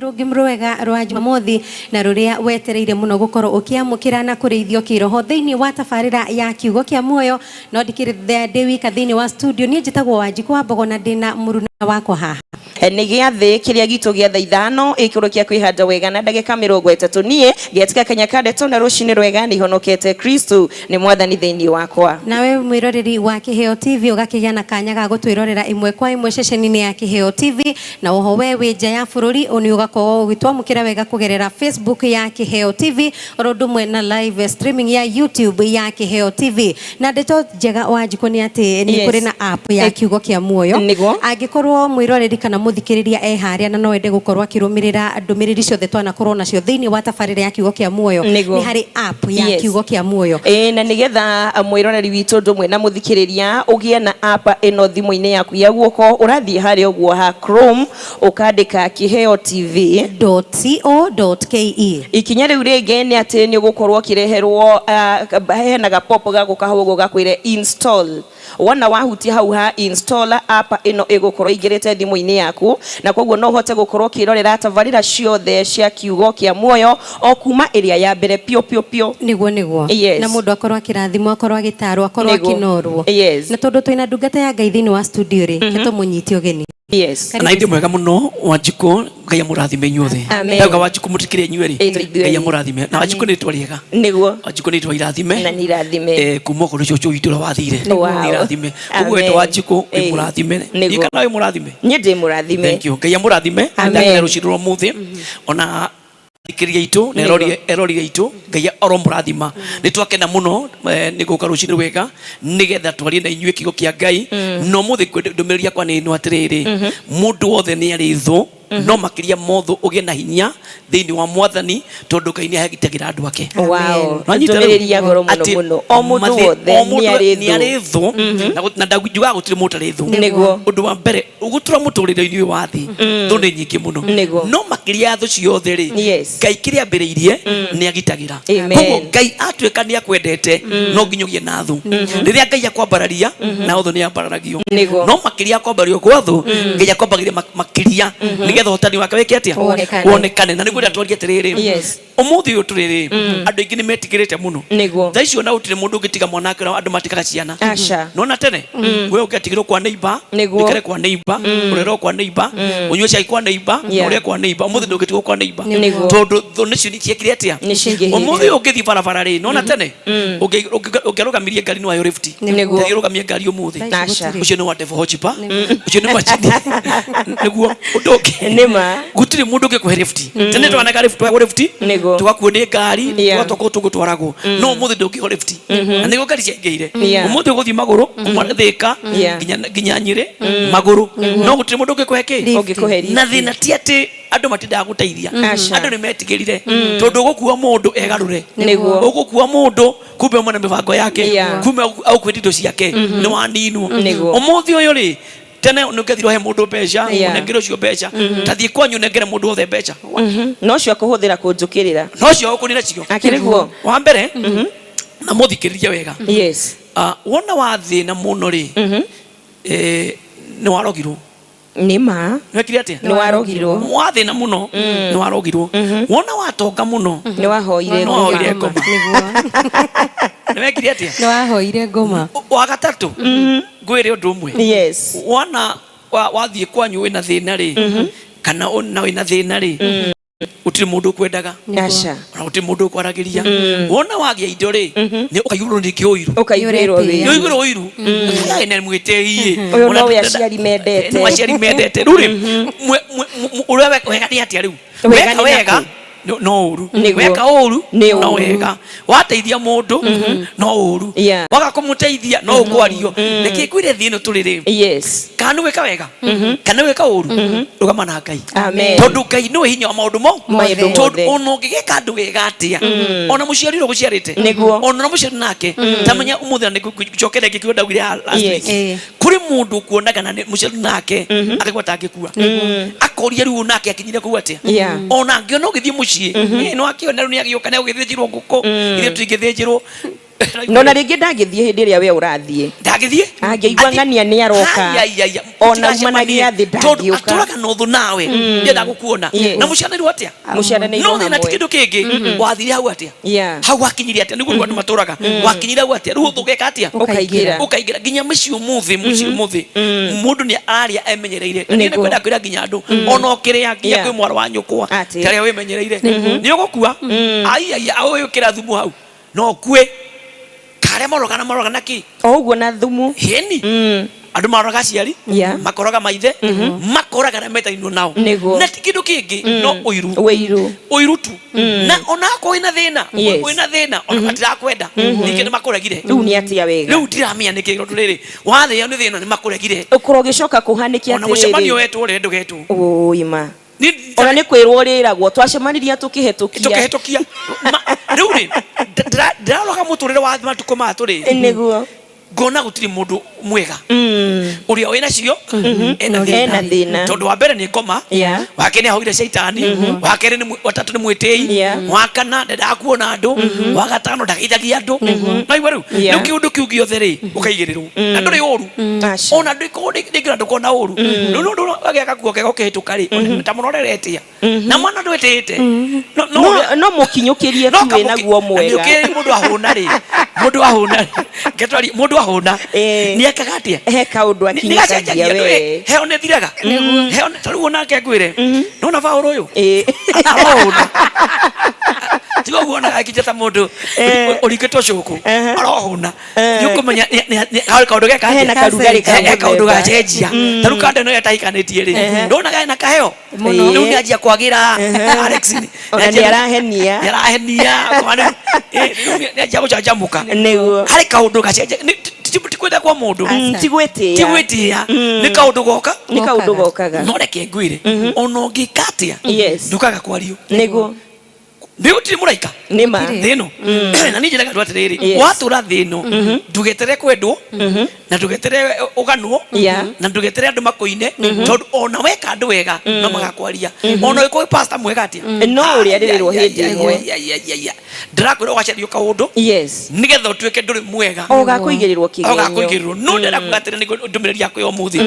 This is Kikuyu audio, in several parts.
Rũngĩ rwega rwa Jumamothi na rũrĩa wetereire mũno gũkorwo ũkĩamũkĩra na kũrĩithio kĩroho thĩinĩ wa tabarĩra ya kiugo kĩa muoyo. No ndikĩrĩ ndĩ wika thĩinĩ wa studio, niĩ njĩtagwo Wanjikũ wa Mbogo na ndĩna mũruna wakwa haha. Nĩ gĩathĩ kĩrĩa gitũ gĩa thaa 5 ĩkĩro kĩa kwĩhanda wega na ndagĩka 30. Niĩ getika kanya ka ndeto na rũcinĩ rwega, nĩ honokete, Kristu nĩ mwathani thĩinĩ wakwa. Nawe mwĩroreri wa Kĩheo TV ũgakĩgĩa na kanya ga gũtwĩrorera ĩmwe kwa ĩmwe ceceni-inĩ ya Kĩheo TV, na oho we wĩ nja ya bũrũri nĩ ũgakorwo ũgĩtwamũkĩra wega kũgerera Facebook ya Kĩheo TV, oro ũndũ ũmwe na live streaming ya YouTube ya Kĩheo TV. Na ndeto njega, Wanjikũ, nĩ atĩ nĩ kũrĩ na app ya kiugo kĩa muoyo. Angĩkorwo mwĩroreri kana mũthikĩrĩria e harĩa na no ende gũkorwo akĩrũmĩrĩra ndũmĩrĩri ciothe twanakorwo nacio thĩinĩ wa tabarĩra ya kiugo kĩa muoyo, nĩ harĩ app ya kiugo kĩa muoyo. Ĩĩ, na nĩgetha mwĩroreri witũ ũndũ ũmwe na mũthikĩrĩria ũgĩe na app ĩno thimũ-inĩ yaku ya guoko, ũrathiĩ harĩa ũguo ha Chrome, ũkandĩka Kĩheo TV .co.ke. Ikinya rĩu rĩngĩ nĩ atĩ nĩ ũgũkorwo ũkĩreherwo hena gapop gagũka hau ũguo gakwĩre install. Wona wahutia hau ha install, app ĩno ĩgũkorwo ĩingĩrĩte thimũ-inĩ yaku, na koguo no ũhote gũkorwo ũkĩrorera tabarĩra ciothe cia kiugo kĩa muoyo o kuma ĩrĩa ya mbere piũ piũ piũ. Nĩguo. Na mũndũ akorwo akĩrathimwo, akorwo agĩtarwo, akorwo akĩnorwo. Na tondũ twĩna ndungata ya Ngai thĩinĩ wa studio rĩ, ke tũmũnyite ũgeni. Karibu. Na indi mwega muno, Wanjikũ, Ngai amũrathime inyuothe. Amen. Ndauga Wanjikũ mũtikĩrĩ inyuĩ rĩ. Ĩ, tũithuĩ. Ngai amũrathime. Na Wanjikũ nĩ rĩtwa rĩega. Wanjikũ nĩ rĩtwa irathime. Na nĩ irathime. Kuma kũrĩ cũcũ witũ ũrĩa wathire. Nĩ irathime. Koguo Amen. wetwo Wanjikũ wĩ mũrathime. Kana wĩ mũrathime. Niĩ ndĩ mũrathime. Thank you. Ngai amũrathime. Amen. Ndakena rũcinĩ rwa ũmũthĩ. Ona thikĩrĩria itũ na eroreri aitũ, Ngai aromũrathima. Nĩ twakena mũno nĩ gũka rũcinĩ rwega nĩgetha twarie na inyuĩ kiugo kĩa Ngai. Na ũmũthĩ ndũmĩrĩri yakwa nĩ ĩno atĩrĩrĩ, mũndũ wothe nĩ arĩ thũ, no makĩria mothe ũgĩe na hinya thĩinĩ wa Mwathani, tondũ Ngai nĩ agitagĩra andũ ake. Nĩwanyita rĩu? Ndũmĩrĩri ya goro mũno Atĩ mũno. O mũndũ wothe o mũndũ nĩ arĩ nĩ thũ. arĩ thũ. Na njugaga gũtirĩ mũndũ ũtarĩ thũ. Ũndũ wa mbere, ũgũtũra mũtũrĩre-inĩ ũyũ wa thĩ, thũ nĩ nyingĩ mũno. No makĩria ya thũ ciothe rĩ, Ngai kĩrĩa ambĩrĩirie nĩ agitagĩra. Koguo Ngai atuĩka nĩ akwendete, no nginya ũgĩe na thũ. Rĩrĩa Ngai akwambararia, na thũ nĩ yambararagio. No makĩria ya kwambarario gwa thũ, Ngai akwambagĩria makĩria nĩgetha ũhotani wake wĩke atĩa? Wonekane. Wonekane. Na nĩguo ndatwaria atĩrĩrĩ, ũmũthĩ ũyũ tũrĩ rĩ, andũ aingĩ nĩ metigĩrĩte mũno. Thaa icio ona gũtirĩ mũndũ ũngĩtiga mwana wake ũrĩa andũ matigaga ciana. Aca. Nona tene we ũngĩatigirwo kwa neighbor, ũikare kwa neighbor, ũrerwo kwa neighbor, ũnyue cai kwa neighbor, na ũrĩe kwa neighbor. Ũmũthĩ ndũngĩtigwo kwa neighbor. Tondũ thũ nĩcio ciekire atĩa? Nĩ ciingĩhĩte. Ũmũthĩ ũyũ ũngĩthiĩ barabara rĩ, nona tene ũngĩarũgamirie ngari no ayo lift. Tũthiĩ rũgamie ngari ũmũthĩ. Thaa ici Aca. gũtirĩ. Ũcio nĩ wa devil worshiper, ũcio nĩ macini nĩguo ũndũ ũngĩ. Nĩ ma. Gũtirĩ mũndũ ũngĩkũhe lift. Tene twanaga lift, twaheo lift, tũgakuo nĩ ngari, tũgatwarwo kũu tũgũtwaragwo, no ũmũthĩ ndũngĩheo lift, na nĩguo ngari ciaingĩhire. Ũmũthĩ ũgũthiĩ magũrũ kuma Thĩka nginya Nyĩrĩ magũrũ, no gũtirĩ mũndũ ũngĩkũhe kĩ. Lift. Ũngĩkũhe lift. Na thĩna ti atĩ andũ matindaga gũteithia. Aca. Andũ nĩ metigĩrire tondũ ũgũkua mũndũ egarũre. Ũgũkua mũndũ kumbe ũmwe na mĩbango yake, kumbe agũkwĩra indo ciake nĩ waninwo. Ũmũthĩ ũyũ rĩ, tene nĩ ũngĩathire ũhe mũndũ mbeca, ũnengere ũcio mbeca, tathiĩ kwanyu ũnengere mũndũ wothe mbeca. Na ũcio akũhũthĩra kũnjũkĩrĩra. Na ũcio ũkũnina cio. Akĩrĩ guo. Wa mbere, na mũthikĩrĩrie wega. Wona wathĩna mũno rĩ, nĩ warogirwo. Nĩ ma. Wekire atĩa? Nĩ warogirwo. Wathĩna mũno nĩ warogirwo. Wona watonga mũno Nĩ wahoire nĩ wahoire ngoma. ngoma. Nĩ wekire atĩa? Nĩ wahoire ngoma. Wa gatatũ, ngwĩre ũndũ ũmwe. Wona wathiĩ kwanyu wĩna thĩna rĩ, kana na wĩna thĩna rĩ, gũtirĩ mũndũ ũkwendaga. Aca. Ona gũtirĩ mũndũ ũkwaragĩria. Wona wagĩa indo rĩ, nĩ ũkaiyũrwo ningĩ ũiru. Ũkaiguĩrwo Nĩ wĩiru. ũiguĩrwo ũiru. Yaĩ na mwĩtĩi. Ũyũ nowe aciari mendete. Nĩ aciari mendete. Rĩu rĩ, ũrĩa wega nĩ atĩa rĩu? Wega Weka nĩ wega nakũ? no ũru. Weka ũru Nĩ no ũru. wega. Wateithia mũndũ no ũru. Waga kũmũteithia no ũkwario. Reke ngwĩre thĩ ĩno tũrĩ rĩ, kana nĩ gwĩka wega kana nĩ gwĩka ũru, rũgama na Ngai. Amen. Tondũ Ngai nĩwe hinya wa maũndũ mo Maũndũ tondũ mothe. ona ũngĩgeka andũ wega atĩa, ona mũciari ũrĩa ũgũciarĩte, ona ũrĩa mũciari nake, tamenya ũmũthĩ na nĩngũcokera ngĩkiuga ndaugire last week. Kũrĩ mũndũ ũkuonaga na nĩ mũciari nake akaigua atangĩkua, akoria rĩu nake akinyire kũu atĩa. Ona angĩona ũgĩthiĩ mũciĩ, no akĩona rĩu nĩ agĩũka, nĩ agũgĩthĩnjĩrwo ngũkũ, ithuĩ tũtingĩthĩnjĩrwo. Nona rĩngĩ ndangĩthiĩ hĩndĩ ĩrĩa we ũrathiĩ. Ndangĩthiĩ. Angĩigua ng'ania nĩ aroka. Ona uma na gĩathĩ tondũ ndangĩũka. Atũraga na ũthũ nawe, ndienda gũkuona. Na mũciaranĩirwo atĩa? Mũciaranĩirwo No thĩna ti hamwe. kĩndũ kĩngĩ, wathire hau atĩa? Hau wakinyirie atĩa? Nĩguo andũ matũraga wakinyire hau atĩa? Rĩu ũthũ ũgeka atĩa? Ũkaingĩra. Ũkaingĩra nginya mĩciĩ ũmũthĩ, mũciĩ ũmũthĩ mũndũ nĩ ararĩa emenyereire. Na niĩ Nĩguo. nĩkwenda kwĩra nginya andũ ona ũkĩrĩa nginya kwĩ mwarĩ wa nyũkwa Atĩ. tarĩa wĩmenyereire nĩ ũgũkua. Ai ai, ũyũkĩra thumu hau no ũkue karĩa maroraga na maroraga na kĩ. O ũguo na thumu. Hĩni andũ maroraga aciari, makoraga maithe, makoraga arĩa metainwo nao. Na ti kĩndũ kĩngĩ no ũiru. Wĩiru. Ũiru tu. Na ona akorwo wĩna thĩna, wĩna thĩna ona matirakwenda, ningĩ nĩ makũregire. Rĩu nĩ atĩa wega? Rĩu ndiramenya nĩkĩ, tondũ rĩrĩ wathĩo nĩ thĩna nĩ makũregire. Ũkorwo ũgĩcoka kũhanĩke Ona mũcemanio atĩrĩrĩ. wetwo rĩ, ndũgetwo. Ũima. Ona nĩ kwĩrwo rĩragwo twacemanirie tũkĩhetũkia. Tũkĩhetũkia. Rĩu rĩ ndĩraroga mũtũrĩre wa matukũ maya tũrĩ. Nĩguo. Ngona gũtirĩ mũndũ mwega ũrĩa wĩna cio ena Ena thĩna. Thĩna. Tondũ wa mbere nĩ ngoma, wa kerĩ nĩ ahoire caitani, wa kerĩ nĩ watatũ nĩ mwĩtĩi, wa kana ndendaga kuona andũ, wa gatano ndageithagia andũ. Naigua rĩu? Rĩu kĩũndũ kĩu gĩothe rĩ ũkaigĩrĩrwo na ndũrĩ ũru. Aca. Ona ndũkorwo rĩngĩ ona ndũkorwo na ũru. Rĩu nĩ ũndũ agĩa gakuo kega ũkĩhĩtũka rĩ, ta mũroreretia na mwana ndwĩtĩte. No No no mũkinyũkĩrie tu wĩna guo mwega. Nĩ mũndũ ahũna rĩ, mũndũ ahũna rĩ, ngetwari mũndũ ahũna nĩ ekaga atĩa? He kaũndũ akinyũkagia we. Heo nĩ thiraga. Heo ta rĩu onake ngwĩre, nona Paũlũ ũyũ arohũna, tiga ũguo onaga akinya ta mũndũ ũringĩtwo cũkũ, arohũna, nĩ ũkũmenya harĩ kaũndũ geka atĩa? Hena karugarĩ ka He kaũndũ mũthemba. gacenjia. Ta rĩu kanda ĩno ĩtahikanĩtie rĩ, ndonaga ena kaheo. Mũno. Rĩu nĩ anjia kwagĩra Alex. Ona nĩ arahenia. Nĩ arahenia. Rĩu nĩ anjia gũcanjamũka. Nĩguo. Harĩ kaũndũ gacenjia. Ti kwenda kwa mũndũ. Ti gwĩtĩĩa. Ti gwĩtĩĩa, nĩ kaũndũ goka. Nĩ kaũndũ gokaga. No reke ngwĩre, ona ũngĩka atĩa, ndũkaga kwario. Nĩguo. Nĩ gũtirĩ mũraika Nĩ ma. Thĩ ĩno. Na niĩ njĩraga andũ atĩrĩrĩ, watũra thĩ ĩno, ndũgeterere kwendwo na ndũgeterere ũganwo na ndũgeterere andũ makũine, tondũ ona weka andũ wega no magakwaria. Ona ũgĩkorwo wĩ pastor mwega atĩa, No ũrĩarĩrĩrwo hĩndĩ ĩmwe. Ndĩrakwĩra ũgacario kaũndũ nĩgetha ũtuĩke ndũrĩ mwega. O gakũigĩrĩrwo kĩgenyo. Ogakũigĩrĩrwo. No ndĩrenda kuga atĩrĩ, nĩguo ndũmĩrĩri yakwa ya ũmũthĩ,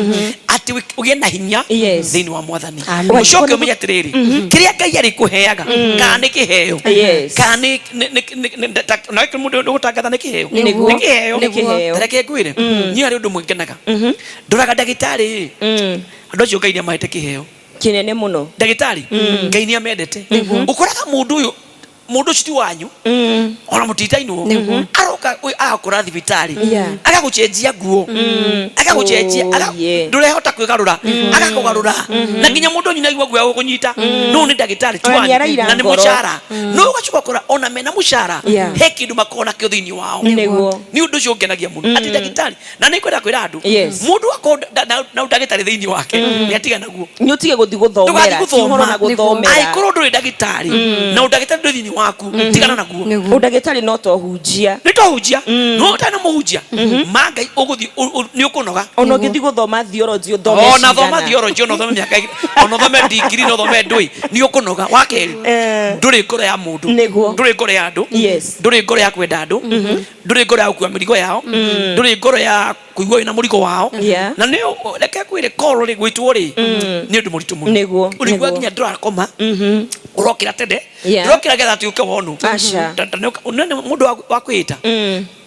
atĩ ũgĩe na hinya thĩinĩ wa Mwathani. Amen. Ũcoke ũmenye atĩrĩrĩ, kĩrĩa Ngai arĩkũheaga, kana nĩ kĩheo, kana na mũndũ ũgũtangatha nĩ kĩheo. Nĩ kĩheo. Nĩ kĩheo. Ta reke ngwĩre, niĩ harĩ ũndũ ũmwe ngenaga ndoraga ndagĩtarĩ. Andũ acio Ngai nĩ amahete kĩheo Kĩnene mũno. Ndagĩtarĩ Ngai nĩ amendete. Ũkoraga mũndũ ũyũ, mũndũ ũcio ti wanyu, ona mũtitainwo, aroka agakũra thibitarĩ, agagũcenjia nguo, agagũcenjia, ndũrehota kwĩgarũra, agakũgarũra, na nginya mũndũ ũnyina aigua guoya gũkũnyita. No nĩ ndagĩtarĩ ti Ona wanyu nĩaraira na nĩ ngoro. mũcara. No ũgacoka ũkora ona mena mũcara, he kĩndũ makoragwo nakĩo thĩinĩ wao. Nĩ ũndũ ũcio ũngenagia mũno atĩ ndagĩtarĩ, na nĩ kwenda kwĩra andũ, mũndũ akorwo na ndagĩtarĩ thĩinĩ wake, nĩ atiga naguo. Nĩ ũtige gũthiĩ gũthomera. Ndũgathiĩ Ti ũhoro na gũthoma. Gũthomera. Angĩkorwo ndũrĩ ndagĩtarĩ na ũndagĩtarĩ ndũrĩ thĩinĩ waku, tigana naguo. Ũndagĩtarĩ no to hunjia. Nĩ tohunjia, no ũtarĩ na mũhunjia ma Ngai ũgũthiĩ nĩ ũkũnoga. Ona ũngĩthiĩ gũthoma theology ũthome Ona thoma cigana. theology, ona ũthome mĩaka ona ũthome ndigiri na ũthome ndũĩ, nĩ ũkũnoga. Wa kerĩ, ndũrĩ ngoro ya mũndũ. Ndũrĩ ngoro ya andũ. Ndũrĩ ngoro ya kwenda andũ, ndũrĩ ngoro ya gũkua mĩrigo yao, ndũrĩ ngoro ya kũigua wĩna mũrigo wao. Na nĩ reke kwĩre korwo rĩ gwĩtwo rĩ nĩ ũndũ mũritũ mũno. Ũrĩigua nginya ndũrakoma, ũrokĩra tene, ndũrokĩra getha atĩ ũke wonwo. Aca. Mũndũ wa kwĩĩta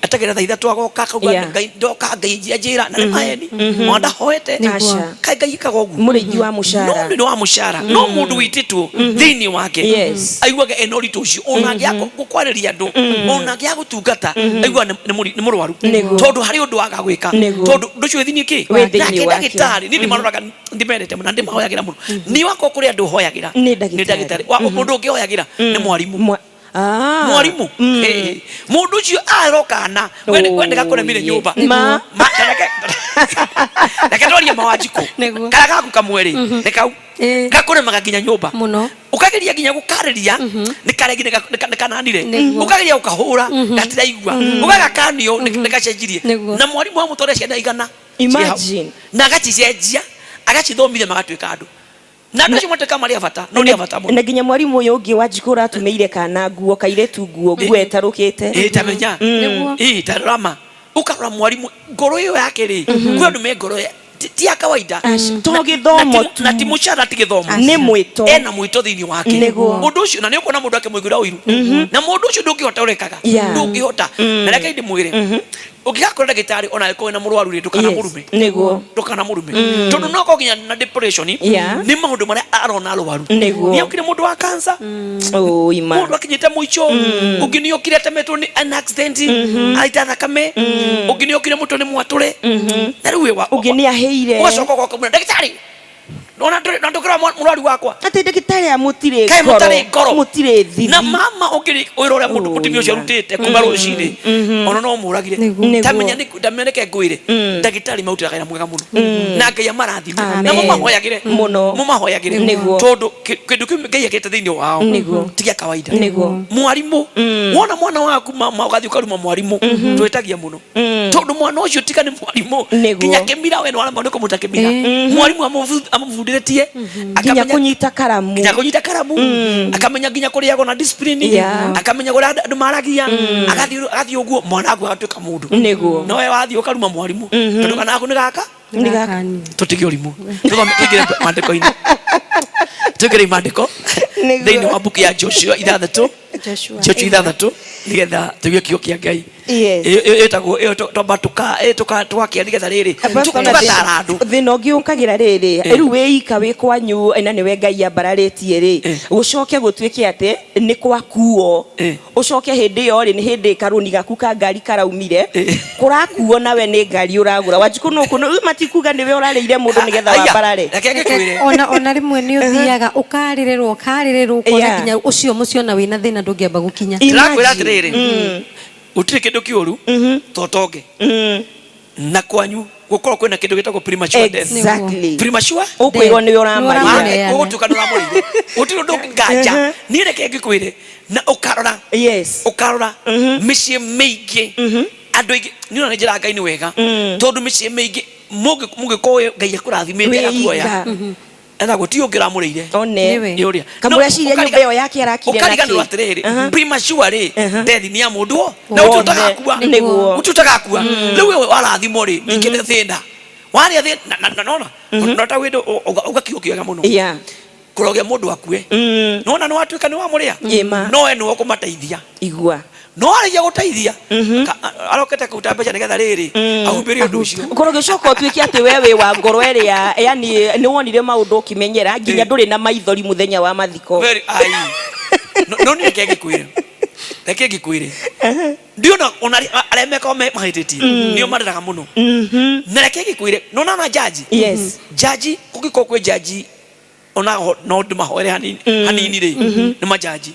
atagĩra thaa 3 agoka akauga, "Ngai ndoka, Ngai njĩra," na nĩ maheni ona ndahoete. Aca. Kaĩ Ngai ĩkaga ũguo? Mũrĩithi wa No mũcara. nĩ wa mũcara, no mũndũ wĩtĩtwo thĩinĩ wake aiguaga ena ũritũ ũcio, ona angĩaga gũkwarĩria andũ, ona angĩaga gũtungata, aiguaga nĩ mũrwaru, tondũ harĩ ũndũ waga gwĩka, tondũ ũndũ ũcio wĩ thĩinĩ kĩ. Wĩ thĩinĩ Nake wake. ndagĩtarĩ niĩ ndĩmaroraga, ndĩmendete mũno na ndĩmahoyagĩra mũno. Niĩ wakwa kũrĩ andũ hoyagĩra. Nĩ ndagĩtarĩ. Nĩ ndagĩtarĩ. Mũndũ ũngĩ hoyagĩra nĩ mwarimũ. Mwarimũ. Mũndũ ũcio arokana we nĩgakũremire nyũmba. Ma. Reke twarie mawanjikũ. Karĩa gaku kamwe rĩ, nĩ kau gakũremaga nginya nyũmba. Mũno. Ũkageria nginya gũkarĩria, nĩ karegi nĩ kananire. Ũkageria gũkahũra, gatiraigua. Ũgagakanio, nĩ gacenjirie. Na mwarimũ amũtware ciana 100 ciĩ hau. Imagine. Na agacicenjia, agacithomithia magatuĩka andũ. Na andũ acio mateka marĩ a bata, no nĩ a bata mũno. Na nginya mwarimu ũyũ ũngĩ Wanjikũ ũratũmĩire kana nguo, kairĩtu nguo, nguo ĩtarũkĩte. Ĩ tamenya. Nĩguo. Ĩ tarora ũkarora mwarimu ngoro ĩyo yake rĩ, kwĩ andũ me ngoro ti ya kawaida. To gĩthomo tu. Na ti mũcara, ti gĩthomo. Nĩ mwĩto. Ena mwĩto thĩinĩ wake. Nĩguo. Ũndũ ũcio na nĩ ũkuona mũndũ akĩmũiguĩra ũiru, na mũndũ ũcio ndũngĩhota ũrekaga. Ndũngĩhota. Na reke ndĩmwĩre, ũngĩgakora ndagĩtarĩ ona angĩkorwo wĩna mũrwaru rĩ, ndũkanamũrume. Nĩguo. Ndũkanamũrume, tondũ no akorwo nginya na depression. Nĩ maũndũ marĩa arona arwaru. Nĩ okire mũndũ wa cancer, Ũ, ima. Mũndũ akinyĩte mũico, ũngĩ nĩ okire atemetwo nĩ an accident, aita thakame, ũngĩ nĩ okire mũtwe nĩ mwatũre, na rĩu Ũngĩ nĩ ahĩire. Ũgacoka ũgoka mũra ndagĩtarĩ, ona na ndũkĩrora mũrwaru wakwa. Atĩ ndagĩtarĩ a mũtirĩ Kaĩ mũtarĩ ngoro? Mũtirĩ thithi. Na mama ũngĩ wĩra ũrĩa mũndũ Oh, mũtumia ũcio ima. arutĩte kuma rũcinĩ, ona no mũragire. Tamenya nĩ tamenya nĩke ngwĩre, ndagĩtarĩ marutaga wĩra mwega mũno na Ngai amarathime na Amen. mũmahoyagĩre Mũno. mũmahoyagĩre. Tondũ kĩndũ kĩu Ngai ekĩte thĩinĩ wao ti gĩa kawaida. Mwarimũ, wona mwana waku mama ũgathiĩ ũkaruma mwarimũ, twĩtagia mũno, tondũ mwana ũcio tiga nĩ mwarimũ nginya kĩmira we nĩwaremwo nĩ kũmũta kĩmira, mwarimũ amũbundithĩtie. Nginya kũnyita karamu. Nginya kũnyita karamu, akamenya nginya kũrĩagwo na discipline, akamenya kũrĩa andũ maragia, agathiĩ ũguo mwana waku agatuĩka mũndũ. No we wathiĩ ũkaruma mwarimũ tondũ kana aku nĩ gaka. Nĩ gaka. Tũtige ũrimũ, tũthome, tũingĩre maandĩko-inĩ, tũingĩre maandĩko thĩinĩ wa mbuku ya Joshua 6. Joshua. Joshua 6, nĩgetha tũigue kiugo kĩa Ngai. Ĩyo ĩtagwo ĩyo twamba tũgakia nĩgetha rĩrĩ tũgatara andũ. Thĩna ũngĩ ũkagĩra rĩrĩ, rĩu wĩ ika wĩ kwanyu na nĩwe Ngai ambararĩtie rĩ, gũcoke gũtuĩke atĩ nĩ kwakuo, ũcoke hĩndĩ ĩyo rĩ, nĩ hĩndĩ karũni gaku ka ngari karaumire, kũrakuo nawe nĩ ngari ũragũra. Wanjikũ no kũno matikuga nĩwe ũrarĩire mũndũ nĩgetha Aya, wambarare. Reke ngĩkwĩre. Ona rĩmwe nĩ ũthiaga ũkarĩrĩrwo, ũkarĩrĩrwo, ũkona nginya ũcio mũciĩ ona wĩna thĩna ndũngĩamba gũkinya. Ndĩrakwĩra atĩrĩrĩ, gũtirĩ kĩndũ kĩũru to tonge na kwanyu gũkorwo kwĩna kĩndũ gĩtagwo premature death. Premature Ũkwĩrwo nĩwe ũramarĩire. Ũramũneana. Ũgũtuĩka nĩ ũramũrĩire, gũtirĩ ũndũ nganja. Niĩ reke ngĩkwĩre, na ũkarora ũkarora mĩciĩ mĩingĩ, andũ aingĩ niĩ ona nĩ njĩra Ngai nĩ wega, tondũ mĩciĩ mĩingĩ mũngĩkorwo Ngai akũrathimĩte Wĩ agakuoya ika. Ena gũtirĩ ũngĩ ũramũrĩire. One. Nĩwe. Nĩ ũrĩa. Kamũreciria No, nyũmba ĩyo yake arakire ũkariganĩrwo nakĩ? atĩrĩrĩ, premature rĩ, death nĩ ya mũndũ o na gũtirĩ Wothe. ũtagakua. Gũtirĩ ũtagakua. Rĩu we warathimwo rĩ, ningĩ nĩ thĩna warĩa thĩna na nona no ta wĩndũ uga kiugo kĩega mũno kũrogia mũndũ akue, nona nĩ watuĩka nĩ wamũrĩa. Ĩma. No we nĩwe ũkũmateithia. Igua. No arĩkia gũteithia, arokete kũruta mbeca nĩgetha rĩrĩ ahumbĩre ũndũ ũcio. Korwo gĩcoka ũtuĩke atĩ we wĩ wa ngoro ĩrĩa, yani nĩ wonire maũndũ ũkĩmenyera nginya ndũrĩ na maithori mũthenya wa mathiko. Very ai. No nĩ reke ngĩkwĩre, reke ngĩkwĩre, ndiona ona arĩa mekaga mahĩtĩtie nĩo marĩraga mũno. Na reke ngĩkwĩre, nona na jaji, jaji kũngĩkorwo kwĩ jaji ona no ndĩmahoere hanini hanini rĩ, nĩ majaji,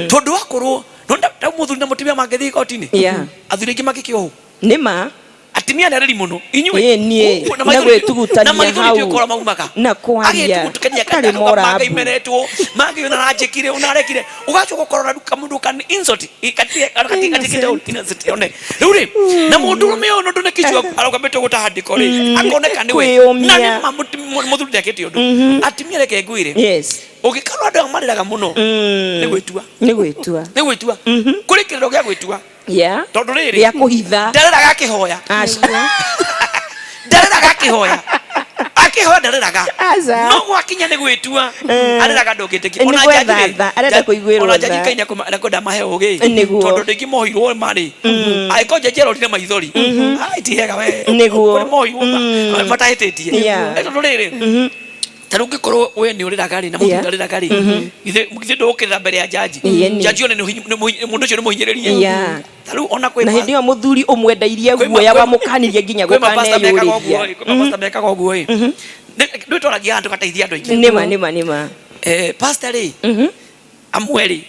tondũ wakorwo no ta mũthuri na mũtumia mangĩthiĩ igoti-inĩ, athuri aingĩ mangĩkĩohwo. Nĩ ma. Atumia nĩ arĩri mũno inyuĩ. Ĩĩ, niĩ. Ũguo, na Na gwĩtugutania na maithori hau. ndio ũkora maumaga. Na kwaria. Agĩtugutania Atarĩ morabu. mangĩimeretwo mangĩ ũnaranjĩkire ũnarekire, ũgacoka ũkorora rĩu kamũndũ kan insult katikĩte innocent one rĩu rĩ, na mũndũ ũrũme ũyũ nondũ nĩ kichwa arũgamĩte gũtandĩko rĩ, akoneka nĩwe. Kwĩyũmia. Na nĩ ma mũthuri ndekĩte ũndũ. Atumia, reke ngwĩre, ũngĩkorwo andũ aya marĩraga mũno nĩ gwĩtua. Nĩ gwĩtua. Nĩ gwĩtua, kũrĩ kĩrĩro gĩa gwĩtua, tondũ rĩrĩ Gĩa kũhitha. Ndarĩraga akĩhoya. Aca. Ndarĩraga akĩhoya, akĩhoya ndarĩraga. Aca. No gwakinya nĩ gwĩtua arĩraga, ndũngĩtĩkia. Nĩ Ona gwetha jaji rĩ, tha, arenda kũiguĩrwo ona jaji tha. Ngai nĩakwenda mahe ũgĩ. Tondũ andũ aingĩ mohirwo marĩ angĩkorwo jaji arorire maithori, ai, ti hega we. Kũrĩ mohirwo matahĩtĩtie. Tondũ rĩrĩ, ta rĩu ũngĩkorwo we nĩ ũrĩraga rĩ, na mũthuri ndarĩraga rĩ, githĩ ndũgũkĩrĩra mbere ya jaji? Ĩni. Jaji one mũndũ ũcio nĩ mũhinyĩrĩrie. Ta rĩu ona kwĩ Na hĩndĩ ĩyo mũthuri ũmwendairie guoya wamũkanirie nginya kwĩ mapasta mekaga ũguo gũkaneyũrĩria. ĩ, kwĩ mapasta mekaga ũguo ĩ. Ndũĩ twaragia haha tũgateithia andũ aingĩ. Nĩma, nĩma, nĩma. Pastor rĩ, amwe rĩ,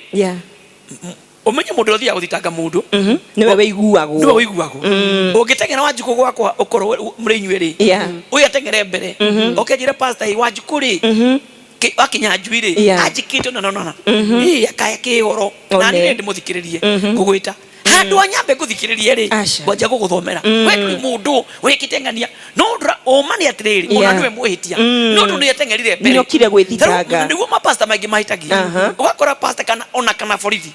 ũmenye mũndũ ũrĩa ũthiaga gũthitanga mũndũ Nĩwe wĩiguagwo. Nĩwe wĩiguagwo. Ũngĩteng'era Wanjikũ gwakwa, ũkorwo mũrĩ inyuĩ rĩ, ũyũ ateng'ere mbere oke njĩre, "Pastor ĩ, Wanjikũ rĩ, wakinya njui rĩ, anjĩkĩte ona nona ĩ akaya kĩhoro na One. niĩ ndĩmũthikĩrĩrie ngũgwĩta." Handũ a nyambe ngũthikĩrĩrie rĩ, Aca. ngwanjia gũgũthomera. We ndũrĩ mũndũ wĩkĩte ng'ania. No ndũra ũma nĩ atĩrĩrĩ, ona nĩwe mwĩhĩtia. No ũndũ nĩ ateng'erire mbere. Nĩokire gwĩthitanga. Tarĩu, Nĩguo mapasta maingĩ mahĩtagia. Ũgakora pasta kana ona kana borithi.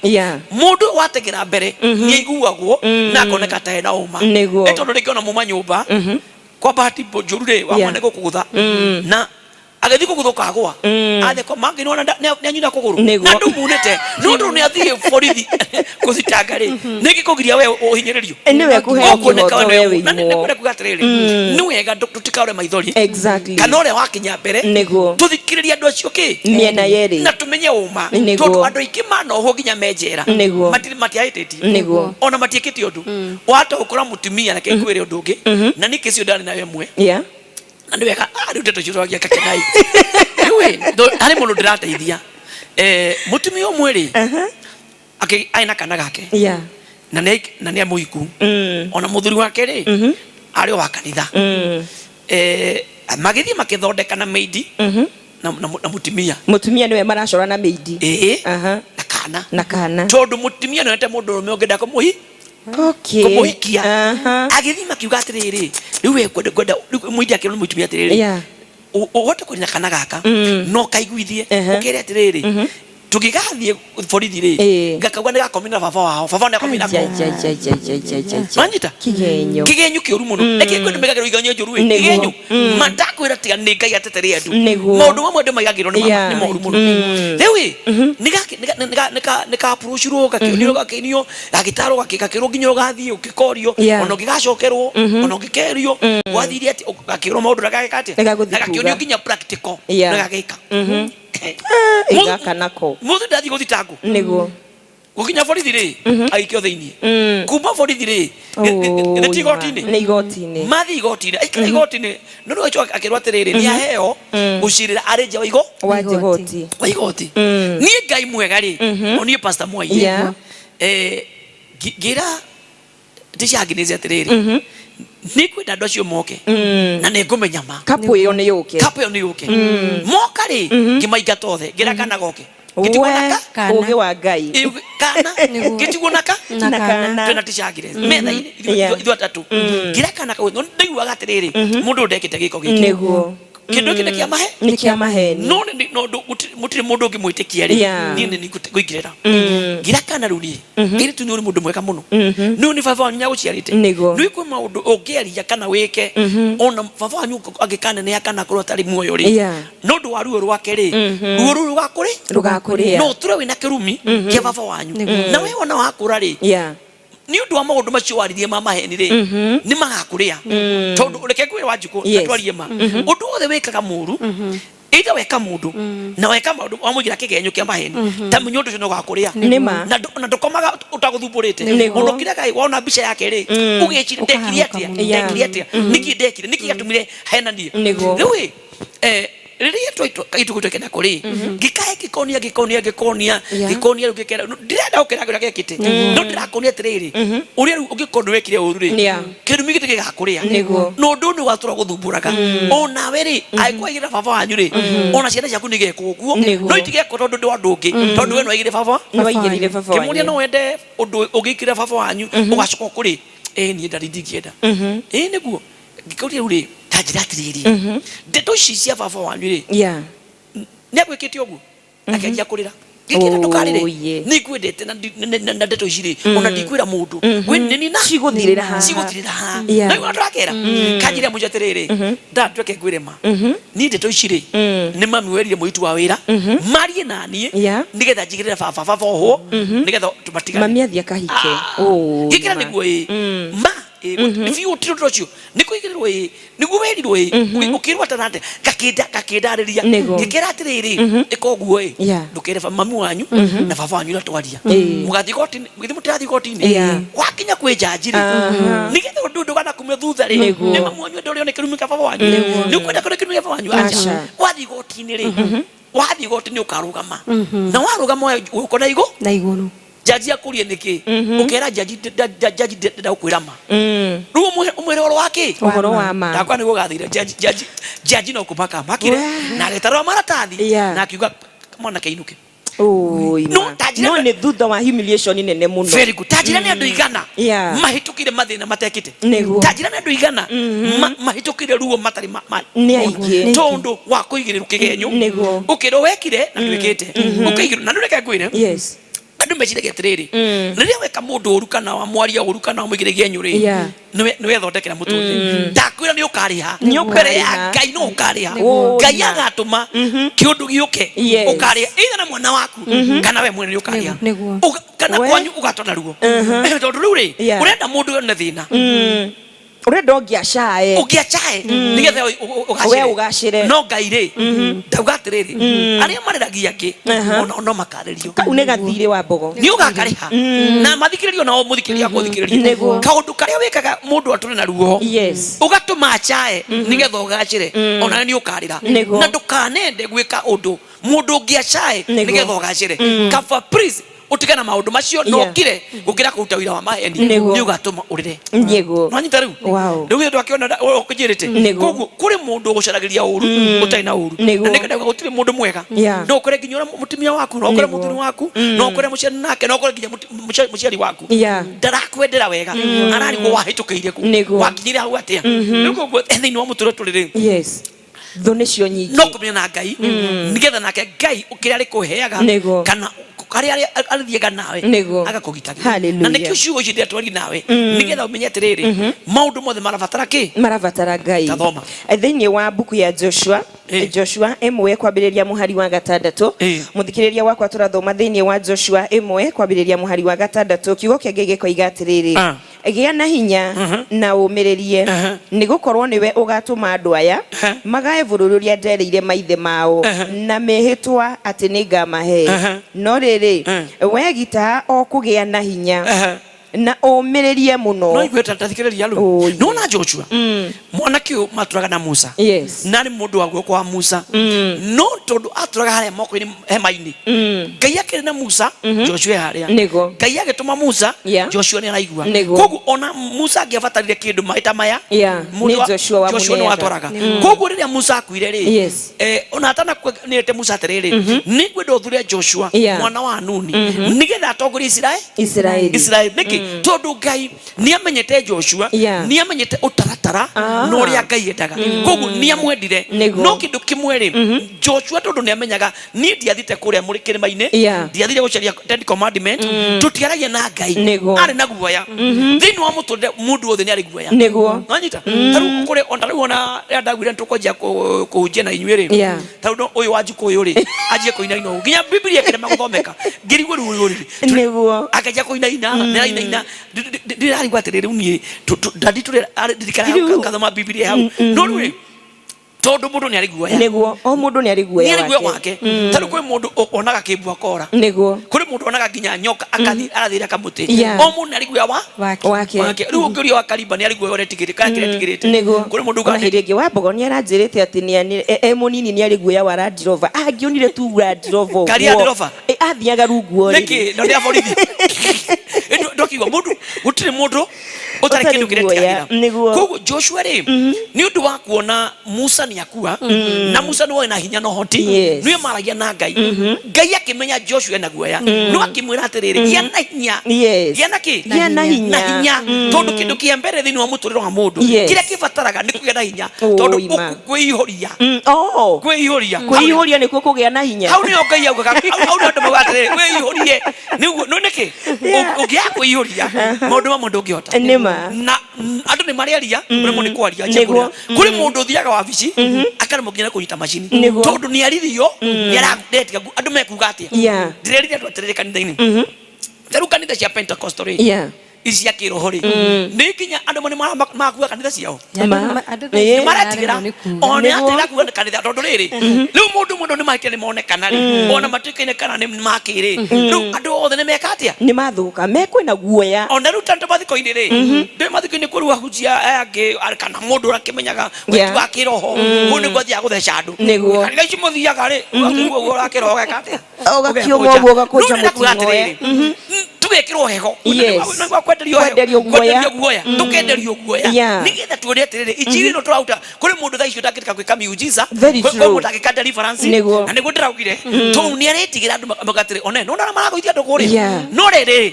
Mũndũ wateng'era mbere nĩ aiguagwo na akoneka ta ena ũma. Nĩ tondũ rĩngĩ ona muma nyũmba kwa bahati njũru rĩ, wamwe nĩ gũkũgũtha. Na agĩthiĩ kũgũthwo kagwa athiĩ kwa mangĩ nĩwona nĩanyuna kũgũrũ na ndũmunĩte nĩ ũndũ nĩ athiĩ borithi gũthitanga rĩ nĩkĩ kũgiria we ũhinyĩrĩrio? Nĩwe kũheo Ũkuoneka kĩhoto we we nĩwe- na wĩimwo. nĩkwenda kuga atĩrĩrĩ, nĩ wega tũtikaũre maithori kana ũrĩa wakinya mbere. Tũthikĩrĩrie andũ acio kĩ Mĩena yerĩ. Na tũmenye ũma tondũ andũ aingĩ manohwo nginya me njera matiahĩtĩtie ona matiĩkĩte ũndũ. Wahota gũkora mũtumia, reke ngwĩre ũndũ ũngĩ, na nĩ kĩcio ndarĩ nayo ĩmwe na nĩ wega rĩu ndeto icio twagia kakenai. Rĩu ĩ, harĩ mũndũ ndĩrateithia, mũtumia ũmwe rĩ, arĩ na kana gake na nĩ mũhiku, ona mũthuri wake rĩ, arĩ o wa kanitha. Magĩthiĩ makĩthondeka na maid na mũtumia. Mũtumia nĩwe maracora na mĩindi? Ĩĩ. Na kana. Na kana. Tondũ mũtumia nĩonete mũndũ ũrũme ũngĩenda kũmũhi kũmũhikia. Agĩthiĩ makiuga atĩrĩrĩ, rĩu we ngwenda ngwenda rĩu mũindi akĩrwo nĩ mũtumia atĩrĩrĩ, ũhote kũrina kana gaka no kaiguithie, ũkere atĩrĩrĩ, tũngĩgathiĩ borithi rĩ, gakauga nĩ gakomire na baba wao, baba wao nĩ akomire nako. Wanyita? Kĩgenyo. Kĩgenyo kĩũru mũno. Reke ngwende maigagĩrwo igenyo njũru ĩ. Kĩgenyo mandakwĩra tiga nĩ Ngai atetere andũ. Maũndũ mamwe andũ maigagĩrwo nĩ nĩ moru mũno. Rĩu ĩ, nĩ ka approachirwo, gakĩonio, gakĩinio, gagĩtarwo, gakĩrwo nginya ũgathiĩ ũgĩkorio, ona ũngĩgacokerwo, ona ũngĩkerio gwathire atĩ, gakĩrwo maũndũ na gageka atĩa. Nĩgagũthiĩ Na gakĩonio kuga. nginya practical na gagĩka. Ĩgaka nako. Mũthuri ndathiĩ gũthitangwo, gũkinya borithi rĩ, agĩikio thĩiniĩ. Kuma borithi rĩ, nĩ ti igoti-inĩ? Nĩ igoti-inĩ. Mathiĩ igoti-inĩ, aikara igoti-inĩ, no rĩu acoka akĩrwo atĩrĩrĩ, nĩ aheo gũcirĩra arĩ nja wa igo wa igoti. Wa igoti. Niĩ Ngai mwega rĩ, o niĩ Pastor Mwai, ngĩra ndicangĩnĩte atĩrĩrĩ, nĩ ngwenda andũ acio moke na nĩ ngũmenya ma. Kapu ĩyo nĩ yũke. Kapu ĩyo nĩ yũke. Moka rĩ, ngĩmaingata othe, ngĩra kana goke, ngĩtigwo We, naka. Kana. Ũgĩ wa Ngai. Kana ngĩtigwo naka na na kana. Kana. Twĩna ticangire metha-inĩ ithuĩ atatũ. Ngĩra kana kau, no ndaiguaga atĩrĩrĩ, mũndũ ũyũ ndekĩte gĩko gĩkĩ. Kĩndũ gĩkĩ nĩ kĩa mahe Nĩ kĩa maheni. No mũtirĩ mũndũ ũngĩmwĩtĩkia rĩ, niĩ nĩ ngũingĩrĩra. Ngira kana rĩu niĩ airĩtu, nĩ ũrĩ mũndũ mwega mũno, nĩ nĩ baba wanyu nĩagũciarĩte. Nĩ kwĩ maũndũ ũngĩaria kana wĩke, ona baba wanyu angĩkaneneha kana akorwo atarĩ muoyo rĩ, no ũndũ wa ruo rwake rĩ, ruo rũu rũgakũrĩ Rũgakũrĩa. No ũtũre wĩna kĩrumi kĩa baba wanyu. Na we wona wakũra rĩ, nĩ ũndũ wa maũndũ macio waririe ma maheni rĩ, nĩ magakũrĩa, tondũ reke ngwĩre wa njukũ na twarie ma, ũndũ wothe wĩkaga mũru, either weka mũndũ na weka maũndũ wamũigĩra kĩgenyo kĩa maheni, ta menya ũndũ ũcio nĩ ũgakũrĩa. Nĩ ma. Na ndũkomaga ũtagũthumbũrĩte. Ona ũkiraga ĩ, wona mbica yake rĩ, ũgeciria, ndekire Ũkahahamũka atĩa? mũno. Ndekire atĩa? Nĩkĩ ndekire? Nĩkĩ gĩatũmire henanie? Rĩu ĩ, rĩrĩa kaitũ tweke nako rĩ, ngĩkahe ngĩkonia ngĩkonia ngĩkonia ngĩkonia. Rĩu ngĩkera, ndirenda gũkĩra ũrĩa gekĩte, no ndĩrakonia atĩrĩrĩ, ũrĩa rĩu ũngĩkorwo nĩ wekire ũru rĩ, kĩrumi gĩtĩ gĩgakũrĩa. Na ũndũ ũyũ nĩ watũra gũthumbũraga onawe rĩ, angĩkorwo waigĩrĩra baba wanyu rĩ, ona ciana ciaku nĩ igekwo ũguo. No itigekwo tondũ ndĩ wa ũndũ ũngĩ, tondũ we nĩ waigĩrĩire baba. Nĩ waigĩrĩire baba Kĩmũria, wanyu. no wende ũndũ ũngĩkĩra baba wanyu ũgacoka ũkũrĩ? Ĩ niĩ ndari ndingĩenda. Ĩ nĩguo ngĩkũria rĩu rĩ, ta njĩra atĩrĩrĩ, ndeto ici cia baba wanyu rĩ, nĩ agwĩkĩte ũguo? Akĩanjia kũrĩra. Ngĩkĩra, ndũkarĩre, nĩ ngwendete na ndeto ici rĩ, ona ndikwĩra mũndũ we nĩ nina. Cigũthirĩra haha. Cigũthirĩra haha. Na rĩu ndũrakera kanjĩra mũico atĩrĩrĩ, ndatweke ngwĩre ma, niĩ ndeto ici rĩ, nĩ mami werire mũitu wa wĩra marie na niĩ nĩgetha njigĩrĩre baba, baba ohwo, nĩgetha tũmatigane. Mami athiĩ akahike. Oh, ngĩkĩra nĩguo ĩ ma ĩ, biũ ti ũndũ ũcio nĩ kũigĩrĩrwo ĩ, nĩguo werirwo ĩ, ũkĩrwo atarante gakĩnda gakĩndarĩria. Ngĩkĩra atĩrĩrĩ, ĩka ũguo ĩ, ndũkere mami wanyu na baba wanyu ũrĩa twaria. Mũgathiĩ igoti-inĩ, githĩ mũtirathiĩ igoti-inĩ? Wakinya kwĩ njanji rĩ, nĩgetha ũndũ ũyũ ndũganakume thutha rĩ, nĩ mami wanyu enda ũrĩo nĩ kĩrumi kĩa baba wanyu? Nĩ ũkwenda kũrĩa kĩrumi kĩa baba wanyu? Aca. Wathiĩ igoti-inĩ rĩ, wathiĩ igoti-inĩ ũkarũgama, na warũgama ũko na igũ na igũrũ. Njanji akũrie nĩkĩ, ũkera njanji, njanji ndenda gũkwĩra ma. Rĩu ũmwĩre ũhoro wa kĩ? Ũhoro wa ma. Ndakwa nĩguo gathire njanji, njanji, njanji no kũmaka makire na agĩtarũra maratathi na akiuga mwanake inũke. Oi, No, ma. ta njĩra- No nĩ thutha wa humiliation nene mũno. Very good. Ta njĩra nĩ andũ igana Yeah. mahĩtũkire mathĩna matekĩte. Nĩguo. Ta njĩra nĩ andũ igana mahĩtũkire ruo matarĩ Nĩ aingĩ. tondũ wa kũigĩrĩrwo kĩgenyo. Nĩguo. Ũkĩrwo wekire na ndwĩkĩte. Ũkĩigĩrwo na ndũreke ngwĩre. Yes. Andũ meciragia atĩrĩrĩ, rĩrĩa weka mũndũ ũru kana wamwaria ũru kana wamũigĩrĩra igenyo rĩ, Yeah. nĩwethondekera mũtũrĩre. Ndakwĩra nĩ ũkarĩha. Nĩ Mbere ya ũkarĩha. Ngai no ũkarĩha. Nĩguo. Ngai agatũma kĩũndũ gĩũke. Yes. Ũkarĩha either na mwana waku kana we mwene nĩ ũkarĩha. Nĩguo. Kana We. kwanyu ũgatona ruo. Tondũ rĩu rĩ, Yeah. ũrenda mũndũ one thĩna. Ũrenda ũngĩacae. Ũngĩacae nĩgetha ũgacĩre. We ũgacĩre. No Ngai rĩ, ndauga atĩrĩrĩ, arĩa marĩragia angĩ onao no makarĩrio. Kau nĩ gathirĩ wa mbogo. Nĩ ũgakarĩha na mathikĩrĩrio nao mũthikĩrĩria akũthikĩrĩria. Nĩguo. Kaũndũ karĩa wĩkaga mũndũ atũre na ruo, Yes. ũgatũma acae nĩgetha ũgacĩre, onawe nĩ ũkarĩra. Nĩguo. Na ndũkanende gwĩka ũndũ mũndũ ũngĩ acae Nĩguo. nĩgetha ũgacĩre. Kaba please ũtigane na maũndũ macio na Yeah. ũkire gũkĩra kũruta wĩra wa maheni. Nĩguo. Nĩ ũgatũma ũrĩre. Nĩguo. Nwanyita rĩu. Wow. Rĩu githĩ ndwakĩona ũkũnjĩrĩte. Nĩguo. Koguo kũrĩ mũndũ ũgũcaragĩria ũru ũtarĩ na ũru. Nĩguo. Na nĩkĩo ndauga gũtirĩ mũndũ mwega. Yeah. No ũkore nginya ũrĩa mũtumia waku, no ũkore Nĩguo. mũthuri waku, no ũkore mũciari nake, no ũkore nginya mũciari waku. Yeah. Ndarakwendera wega. Ararigwo wahĩtũkĩire kũ. Nĩguo. Wakinyire hau atĩa. Rĩu koguo thĩinĩ wa mũtũrĩre tũrĩ rĩ, Yes. Thũ nĩcio nyingĩ. no kũmenya na Ngai nĩgetha nake Ngai kĩrĩa arĩkũheaga Nĩguo. kana karĩa arĩthiaga nawe Nĩguo. agakũgitagĩra. Hallelujah. Na nĩkĩo ciugo ici ndĩratwaria nawe nĩgetha ũmenye atĩrĩrĩ, maũndũ mothe marabatara kĩ? Marabatara Ngai. Tathoma. Thĩinĩ wa mbuku ya Joshua, Joshua 1 kwambĩrĩria mũhari wa 6. Mũthikĩrĩria wakwa tũrathoma thĩinĩ wa Joshua 1 kwambĩrĩria mũhari wa 6. Kiugo kĩa Ngai gĩkoiga atĩrĩrĩ, gĩa na hinya na ũmĩrĩrie, nĩ gũkorwo nĩwe ũgatũma andũ aya magae bũrũri ũrĩa nderĩire maithe mao na mĩhĩtwa atĩ nĩngamahe. No rĩrĩ, we gita o kũgĩa na hinya na ũmĩrĩrie mũno. No igue tathikĩrĩria rĩu. Oi. Nĩwona Joshua, mwanake ũyũ matũraga na Musa. Yes. Na nĩ mũndũ wa guoko wa Musa. No tondũ atũraga harĩa moko-inĩ hema-inĩ, Ngai akĩrĩ na Musa, Joshua harĩa. Nĩguo. Ngai agĩtũma Musa, Yeah. Joshua nĩ araigua. Nĩguo. Koguo ona Musa angĩabatarire kĩndũ maĩ ta maya, Yeah. mũndũ Nĩ Joshua wamũneaga. Joshua nĩ watwaraga. Koguo rĩrĩa Musa akuire rĩ, Yes. ona atanakua nĩete Musa atĩrĩrĩ, nĩngwenda ũthure Joshua Yeah. mwana wa Nuni nĩgetha atongorie Isiraeli. Isiraeli. Isiraeli. Nĩkĩ? Tondũ Ngai nĩamenyete Joshua, Yeah. nĩamenyete ũtaratara Ah. na ũrĩa Ngai endaga. Koguo nĩamwendire. Nĩguo. No kĩndũ kĩmwe rĩ, Joshua tondũ nĩamenyaga niĩ ndiathite kũrĩa mũrĩ kĩrĩma-inĩ, Yeah. ndiathire gũcaria Ten Commandment, tũtiaragia na Ngai. Nĩguo. Arĩ na guoya. Thĩinĩ wa mũtũrĩre mũndũ wothe nĩarĩ guoya. Nĩguo. Nwanyita? Tarĩu kũrĩ ona rĩu ona rĩrĩa ndaugire nĩtũkwanjia kũhunjia na inyuĩ rĩ, Yeah. tarĩu no ũyũ wa njukũ ũyũ rĩ, anjie kũinaina ũũ nginya Bibilia ĩkĩrema gũthomeka, ngĩrigwo rĩu ũyũ rĩ, Nĩguo. akajia kũinaina, nĩarainaina. Ndĩrarigwo atĩrĩrĩ, rĩu niĩ ndandi tũrĩ ndirikana Rĩu- ngathoma Bibilia hau. No rĩu rĩ, tondũ mũndũ nĩarĩ guoya. Nĩguo. O mũndũ nĩarĩ guoya Nĩarĩ guoya wake. wake. Tarĩu kwĩ mũndũ onaga kĩmbu akora. Nĩguo. Kũrĩ mũndũ onaga nginya nyoka akathi arathĩra kamũtĩ. Yeah. O mũndũ nĩarĩ guoya wa Wake. Wake. wake. Rĩu ũngĩũria wa Karimba nĩarĩ guoya ũrĩa etigĩrĩte, kana kĩrĩa etigĩrĩte. Nĩguo. Kũrĩ mũndũ Ona ugaga hĩndĩ ĩngĩ wa mbogo nĩaranjĩrĩte atĩ e mũnini nĩarĩ guoya wa Land Rover. Angĩonire tu Land Rover ũguo. Ngari ya Land Rover? Athiaga rungu o rĩrĩ. Nĩkĩ? Na nĩ a borithi. Ndokiuga mũndũ gũtirĩ mũndũ ũtarĩ Ũtarĩ kĩndũ kĩrĩa guoya, etigagĩra. nĩguo. Koguo Joshua rĩ, nĩ ũndũ wa kuona Musa nĩ akua, na Musa nĩwe wĩna hinya na ũhoti, Yes. nĩwe maragia na Ngai. Ngai akĩmenya Joshua ena guoya, no akĩmwĩra atĩrĩrĩ, gĩa na hinya. Yes. Gĩa na kĩ? Gĩa na hinya. Na hinya. Tondũ kĩndũ kĩa mbere thĩinĩ wa mũtũrĩre wa mũndũ, Yes. kĩrĩa kĩbataraga nĩ kũgĩa na hinya. Oi, Tondũ ma. kwĩihũria. Oh. Kwĩihũria. Kwĩihũria nĩkuo kũgĩa na hinya. Hau nĩho Ngai augaga, hau nĩho andũ maugaga atĩrĩrĩ, wĩihũrie. Nĩguo, no nĩkĩ? Yeah. Ũngĩaga kwĩihũria, maũndũ mamwe ndũngĩhota. Nĩma. Na andũ nĩ marĩaria, ũremwo nĩ kwaria, Nĩguo. kũrĩ mũndũ ũthiaga wabici, akaremwo nginya kũnyita macini. Nĩguo. Tondũ nĩ aririo, nĩ aretiga andũ mekuga atĩa. Yeah. Ndĩrerire andũ atĩrĩrĩ kanitha-inĩ. Ta rĩu kanitha cia Pentecostal rĩ, Yeah. ici cia kĩroho rĩ, nĩ nginya andũ amwe nĩ makuga kanitha ciao. Ma. Andũ Ĩĩ. Maretigĩra. mararemwo nĩ kuga. Ona Nĩguo. atĩra kuga kanitha tondũ rĩrĩ, rĩu mũndũ mũndũ nĩ mahĩtia nĩ monekana rĩ, ona matuĩkaine kana nĩ makĩrĩ, rĩu andũ othe nĩ meka atĩa? Nĩ mathũka mekwĩna guoya. Ona rĩu ta mathiko-inĩ rĩ, ndĩ mathiko-inĩ kũrĩ ahunjia aya angĩ, kana mũndũ ũrĩa akĩmenyaga Yeah. wendi wa kĩroho, kũu nĩguo athiaga gũtheca andũ. Nĩguo. Kanitha ici mũthiaga rĩ, ũgakĩigua ũguo ũrakĩroho geka atĩa? Ũgakiuma ũguo ũgakũnja Rĩu ndĩrakuga mũting'oe. atĩrĩrĩ, tuge Tũgekĩrwo heho. Yes. Nĩguo kwenderio heho. Kwenderio guoya. Kwenderio guoya. Tũkenderio guoya. Yeah. Nĩgetha tuone atĩrĩrĩ, injiri ĩno tũraruta kũrĩ mũndũ thaa ici ũtangĩtĩka gwĩka miujiza, Very kũrĩ true. mũndũ ũtangĩka deliverance, Nĩguo. na nĩguo ndĩraugire tondũ nĩ aretigĩra andũ mauga atĩrĩ, one nĩ wona maragũithia andũ kũrĩa. Yeah. No rĩrĩ,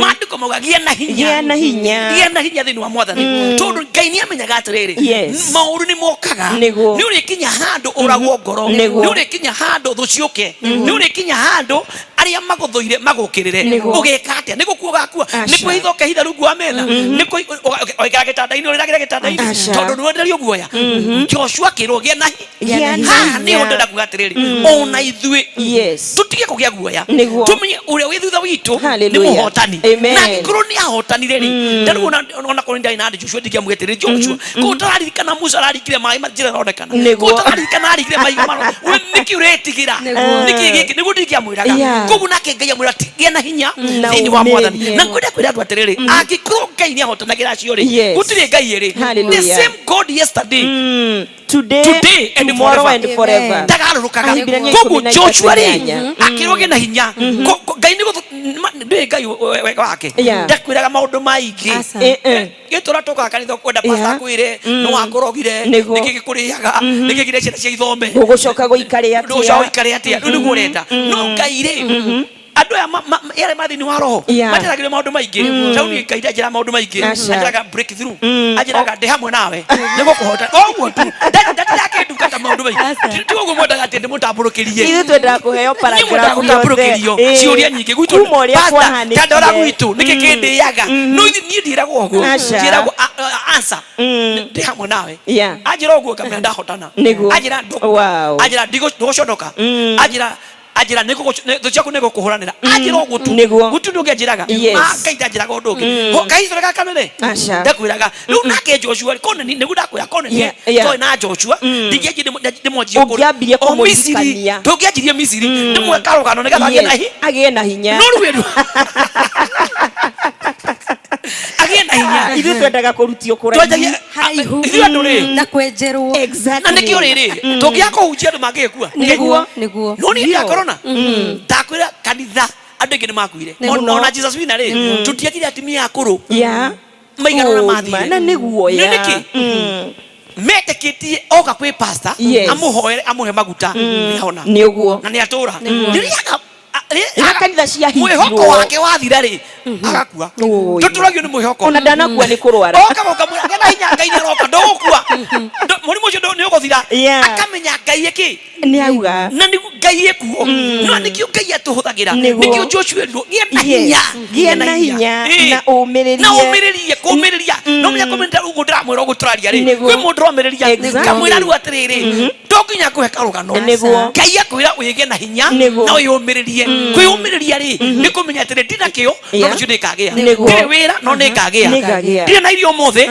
maandĩko mauga gĩa na hinya. Gĩa na hinya. Gĩa na hinya thĩinĩ wa mwathani, tondũ Ngai nĩ amenyaga atĩrĩrĩ, Yes. maũru nĩ mokaga. Nĩguo. Nĩ ũrĩkinya handũ ũragwo ngoro, Nĩguo. nĩ ũrĩkinya handũ thũ ciũke, nĩ ũrĩkinya handũ arĩa magũthũire magũkĩrĩre. Nĩguo. Ũgeka atĩa? Nĩ gũkua ũgakua? Aca. Nĩ kwĩhitha ũkehitha rungu wa metha? Nĩ ũikara gĩtanda-inĩ, ũrĩragĩra gĩtanda-inĩ Aca. tondũ nĩ wenderio guoya? Joshua akĩrwo gĩa na Gĩa na haha hinya. nĩho ndĩrenda kuga atĩrĩrĩ, ona ithuĩ Yes. tũtige kũgĩa guoya, Nĩguo. tũmenye ũrĩa wĩ thutha witũ nĩ Hallelujah. mũhotani. Amen. Na angĩkorwo nĩ ahotanire rĩ, tarĩu ona korwo ndarĩ na andũ Joshua ndingĩamwĩra atĩrĩrĩ, Joshua, kũu ũtararirikana Musa ararikire maĩ njĩra ĩronekana? Nĩguo. Kũu ũtararirikana arikire mahiga maro we nĩkĩ ũretigĩra? Nĩguo. Nĩkĩ gĩkĩ? Nĩguo ndingĩamwĩraga. Yeah. Koguo nake Ngai amwĩra gĩa na hinya Na thĩinĩ wa mwathani. ũmĩrĩrie. Na ngwenda kwĩra andũ atĩrĩrĩ, angĩkorwo Ngai nĩ ahotanagĩra acio rĩ, Yes. gũtirĩ Ngai ĩrĩ. The Hallelujah. same God yesterday, Today, today and tomorrow forever. and forever. Ndagarũrũkaga. Ahibirania Koguo 13. Joshua rĩ, akĩrwo gĩa na hinya. Ngai nĩ ndũĩ Ngai wega wake, Yeah. ndakwĩraga maũndũ maingĩ. Aca. Eh, eh. Gĩtũra tũkaga kanitha ũkwenda Yeah. pastor akwĩre nĩ wakũrogire, Nĩguo. nĩkĩ gĩkũrĩaga, nĩkĩ gĩkĩre ciana cia ithome, Gũgũcoka gũikare ndũgũcoka atĩa? ũikare atĩa, rĩu nĩguo ũrenda. No Ngai rĩ, andũ aya arĩa ma thĩinĩ wa roho Yeah. materagĩrio maũndũ maingĩ. Tarĩu niĩ Ngai ndanjĩraga maũndũ maingĩ, Aca. anjĩraga breakthrough, anjĩraga ndĩ hamwe nawe nĩguo kũhota ũguo tu. Ndatindakĩndungata maũndũ maingĩ. Aca. Ti ũguo mwendaga atĩ ndĩmũtambũrũkĩrie. Ithuĩ twendaga kũheo Niĩ mwendaga paragraph gũtambũrũkĩrio yothe. ciũria nyingĩ gwitũ. Kuma ũrĩa Pastor, kwahanĩkire. ta ndora gwitũ nĩkĩ kĩndĩaga? No niĩ ndiĩragwo ũguo, Aca. njĩragwo answer, ndĩ hamwe nawe. Yeah. Anjĩra ũguo ngamenya ndahotana. Nĩguo. Anjĩra Wow. anjĩra ndũgũconoka, anjĩra thũ ciaku nĩgũkũhũranĩra, anjĩra ũguo tu. Nĩguo. Gũtirĩ ũndũ ũngĩ anjĩraga. Yes. Ah, Ngai ndanjĩraga ũndũ ũngĩ. Ho, kahistory gaka kanene Aca. ndakwĩraga rĩu nake Joshua rĩ, kone nĩguo ndakwĩra kone Yeah, yeah. toĩ na Joshua ndingĩanjia ndĩmwanjie Ũngĩambirie O Misiri, kũmũririkania. tũngĩanjirie Misiri ndĩmwe karũgano nĩgetha agĩe na Yes. Agĩe na hinya. no rĩu ĩru agĩe na hinya. Ithuĩ twendaga kũrutio kũraihu. Twanjagia Haraihu. ithuĩ andũ rĩ, Na kwenjerwo. Exactly. na nĩkĩo rĩrĩ tũngĩaga kũhunjia andũ mangĩgĩkua. Nĩguo, nĩguo. No niĩ Ndio. ya corona ndakwĩra kanitha andũ aingĩ nĩ makuire. Nĩguo. Ona Jesus wina rĩ, tũtiagire atumia akũrũ Yeah. maigana ũna Oh, mathire. na nĩ guoya. Nĩ nĩkĩ? Metĩkĩtie oka kwĩ pastor Yes. amũhoere amũhe maguta nĩ ahona Nĩ ũguo. na nĩ atũra. Rĩrĩa Rĩrĩa kanitha ciahingirwo. Mwĩhoko wake wathira rĩ, agakua. Oi. Tũtũragio nĩ mwĩhoko. Ona ndanakua nĩ kũrwara. Oka ũkamwĩra gĩa na hinya, Ngai nĩ aroka, ndũgũkua. Mũrimũ ũcio nĩ ũgũthira. Yeah. Akamenya Ngai ĩkĩ Nĩ auga. Na nĩguo Ngai ĩkuo, no nĩkĩo Ngai atũhũthagĩra. Nĩguo. Nĩkĩo Joshua erirwo gĩa na Yes. hinya. Gĩa na hinya Ĩĩ. na ũmĩrĩrie. Na ũmĩrĩrie kũmĩrĩria, no menya kũmĩrĩria ũguo ndĩramwĩra ũguo tũraria rĩ, Nĩguo. kwĩ mũndũ ũramĩrĩria. Exactly. Ngamwĩra rĩu atĩrĩrĩ, to nginya ngũhe karũgano. Nĩguo. Ngai akwĩra wĩgĩe na hinya Nĩguo. na wĩyũmĩrĩrie. Kwĩyũmĩrĩria rĩ, nĩ kũmenya atĩrĩ, ndina kĩo no Yeah. rũciũ nĩngagĩa. Nĩguo. Ndirĩ wĩra no nĩngagĩa. Nĩngagĩa. Ndirĩ na irio ũmũthĩ,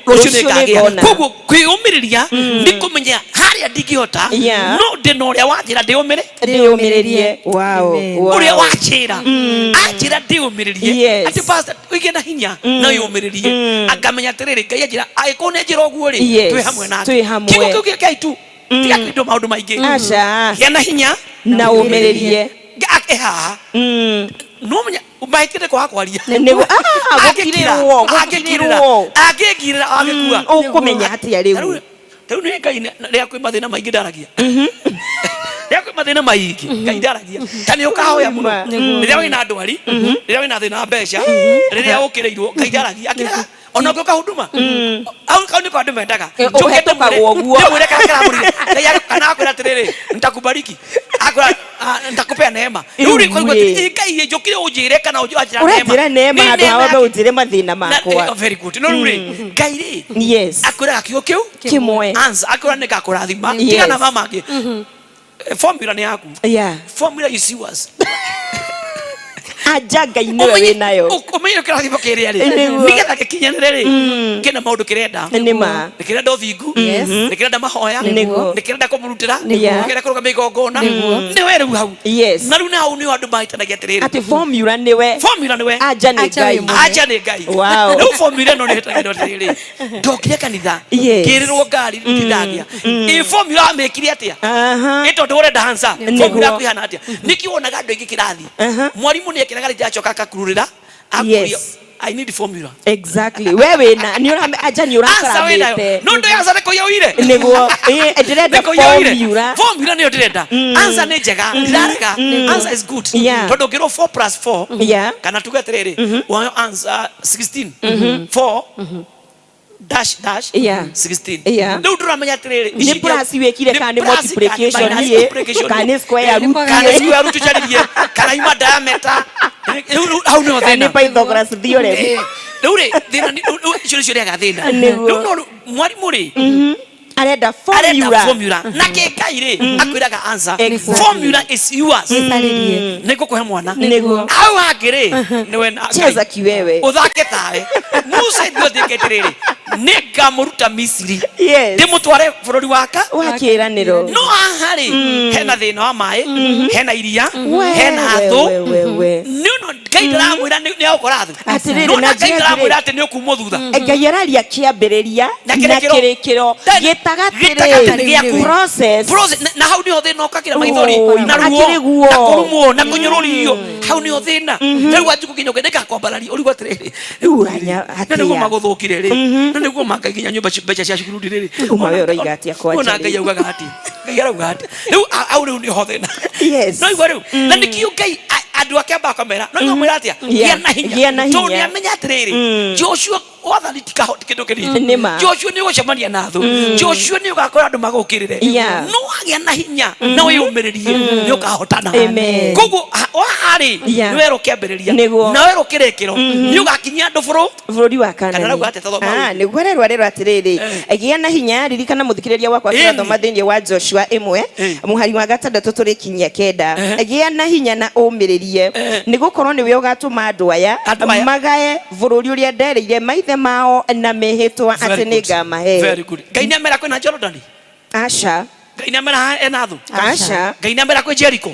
rũciũ Rũciũ nĩngagĩa. nĩngona. Koguo kwĩyũmĩrĩria nĩ kũmenya harĩa ndingĩhota, Yeah. no ndĩ na ũrĩa wanjĩra ndĩyũmĩrĩ. Ndĩyũmĩrĩrie. Wow. Amen. Wow. Ũrĩa wanjĩra, anjĩra ndĩyũmĩrĩrie. Yes. Atĩ pastor ũgĩe na hinya na wĩyũmĩrĩrie, akamenya atĩrĩrĩ, Ngai anjĩra angĩkorwo nĩ anjĩra ũguo rĩ, Yes. twĩ hamwe nake. Twĩ hamwe. Kiugo kĩu kĩa Ngai tu, tiga kwĩndwo maũndũ maingĩ. Aca. Gĩa na hinya Na ũmĩrĩrie. Ake haha no menya mahĩtĩte kwaga kwaria. Nĩguo. Ah, Angĩkira, gũkirĩrwo, angĩkirĩra, gũkirĩrwo. angĩngirĩra agĩkua. Ũkũmenya atĩa rĩu? Tarĩu nĩ Ngai rĩrĩa kwĩ mathĩna maingĩ ndaragia, rĩrĩa kwĩ mathĩna maingĩ Ngai ndaragia, ta nĩ ũkahoya mũno, rĩrĩa wĩna ndwari, rĩrĩa wĩna thĩna wa mbeca, rĩrĩa ũkĩrĩirwo, Ngai ndaragia, akiraga ona ũngĩũka huduma au kau nĩko andũ mendaga. Eh, Njũke ũhetũkagwo ũguo. Ndĩmwĩre karĩa karamũrire Ngai kana akwĩra atĩrĩrĩ, nitakubariki, akwĩra, "Ah, nitakupea neema." Rĩu rĩ kwaigua Rĩu rĩ. atĩrĩ, Ngai njũkire ũnjĩre kana ũnjĩra. Ũranjĩra neema Nĩ handũ ha neema wambe yake. ũnjĩre mathĩna makwa. Oh, very good. No rĩu rĩ, Ngai rĩ, Yes. akwĩraga kiugo kĩu Kĩmwe. answer, akwĩra nĩ ngakũrathima. Yes. Tiga na mama angĩ. Formula nĩ yaku. Yeah. Formula is yours. Anja Ngai nĩwe wĩ nayo. Ũmenye kĩrathimo kĩrĩa rĩ, Nĩguo. nĩgetha gĩkinyanĩre rĩ, kĩna maũndũ kĩrenda. Nĩ ma. Nĩ kĩrenda ũthingu, Yes. nĩ kĩrenda mahoya, Nĩguo. nĩ kĩrenda kũmũrutĩra, Nĩguo. nĩ kĩrenda kũrũgamia igongona. Nĩwe rĩu hau. Yes. Na rĩu na hau nĩho andũ mahĩtanagia atĩrĩrĩ, Atĩ formula nĩwe. Formula nĩwe. Anja nĩ Anja Ngai. wĩ mwene. Aja nĩ Ngai. Wow. Rĩu formula ĩno nĩ ĩhĩtanagia atĩrĩrĩ, ndokire kanitha Yes. ngĩrĩrwo ngari ndindagĩa ĩ formula wamĩkire atĩa? Aha. Ĩ tondũ ũrenda hansa Nĩguo. formula yaku ihana atĩa? Nĩkĩo wonaga andũ aingĩ kĩrathi, Aha. mwarimũ nĩ ekĩraga Akĩraga rĩ acoka akakururĩra akũria. I need formula. Exactly, we wĩna nĩ ũrame anja nĩ Answer wĩnayo. ũrakaramĩte. No ndũ answer nĩ kũiya ũire. Nĩguo, ĩ, ndĩrenda Nĩ kũiya ũire. formula. Formula nĩyo ndĩrenda. Answer nĩ njega, ndirarega. Answer is good. Tondũ ũngĩrwo 4 plus 4, kana tuge atĩrĩrĩ, wayo answer 16, 4 dash dash 16. Rĩu ndũramenya atĩrĩrĩ, Nĩ ici plus wĩkire nĩ kana nĩ plus kana multiplication minus ĩ, multiplication. kana nĩ square root kana ĩ. square root ũcaririe, kana ima diameter. Rĩu hau nĩho Kana nĩ thĩna. Pythagoras theorem. Rĩu rĩ, thĩna rĩu icio nĩcio rĩaga thĩna. Nĩguo. Rĩu no mwarimũ rĩ, arenda arenda formula. Formula na kĩ Ngai rĩ akwĩraga answer. Formula is yours. Gĩcarĩrie. Nĩ ngũkũhe mwana. Hau hangĩ rĩ, nĩwe na Ngai. Cheza kiwewe. Ũthake tawe Musa. Ithuĩ thiĩke atĩrĩrĩ, nĩ ngamũruta Misiri, ndĩmũtware bũrũri waka wa kĩĩranĩro. No haha rĩ, hena thĩna wa maĩ, hena iria, hena thũ. We, we, we. Nĩ ũno Ngai ndaramwĩra nĩ agũkora thũ. Atĩrĩrĩ, No na Ngai njĩra ndaramwĩra atĩ nĩ ũkumwo thutha. Ngai araria kĩambĩrĩria Na na kĩrĩkĩro. kĩrĩkĩro. Gĩtagatĩ Gĩtagatĩ gĩaku. process. Process, na hau niho thĩna ũkakĩra maithori Oi, na ruo akĩrĩ guo. na kũrumwo na kũnyũrũrio, hau niho thĩna. Rĩu wanjiku nginya ũkĩ nĩngakwambararia ũrigwo atĩrĩrĩ, Rĩu ũranya na nĩguo atĩa? magũthũkire rĩ, na nĩguo mangai nginya nyũmba mbeca cia cukuru rĩ. Uma we ũroiga atĩa kwanja Ona Ngai rĩ? augaga atĩ, Ngai arauga atĩ rĩu hau rĩu niho thĩna. No igua rĩu na nĩkĩo Ngai andũ ake amba akamera no igua mwĩra atĩa? Gĩa na hinya. Gĩa na hinya. Tondũ nĩamenya atĩrĩrĩ, Joshua wathani ti kĩndũ kĩnini. Nĩ ma. Joshua nĩ ũgũcemania na thũ, Joshua nĩ ũgakora andũ magũkĩrĩre. No wagĩa na hinya na wĩyũmĩrĩrie, nĩ ũkahotana. Amen. Koguo waha rĩ, nĩ werwo kĩambĩrĩria na werwo kĩrĩkĩro, nĩ ũgakinyia andũ bũrũ Bũrũri wa Kana Kanani. arauga atĩa? Tathoma Ah, rĩu. Nĩguo arerwo arerwo atĩrĩrĩ, gĩa na hinya. Ririkana mũthikĩrĩria wakwa, tũrathoma thĩinĩ wa Joshua 1, mũhari wa 6 tũrĩkinyia 9. Gĩa na hinya na ũmĩrĩrie, nĩ gũkorwo nĩwe ũgatũma andũ aya Andũ aya. magae bũrũri ũrĩa nderĩire maithe mao na mĩhĩtwa atĩ Very nĩ good. ngamahe. Very good. Ngai nĩ amera kwĩna Jorodani? Aca. Ngai nĩ amera ena thũ? Aca. Ngai nĩ amera kwĩ Jericho?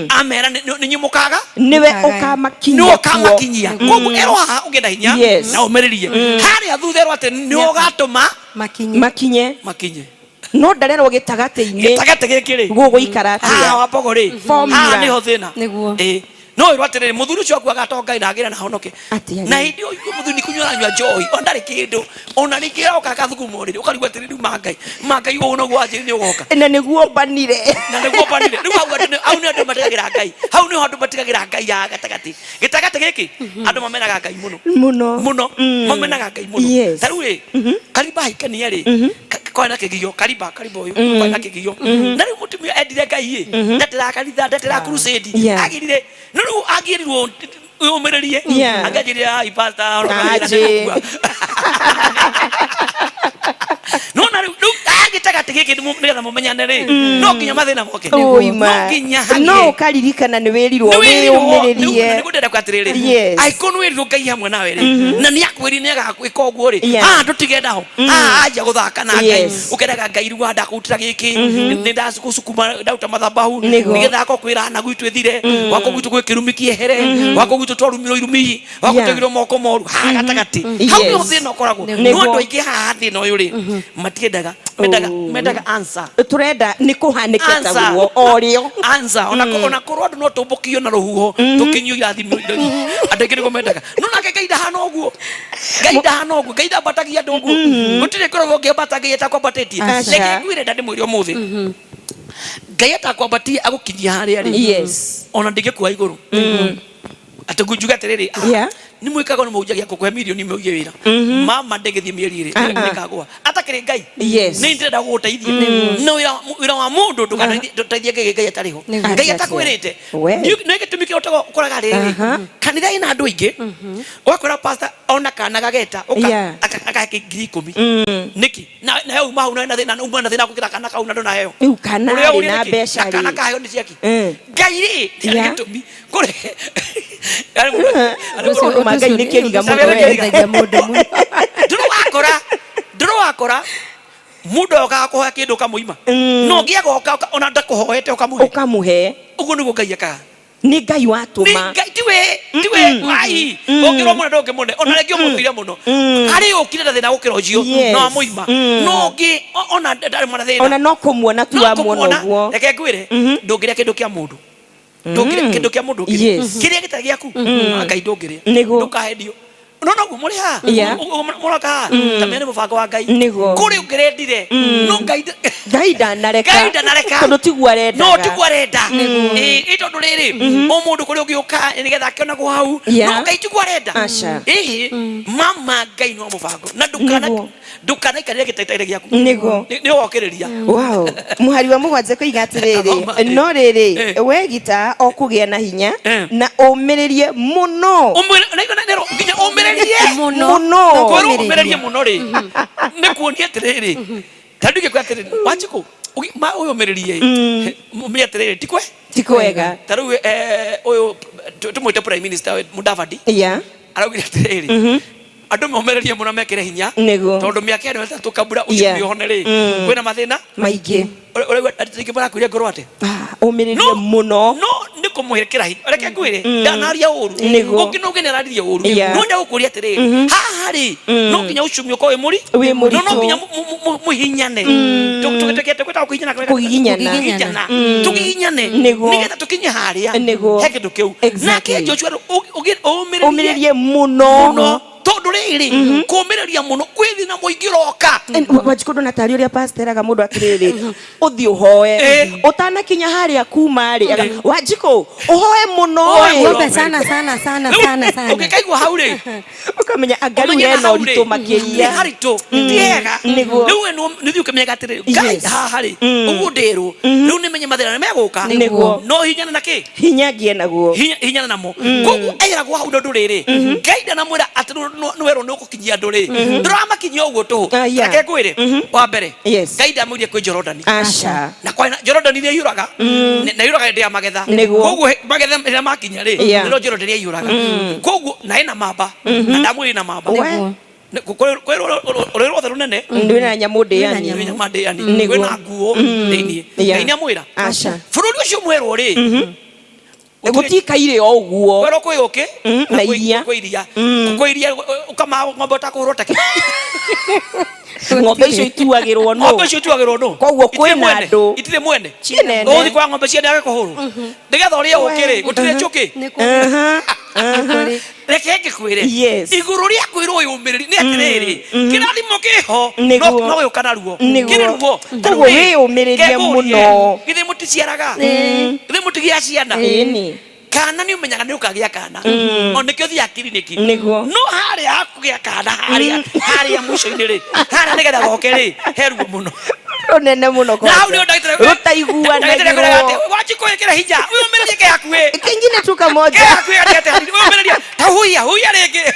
Amera nĩ inyuĩ mũkaga. Nĩwe Mũkagaya. ũkamakinyia Nĩ kuo. ũkamakinyia. Koguo erwo haha ũgĩe na hinya na ũmĩrĩrie, harĩa thutha erwo atĩ nĩ ũgatũma Makinye. Makinye. Makinye. No ndarerwo gĩtagatĩ-inĩ Gĩtagatĩ gĩkĩ rĩ, gũgũikara haha atĩa. wa mbogo rĩ, Formula. haha nĩho thĩna. Ĩ, no ĩrwo atĩrĩrĩ, mũthuri ũcio akuaga atonga na agĩre na honoke. Atĩa Na rĩ? hĩndĩ ĩyo mũthuri nĩ kũnyua aranyua njohi, ona ndarĩ kĩndũ, ona rĩngĩ aroka akathuguma ũrĩrĩ, ũkarigwo atĩrĩrĩ, rĩu mangai mangai ũũ noguo wanjĩrĩ nĩ ũgoka. Na nĩguo mbanire. Na nĩguo mbanire. Rĩu hau andũ hau nĩ andũ matigagĩra Ngai, hau nĩho andũ matigagĩra Ngai ya gatagatĩ. Gĩtagatĩ gĩkĩ andũ mamenaga Ngai mũno. Mũno. Mũno. Mamenaga Ngai mũno. Ta rĩu rĩ, Kariba ahikania rĩ, kwarĩ na kĩgio. Kariba, Kariba ũyũ, kwarĩ na kĩgio, na rĩu mũtumia endire Ngai ĩ, ndatĩraga kanitha, ndatĩraga crusade. Agĩrire no rĩu angĩrirwo ũmĩrĩrie, angĩanjĩrire, "Ai, pastor, Aje. no na rĩu gĩtagatĩ gĩkĩ nĩgetha mũmenyane rĩ, no nginya mathĩna moke, no Ũima. nginya hagĩe. No ũkaririkana nĩ wĩrirwo wĩyũmĩrĩrie. Nĩguo ndĩrenda kuga atĩrĩrĩ, angĩkorwo nĩ wĩrirwo Ngai hamwe nawe rĩ, na nĩ akwĩrire nĩ agagwĩka ũguo rĩ, haha ndũtige naho, haha anjia gũthaka na Ngai. Ũkenaga Ngai, rĩu ndakũrutĩra gĩkĩ, nĩ ndagũcukuma, ndaruta mathabahu nĩgetha akorwo kwĩra na gwitũ ĩthire, gwakwa gwitũ gwĩ kĩrumi kĩehere, gwakwa gwitũ twarumirwo irumi, gwakwa twagirwo moko moru. Haha gatagatĩ hau nĩho thĩna ũkoragwo. No andũ aingĩ haha thĩna ũyũ rĩ, matiendaga, mendaga mendaga answer. Tũrenda nĩ kũhanĩke ta Answer. guo o rĩo. Answer, ona ona korwo andũ no tũmbũkio na rũhuho tũkinyio irathimo, andũ aingĩ nĩguo mendaga. No nake Ngai ndahana ũguo, Ngai ndahana ũguo, Ngai ndambatagia andũ ũguo. Gũtirĩ ngoragwo ngĩambata Ngai atakwambatĩtie. Aca. Reke ngwĩre, nda ndĩmwĩre ũmũthĩ, Ngai atakwambatie agũkinyia harĩa rĩ, ona ndingĩkua igũrũ atĩ njuge atĩrĩrĩ, ah, nĩ mwĩkaga nĩ mũhunjagia kũkũhe mirioni ĩmwe ũige wĩra mama ndĩgĩthiĩ mĩeri 2 nĩkagũa atakĩrĩ Ngai. Nĩ ndĩrenda gũgũteithia no wĩra wa mũndũ, ndũgateithie Ngai, Ngai atarĩ ho. Ngai Atĩa? atakwĩrĩte. We. Nĩ gĩtũmi kĩrĩa ũkoraga rĩrĩ, kanitha ĩna andũ aingĩ, ũgakora pastor ona kana gageta ũka akahe 10,000 nĩkĩ, na nawe uma hau na thĩna, uma na thĩna gũkĩra kana kau na ndũnaheo. Rĩu kana Ũrĩa arĩ ũrĩa na nĩkĩ? mbeca Na kana rĩ. kaheo nĩ ciaki. Ngai rĩ nĩ gĩtũmi kũrĩ Ũndũ ma Ngai nĩ kĩriga Ũndũ ũcio mũno. nĩ ũteithagia mũndũ mũno. Ndũrĩ wakora mũndũ okaga kũhoya kĩndũ ũkamũima, no ũngĩ agoka ona ndakũhoete ũkamũhe. Ũkamũhe. Ũguo nĩguo Ngai ekaga. Nĩ Ngai Nĩ watũma. Ngai tiwe tiwe ai ũngĩrwo mũno ndũngĩmũne, ona rĩngĩ ũmũthũire mũno, harĩ ũkire na thĩna gũkĩra ũcio, no amũima, no ũngĩ ona ndarĩ mwana thĩna. Ona no kũmuona tu No wamuona kũmuona. ũguo. Reke ngwĩre, ndũngĩrĩa kĩndũ kĩa mũndũ. Ndũngĩrĩa kĩndũ kĩa mũndũ ũngĩ. Yes. Kĩrĩa gĩtarĩ gĩaku, Ngai ndũngĩrĩa. Nĩguo. Ndũkahendio. No noguo mũrĩ haha. Yeah. Mũroka haha. Ta menya nĩ mũbango wa Ngai. Nĩguo. Kũrĩ ũngĩrendire. No Ngai Ngai ndanareka. Ngai ndanareka. Tondũ tiguo arendaga. No tiguo arenda. Ĩ tondũ rĩrĩ, o mũndũ kũrĩ ũngĩũka nĩgetha akĩonagwo hau. Yeah. No Ngai tiguo arenda. Aca. Ĩhĩ, mama Ngai no mũbango. Na ndũkana Nĩguo. ndũkanaikarĩre gĩtaitaire gĩaku. Nĩguo. Nĩ ũgokĩrĩria. Wow. Mũhari wa mũgwanja koiga atĩrĩrĩ, Thoma. no rĩrĩ, Eh. we gita o kũgĩa na hinya Eh. na ũmĩrĩrie mũno. Ũmwĩre na nginya ũmĩrĩrie. Mũno. Mũno. Kwĩrwo Ũmĩrĩrie. ũmĩrĩrie mũno rĩ, nĩ kuonia atĩrĩrĩ, ta rĩu ingĩkwĩra atĩrĩrĩ, Wanjikũ, ma ũyũ ũmĩrĩrie, ũmenye atĩrĩrĩ, ti kwe? Ti kwega. Ta rĩu ũyũ tũmwĩte prime minister Mudavadi, Yeah. araugire atĩrĩrĩ, andũ momĩrĩrie mũno mekĩre hinya, Nĩguo. tondũ mĩaka ĩno ĩtatũ kabura Yeah. uchumi ũhone rĩ, kwĩna mathĩna Maingĩ. Ũraigua rĩngĩ marakuire ngoro atĩ? Ah, ũmĩrĩrie mũno. No nĩ kũmwĩkĩra hinya. Reke ngwĩre, ndanaria ũru. Nĩguo. Ũngĩ no ũngĩ nĩararirie ũru. Yeah. No ndagũkũria atĩrĩrĩ, haha rĩ, no nginya uchumi ũkorwo wĩ mũri Wĩ mũritũ. No no nginya mũhihinyane. Tũgĩtwĩkaga kũhihinyana kana Kũgiginyana. Kũgiginyana. Tũgiginyane. Nĩguo. Nĩgetha tũkinye harĩa. Nĩguo. He kĩndũ kĩu. Exactly. Nake Joshua ũmĩrĩrie Ũmĩrĩrie mũno. mũno. Tondũ rĩrĩ, kũũmĩrĩria mũno kwĩ thĩna mũingĩ ũroka. Wanjikũ ndona tarĩ ũrĩa pastor eraga mũndũ atĩrĩrĩ, ũthiĩ ũhoe. Ũtanakinya harĩa kuma rĩ, Wanjikũ, ũhoe mũno Ũhoe ĩ. mũno. Ng'ombe sana sana sana Rĩu, sana sana. ũngĩkaigua hau rĩ, Ũkamenya anga rĩu Ũmenye na hena hau rĩ, ũritũ makĩria. nĩ haritũ ti hega Nĩguo. rĩu we nĩ thiĩ ũkĩmenyaga atĩrĩrĩ, Ngai Yes. haha rĩ ũguo ndĩrwo rĩu nĩmenye mathĩna nĩ megũka Nĩguo. no hinyana na kĩ Hinya ngĩe naguo. Hinyana namo. Koguo eragwo hau tondũ rĩrĩ, Ngai ndanamwĩra atĩ nĩ werwo nĩ ũgũkinyia andũ rĩ, ndũramakinyia ũguo tũhũ. Ah, yeah. Reke ngwĩre, wa mbere, Yes. Ngai ndamwĩrire kwĩ Jorodani Aca. na kwa Jorodani nĩ ĩiyũraga na ĩiyũraga hĩndĩ ya magetha. Nĩguo. Koguo magetha rĩrĩa makinya rĩ, Yeah. nĩrĩo Jorodani ĩiyũraga. Koguo na ĩna mamba, na ndamwĩrire ĩna mamba. We. Kwĩ rũĩ ruothe rũnene Ndwĩna nyamũ ndĩani. kwĩ nyama ndĩani, Nĩguo. kwĩna nguo thĩiniĩ. Yeah. Ngai nĩamwĩra Aca. bũrũri ũcio mwerwo rĩ, Gũtikaire o ũguo. Kwerwo kwĩ ũkĩ Na iria. Kwĩ iria, kwĩ iria ũkama ng'ombe ũtakũhũrwo take. Ng'ombe icio ituagĩrwo nũ? Ng'ombe icio ituagĩrwo nũ? Koguo Itirĩ kwĩna mwene. andũ. Itirĩ mwene. Cienene. Ũgũthiĩ kwa ng'ombe ciene age kũhũrwo nĩgetha ũrĩe ũkĩ rĩ, gũtirĩ njũkĩ. Nĩ kũrĩ. Nĩ kũrĩ. Reke ngĩkwĩre, Yes. igũrũ rĩa kwĩrwo wĩyũmĩrĩrie nĩ atĩrĩrĩ, kĩrathimo kĩho Nĩguo. no gĩũka naruo. Nĩguo. Kĩrĩ ruo. Koguo wĩyũmĩrĩrie mũno. Githĩ mũticiaraga? Githĩ mũtigĩa ciana? Ĩni. Kana nĩ ũmenyaga nĩ ũkagĩa kana, o nĩkĩo thiaga kiriniki. Nĩguo. No harĩa hakũgĩa kana, harĩa harĩa mũico-inĩ rĩ, harĩa nĩgetha goke rĩ, he ruo mũno. Rũnene mũno Na hau nĩho kwanja. ndagĩtarĩ Rũtaiguanagĩrwo. Wanjikũ, ĩkĩra hinya, wĩyũmĩrĩrie, ke hakuhĩ. Kĩngine tu kamoja. Ke hakuhĩ gatagatĩ hanini, wĩyũmĩrĩrie, ta huia huia rĩngĩ,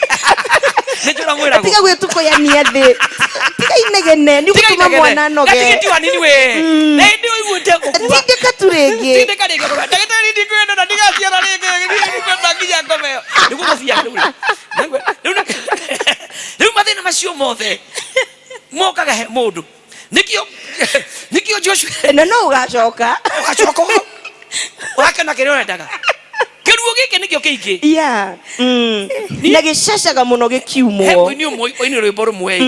nĩkĩo ũramwĩragwo. Tiga gwĩtukũyania thĩ. Tiga inegene, nĩ gũtũma mwana anoge. Gatigĩ hanini we nĩ ũiguĩte gũkua. Tindĩka tu rĩngĩ. Tindĩka rĩngĩ, ndagĩtarĩ, ndikwenda na ndigaciara rĩngĩ, ndikwenda nginya ngome ĩyo. Nĩguo gũthiaga rĩu rĩ. Rĩu mathĩna macio mothe mokaga he mũndũ, nĩkĩo Joshua Na no ũgacoka. Ũgacoka ũgakena kĩrĩa ũrendaga. Kĩruo gĩkĩ nĩkĩo kĩingĩ. Yeah. Na gĩcacaga mũno He gĩkiumwo. mũini ũmwe oini rwĩmbo rũmwe,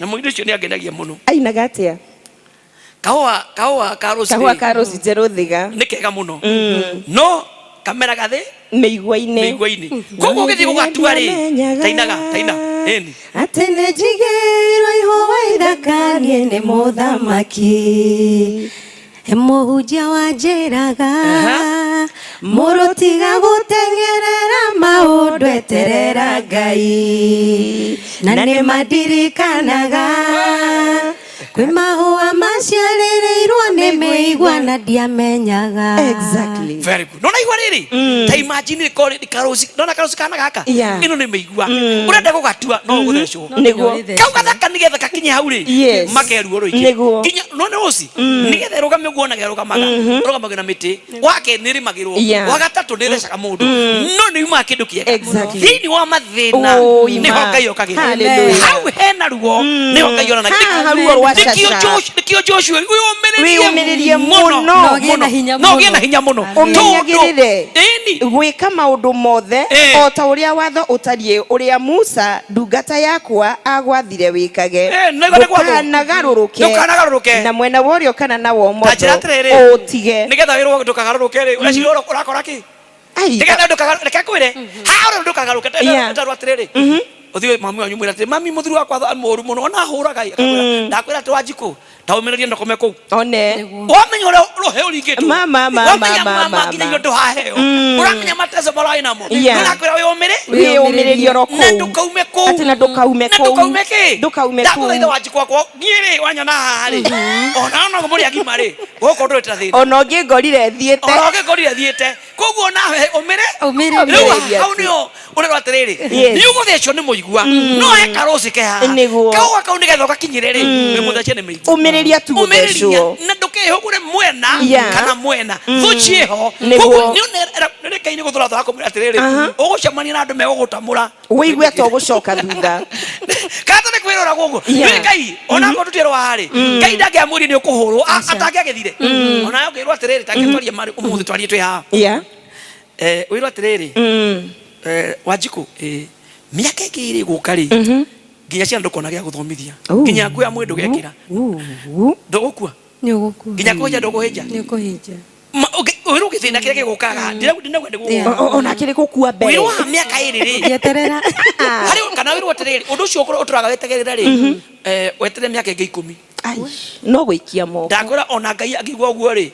na mũini ũcio nĩ angenagia mũno. Ainaga atĩa? Kahũa ka rose. Kahũa Rĩ, ka rose njerũ thiga. Nĩ kega mũno, no kameraga thĩ Mĩigua-inĩ. Mĩigua-inĩ. Koguo ũgĩthiĩ gũgatua rĩ, tainaga taina ĩni. Atĩ nĩ njigĩirwo ihũa ithaka niĩ nĩ mũthamaki. Mũhunjia wanjĩraga, mũrũ tiga gũteng'erera maũndũ, eterera Ngai. Na nĩ mandirikanaga kwĩ mahũa maciarĩrĩirwo nĩ mĩigua na ndiamenyaga. Exactly. Very good. Nona igua rĩrĩ, ta imagine rĩ karosi, nona karosi kana gaka, ĩno nĩ mĩigua, ũrenda gũgatua no ũgũthecwo. Nĩguo. Kau gathaka nĩgetha gakinye hau rĩ, makeruo rũingĩ. Nginya none rũci nĩgetha ĩrũgame ũguo onaga ĩrũgamaga, ĩrũgamagio na mĩtĩ wake nĩ ĩrĩmagĩrwo. Wa gatatũ nĩ ĩthecaga mũndũ, no nĩ yumaga kĩndũ kĩega. Thĩinĩ wa mathĩna Ũ, ima. nĩho Ngai okagĩra. Hallelujah. Hau hena ruo nĩho Ngai onanagia. Haha ruo rwa Nĩkĩo caca. Nĩkĩo Joshua wĩyũmĩrĩrie. Wĩyũmĩrĩrie mũno. Na ũgĩe na hinya na ũgĩe na mũno. hinya mũno. Ũmenyagĩrĩre. Ĩni. Gwĩka maũndũ mothe Eh. o ta ũrĩa watho ũtariĩ ũrĩa Musa ndungata yakwa agwathire wĩkage. Eh, nĩguo nĩ gwathwo. Ndũkanagarũrũke Ndũkanagarũrũke. na mwena wa ũrĩo kana na wa Ta njĩra ũmotho, atĩrĩrĩ, ũtige. nĩgetha wĩrwo ndũkagarũrũke rĩ, ũreciria ũrakora kĩ? Ai, Nĩgetha ndũkagarũrũke, reke ngwĩre, haha ũrĩa ndũkagarũrũke, Yeah. ndarwo atĩrĩrĩ, ũthiĩ mami wanyu mwĩre atĩrĩ, mami mũthuri wakwa mũũru mũno, ona ahũraga ĩ." Akakwĩra, ndakwĩra atĩ Wanjikũ, ta ũmĩrĩrie ndũkome kũu. One. Wamenya ũrĩa rũhe ũringĩtwo. Ma, ma, ma, Wamenya ma, ma, mama nginya ma. irio ndũhaheo. Ũramenya mateso mararĩ namo. Yeah. Ndũrakwĩra wĩyũmĩrĩ? Wĩyũmĩrĩrie oro Na kũu. ndũkaume kũu. Atĩ na ndũkaume Na kũu. ndũkaume kĩ? Ndũkaume kũu. Ndagũthaitha Wanjikũ wakwa, niĩ rĩ, wanyona haha rĩ, ona no mũrĩ agima rĩ, gũkũ ndũrĩ ta thĩna. Ona ũngĩngorire thiĩte. Ona ũngĩngorire thiĩte. Koguo nawe ũmĩre. Ũmĩrĩrie. Rĩu Ũmĩrĩrie hau atĩ. nĩho ũrerwo atĩrĩrĩ, Yes. nĩ ũgũthecwo nĩ mũigua, no he karũcĩ ke haha. Nĩguo. Kaũa kau nĩgetha ũgakinyĩre rĩ, wĩ mũthece nĩ mĩigua. Ũmĩrĩria tu Ũmĩrĩria gũthecwo. na ndũkehũgũre mwena Yeah. kana mwena, thũ ciĩho. Nĩguo. Koguo nĩ Ngai nĩ gũthũra thũra kũmwĩra atĩrĩrĩ, ũgũcemania na andũ megũgũtamũra. Wĩigue ta ũgũcoka thutha. Kana nĩ kwĩrora gũkũ. Yeah. Nĩ Ngai ona akorwo tũtierwo haha rĩ, Ngai ndangĩamwĩrire nĩ ũkũhũrwo, atangĩagethire. Ona ũngĩrwo atĩrĩrĩ, tangĩtwarie marĩ ũmũthĩ twarie twĩ haha. Yeah. Wĩrwo atĩrĩrĩ, Wanjikũ, mĩaka ĩngĩ ĩrĩ gũka rĩ, nginya ciana ndũkona gĩa gũthomithia. Nginya nguo ya mwĩrĩ ndũgekĩra. Ndũgũkua. Nĩ ũgũkua. Nginya kũhĩnja ndũkũhĩnja. Nĩ ũkũhĩnja. Wĩrwo gĩthĩna kĩrĩa gĩgũkaga, ndĩrauga nĩ gũgũka. Yeah. Ona kĩrĩ gũkua mbere. Wĩrwo wa mĩaka ĩrĩ rĩ. Gĩeterera. Harĩ kana wĩrwo atĩrĩrĩ, ũndũ ũcio ũkorwo ũtũraga wetagĩrĩra rĩ, weterere mĩaka ĩngĩ 10. Ai, no gũikia moko. Ndakwĩra ona Ngai angĩigua ũguo rĩ,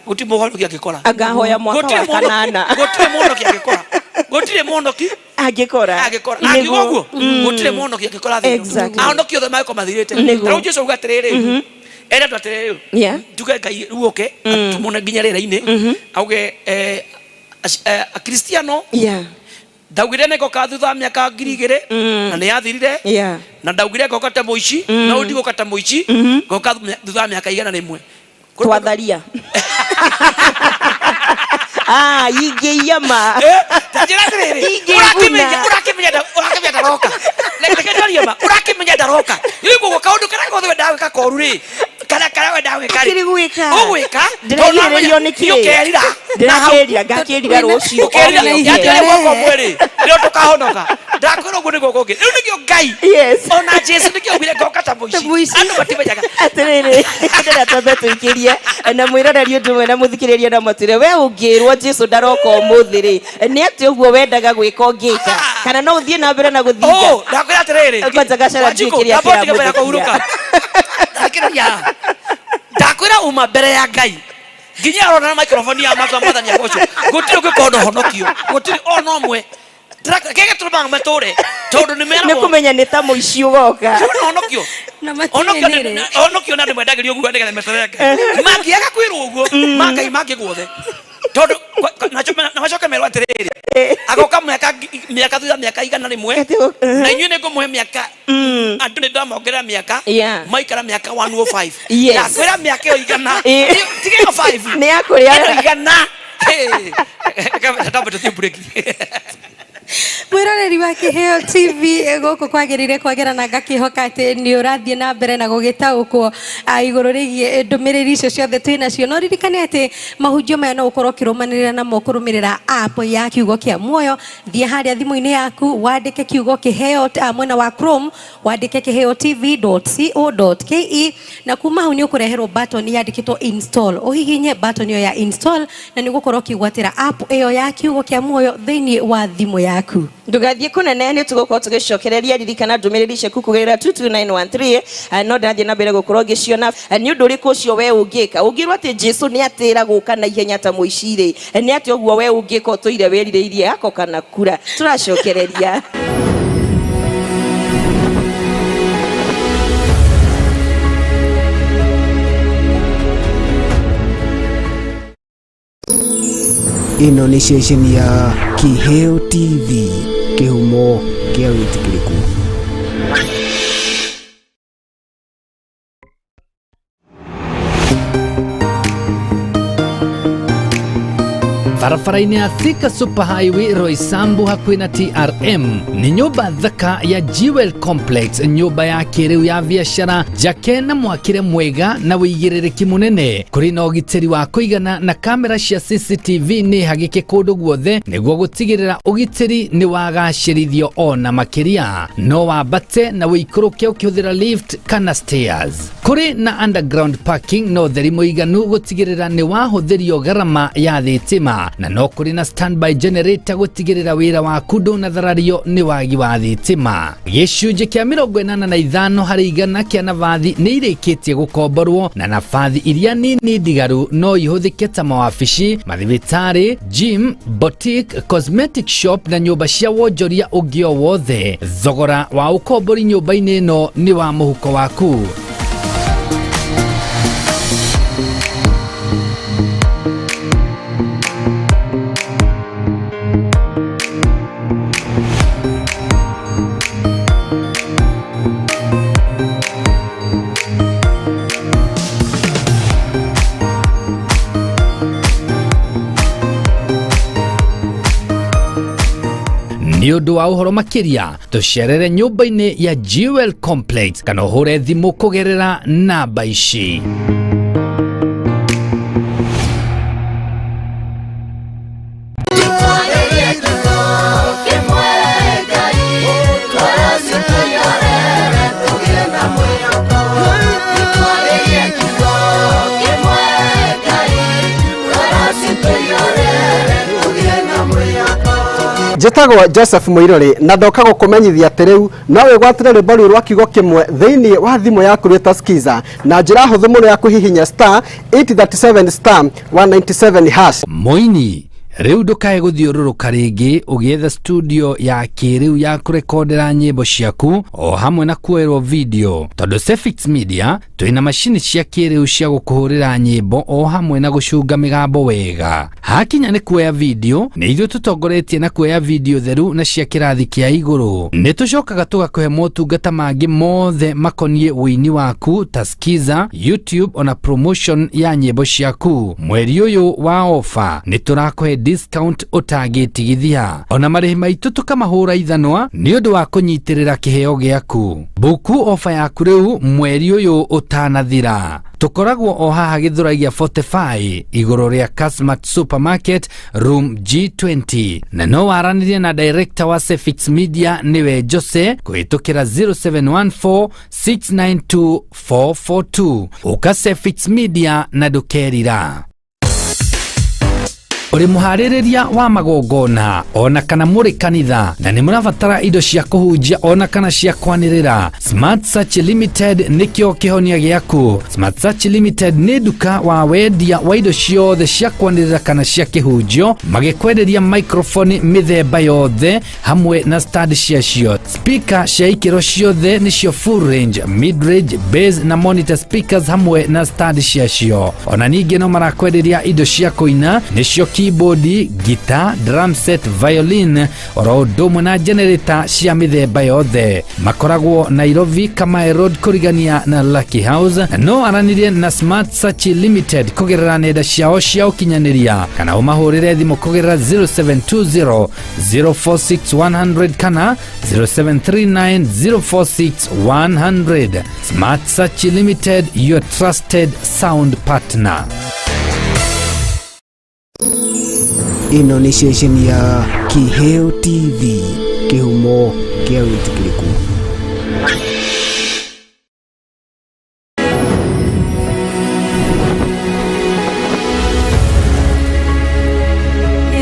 gũtirĩ mũhonoki angĩkora. Angahoya mwaka Gũtirĩ wa kanana. Gũtirĩ mũhonoki angĩkora. Gũtirĩ mũhonoki angĩkora. Angĩkora. Angiuga Nĩguo. ũguo, gũtirĩ mũhonoki angĩkora thĩ ĩno. Exactly. Ahonoki othe mangĩkorwo mathirĩte. Nĩguo. Ta rĩu Jesũ auga atĩrĩrĩ, ere andũ atĩrĩrĩ, Yeah. tuge Ngai rĩu oke, atũmũne nginya rĩera-inĩ, auge, Akristiano, Yeah. ndaugire nĩ ngoka thutha wa mĩaka 2000, na nĩ yathirire. Yeah. Na ndaugire ngoka ta mũici, na rĩu ndigũka ta mũici, ngoka thutha wa mĩaka 100. Twatharia. Ah, ingĩiya ma. Ta njĩra atĩrĩrĩ, Ingĩguna. ũrakĩmenya ũrakĩmenya ndaroka. Reke njarie ma, ũrakĩmenya ndaroka. Rĩu koguo kaũndũ karĩa gothe wendaga gwĩka koru rĩ, kana karĩa wendaga gwĩka rĩ, Akĩrĩ gwĩka. Ũgwĩka, Ndĩragirĩrĩrio tondũ nĩ kĩ? Nĩũkerira. Ndĩrakĩrira, ngakĩrira rũciũ. Ũkerira, O yatĩ rĩngĩ. gwaka ũmwe rĩ, nĩrĩo tũkahonoka. Ndakwĩra ũguo nĩguo kũngĩ. Rĩu nĩkĩo Ngai, Yes. ona Jesũ nĩkĩo augire ngoka ta mũici. Ta mũici. Andũ matimenyaga. Atĩrĩrĩ, ndĩrenda twambe tũikĩrie na mwĩroreri ũndũ ũmwe na mũthikĩrĩria na matwĩre, we ũngĩrwo Jesũ ndaroka ũmũthĩ rĩ, nĩ atĩ ũguo wendaga gwĩka ũngĩka, kana no ũthiĩ na mbere na gũthinga? Oh, ndakwĩra atĩrĩrĩ, Kwanja gacara Wanjikũ, ndiũĩ kĩrĩa ndamba ũtige mbere ya kĩramũthĩkia. kũhurũka. Ndakĩrĩria. Ndakwĩra uma mbere ya Ngai nginya arona na microphone ya makwa mwathani agocwo, gũtirĩ ũngĩkorwo na ũhonokio, gũtirĩ ona ũmwe. Kĩrĩa gĩtũmaga matũre tondũ nĩ meragwo nĩ kũmenya nĩ ta mũici ũgoka. Nĩ ũhonokio. Na Ũhonokio matiũĩ nĩ rĩ. ũhonokio na andũ mendagĩrio ũguo nĩgetha meterere Ngai. Mangĩaga kwĩrwo ũguo, ma Ngai mangĩgwo thĩ. Tondũ na macoke merwo atĩrĩrĩ, agoka mĩaka thutha mĩaka 100, na inyuĩ nĩ ngũmũhe mĩaka, andũ nĩ ndamongerera mĩaka, Yeah. maikara mĩaka 105. Yes. Ndakwĩra mĩaka ĩyo 100. Tiga ĩyo 5. Nĩ ya kũrĩa. Ĩno 100. Hey. Ndamba tũthiĩ break. Mwĩroreri wa Kĩheo TV, gũkũ kwagĩrĩire kwagĩra na ngakĩhoka atĩ nĩ ũrathiĩ na mbere na gũgĩtaũkwo, igũrũ rĩgiĩ ndũmĩrĩri icio ciothe twĩ nacio. No ririkane atĩ mahunjio maya no ũkorwo ũkĩrũmanĩrĩra namo kũrũmĩrĩra app ya Kiugo kĩa Muoyo. Thiĩ harĩa thimũ-inĩ yaku wandĩke Kiugo Kĩheo, mwena wa Chrome, wandĩke kĩheo T V dot C O dot K E, na kuma hau nĩ ũkũreherwo button yandĩkĩtwo install. Ũhihinye button ĩyo ya install na nĩ ũgũkorwo ũkĩgwatĩra app ĩyo ya Kiugo kĩa Muoyo thĩinĩ wa thimũ yaku. Ndũgathiĩ kũnene, nĩ tũgũkorwo tũgĩcokereria. Ririkana ndũmĩrĩri ciaku kũgerera 22913, no ndathiĩ na mbere gũkorwo ngĩciona. Nĩ ũndũ ũrĩkũ ũcio we ũngĩka ũngĩrwo atĩ Jesũ nĩ atĩra gũka na ihenya ta mũici rĩ, nĩ atĩ ũguo we ũngĩka ũtũire wĩrirĩirie gako kana kura? Tũracokereria. Ĩno nĩ ceceni ya Kĩheo TV, kĩhumo kĩa wĩtĩkĩrĩku. Barabara-inĩ ya Thika Super Highway Roysambu hakuhĩ na TRM nĩ nyũmba thaka ya Jewel Complex, nyũmba ya kĩrĩu ya biacara njake na mwakĩre mwega na wĩigĩrĩrĩki mũnene. Kũrĩ na ũgitĩri wa kũigana na kamera cia CCTV nĩ hagĩke kũndũ guothe nĩguo gũtigĩrĩra ũgitĩri nĩ wagacĩrithio ona makĩria. No wambate na wĩikũrũke ũkĩhũthĩra lift kana stairs. Kũrĩ na underground parking na ũtheri mũiganu gũtigĩrĩra nĩ wahũthĩrio gharama ya thitima, na no kũrĩ na standby generator gũtigĩrĩra wĩra waku ndũnatharario nĩ wagi wa thitima. Gĩcunjĩ kĩa 85 harĩ igana kĩa nabathi nĩ irĩkĩtie gũkomborwo, na nabathi iria nini ndigaru no ihũthĩke ta mawabici, mathibitarĩ, gym, boutique, cosmetic shop na nyũmba cia wonjoria ũngĩ o wothe. Thogora wa ũkombori nyũmba-inĩ ĩno nĩ wa mũhuko waku. Nĩ ũndũ wa ũhoro makĩria tũcerere nyũmba-inĩ ya Jewel Complex kana ũhũre thimũ kũgerera namba ici. Njĩtagwo Joseph Muiruri na ndoka gũkũmenyithia atĩ rĩu no wĩgwatĩre rwĩmbo rũu rwa kiugo kĩmwe thĩinĩ wa thimũ yaku rwĩta Skiza na njĩra hũthũ mũno ya kũhihinya star 837 star 197 hash. Moini rĩu ndũkae gũthiũrũrũka rĩngĩ ũgĩetha studio ya kĩrĩu ya kũrekondera nyĩmbo ciaku o hamwe na kuoerwo video, tondũ Cefix Media twĩna macini cia kĩrĩu cia gũkũhũrĩra nyĩmbo o hamwe na gũcunga mĩgambo wega. Hakinya nĩ kuoya video, nĩ ithuĩ tũtongoretie na kuoya video theru na cia kĩrathi kĩa igũrũ. Nĩ tũcokaga tũgakũhe motungata mangĩ mothe makoniĩ ũini waku ta Skiza, YouTube ona promotion ya nyĩmbo ciaku. Mweri ũyũ wa ofa nĩ tũrakũhe discount ũtangĩtigithia. Ona marĩhi maitũ tũkamahũra ithanwa nĩ ũndũ wa kũnyitĩrĩra kĩheo gĩaku. Buku ofa yaku rĩu mweri ũyũ ũtanathira. Tũkoragwo o haha Gĩthũrai 45 igũrũ rĩa Kasmart Supermarket room G20, na no waranĩrie na director wa Cefix Media nĩwe Jose kũhĩtũkĩra 0714 692 442. Ũka Cefix Media na ndũkerira. Ũrĩ mũharĩrĩria wa magongona ona kana mũrĩ kanitha na nĩ mũrabatara indo cia kũhunjia ona kana cia kwanĩrĩra, Smart Search Limited nĩkĩo kĩhonia gĩaku. Smart Search Limited nĩ nduka wa wendia wa indo ciothe cia kwanĩrĩra kana cia kĩhunjio, magĩkwenderia microphone mĩthemba yothe hamwe na stand ciacio, speaker cia ikĩro ciothe nĩcio full range, mid range, bass na monitor speakers hamwe na stand ciacio. Ona ningĩ no marakwenderia indo cia kũina nĩcio keyboard, guitar, drum set, violin oro ũndũ ũmwe na generator cia mĩthemba yothe. Makoragwo Nairobi Kamae Road kũrigania na Lucky House, na no aranĩrie na Smart Search Limited kũgerera nenda ciao cia ũkinyanĩria kana ũmahũrĩre thimũ kũgerera 0720 046 100 kana 0739 046 100. Smart Search Limited, your trusted sound partner. Ĩno nĩ ceceni ya Kiheo TV, kĩhumo kĩa wĩtĩkĩrĩku.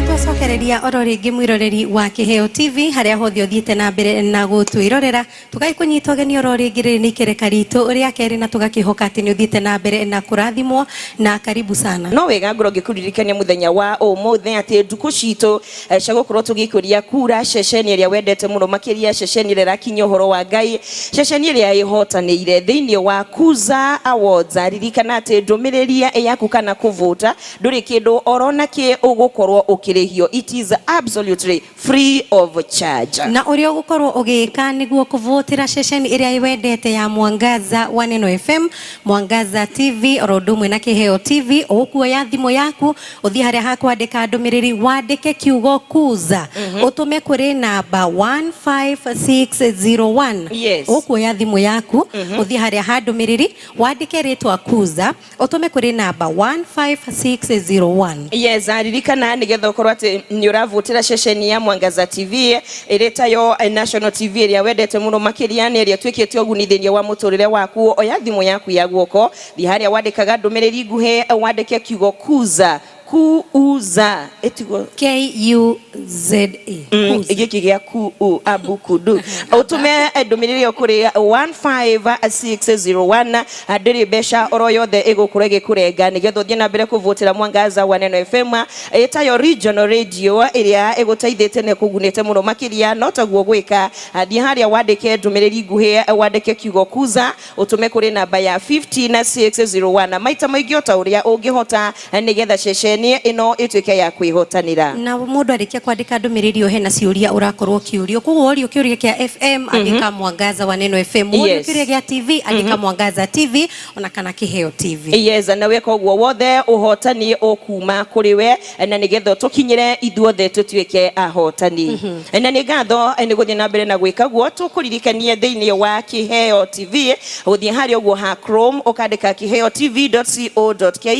Twacokereria oro rĩngĩ mwĩroreri wa Kiheo TV harĩa hothe ũthiĩte na mbere na gũtwĩrorera, tũgagĩkũnyita ũgeni oro rĩngĩ rĩrĩ nĩ ikereka ritũ rĩa kerĩ na tũgakĩhoka atĩ nĩ ũthiĩte na mbere na kũrathimwo, na karibu sana. No wega ngorwo ngĩkũririkania mũthenya wa ũmũthĩ atĩ ndukũ citũ cia gũkorwo tũgĩkũria kura ceceni ĩrĩa wendete mũno makĩria, ceceni ĩrĩa ĩrakinyia ũhoro wa Ngai, ceceni ĩrĩa ĩhotanĩire thĩinĩ wa Kuza Awards. Ririkana atĩ ndũmĩrĩri yaku kana kũvota ndũrĩ kĩndũ orona kĩ ũgũkorwo ũkĩrĩhio. It is absolutely free of charge. Na ũrĩa ũgũkorwo ũgĩka nĩguo kũvotera ceceni ĩrĩa wendete ya Mwangaza wa Neno FM, Mwangaza TV oro ũndũ ũmwe na Kĩheo TV, ũkuoya thimũ yaku ũthiĩ harĩa hakwandĩka ndũmĩrĩri wandĩke kiugo kuza ũtũme kũrĩ namba 15601. Yes. Ũkuoya thimũ yaku ũthiĩ harĩa ha ndũmĩrĩri wandĩke rĩtwa kuza ũtũme kũrĩ namba 15601. Yes, ririkana nigetha ukorwo ati ni uravutira ceceni ya Mwangaza TV ĩrĩ tayo National TV ĩrĩa wendete mũno makĩria nĩ ĩrĩa ĩtuĩkĩte ũguni thĩinĩ wa mũtũrĩre waku. Oya thimũ yaku ya guoko, thiĩ harĩa wandĩkaga ndũmĩrĩri nguhĩ, wandĩke kiugo kuza, kuuza, ĩtiguo KUZA. Kuza. Gĩkĩ gĩa ku u abu kudu, ũtũme ndũmĩrĩri ĩyo kũrĩ 15601. Ndĩrĩ mbeca oro yothe ĩgũkorwo ĩgĩkũrenga nĩgetha ũthiĩ na mbere kũvotera Mwangaza wa Neno FM ĩtayo regional radio ĩrĩa ĩgũteithĩtie na ĩkũgunĩte mũno makĩria. No taguo gwĩka, thiĩ harĩa wandĩke ndũmĩrĩri nguhĩ, wandĩke kiugo kuza ũtũme kũrĩ namba ya 15601 maita maingĩ o ta ũrĩa ũngĩhota nĩgetha ceceni ĩno ĩtuĩke ya kwĩhotanĩra. Na mũndũ arĩkia kwandĩka ndũmĩrĩri ĩyo hena ciũria ũrakorwo ũkĩũrio, koguo worio kĩũria kĩa FM andĩka Mwangaza wa Neno FM, worio kĩũria gĩa TV andĩka Mwangaza TV ona kana Kĩheo TV. Yes, na weka ũguo wothe ũhotani ũkuma kũrĩ we na nĩgetha tũkinyĩre ithuothe tũtuĩke ahotani. Na nĩ ngatho nĩ gũthiĩ na mbere na gwĩka guo, tũkũririkanie thĩinĩ wa Kĩheo TV gũthiĩ harĩa ũguo ha Chrome ũkandĩka kiheotv.co.ke,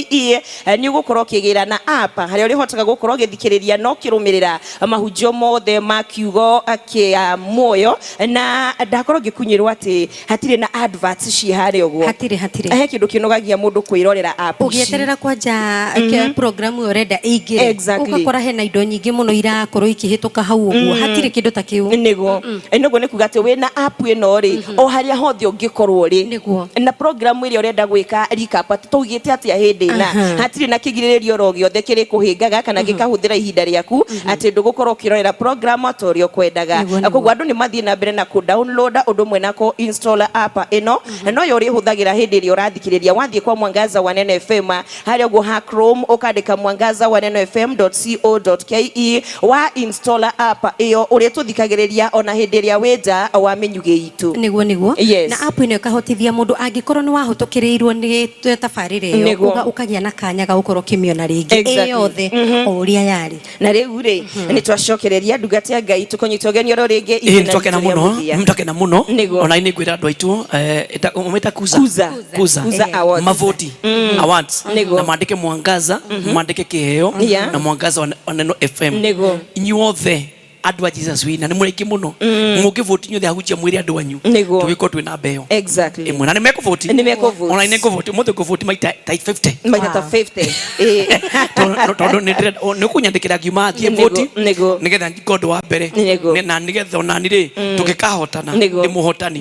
nĩ ũgũkorwo ũkĩgĩra na app harĩa ũrĩhotaga gũkorwo ũgĩthikĩrĩria na ũkĩrũmĩrĩra mahunjio mothe ma kiugo kĩa muoyo. Na ndakorwo ngĩkunyĩrwo atĩ hatirĩ na adverts ci harĩa ũguo. Hatirĩ, hatirĩ. He kĩndũ kĩnogagia mũndũ kwĩrorera app ici. Ũgĩeterera kwanja programu ĩyo ũrenda ĩingĩre, ũgakora hena indo nyingĩ mũno irakorwo ikĩhĩtũka hau ũguo, hatirĩ kĩndũ ta kĩu. Nĩguo, nĩguo nĩ kuga atĩ wĩna app ĩno rĩ, o harĩa hothe ũngĩkorwo rĩ, na programu ĩrĩa ũrenda gwĩka recap atĩ tũugĩte atĩa hĩndĩ ĩna, hatirĩ na kĩgirĩrĩrio oro gĩothe kĩrĩkũhĩngaga kana gĩkahũthĩra ihinda rĩaku atĩ ndũgũkorwo ũkĩrorera program ta ũrĩa ũkwendaga. Koguo andũ nĩ mathiĩ na mbere na kũ download ũndũ ũmwe na kũ install app ĩno, no yo ũrĩhũthagĩra hĩndĩ ĩrĩa ũrathikĩrĩria. Wathiĩ kwa Mwangaza wa Neno FM harĩa ũguo ha Chrome ũkandĩka mwangaza wa neno fm.co.ke, wa install app ĩyo ũrĩtũthikagĩrĩria ona hĩndĩ ĩrĩa wĩ nja wa mĩnyugĩ itũ. Nĩguo, nĩguo. Na app ĩno ĩkahotithia mũndũ angĩkorwo nĩ wahĩtũkĩrĩirwo nĩ tabarĩra ĩyo, ũkagĩa na kanya ga gũkorwo ũkĩmĩona rĩngĩ ĩ yothe o ũrĩa yarĩ. Na rĩu rĩ, nĩ twacokereria ndungata ya Ngai tũkũnyita ũgeni oro rĩngĩ Ĩĩ, ithenya nĩtwakena ritũ rĩa mũno, mũthia. nĩtwakena mũno. Ona nĩ ngwĩra andũ aitũ, ũmĩta Kuza. Kuza. Kuza. Kuza Awards. Mavoti Awards. Na mandĩke Mwangaza, mandĩke Kĩheo na Mwangaza wa Neno FM. Inyuothe andũ a Jesus Winner nĩ mũrĩ aingĩ mũno, mũngĩvoti inyuothe ahunjia mwĩre andũ anyu tũgĩkorwo twĩ namba ĩyo ĩmwe na nĩ mekũvoti. Nĩ mekũvote. Ona nĩ ngũvoti ũmũthĩ, ngũvoti maita ta 50. Maita ta 50. Ĩĩ. Tondũ nĩ ndĩrenda nĩ ũkũnyandĩkĩra ngiuma thiĩ voti nĩgetha ngorwo ũndũ wa mbere. Na nĩgetha onani rĩ tũngĩkahotana ndĩ mũhotani,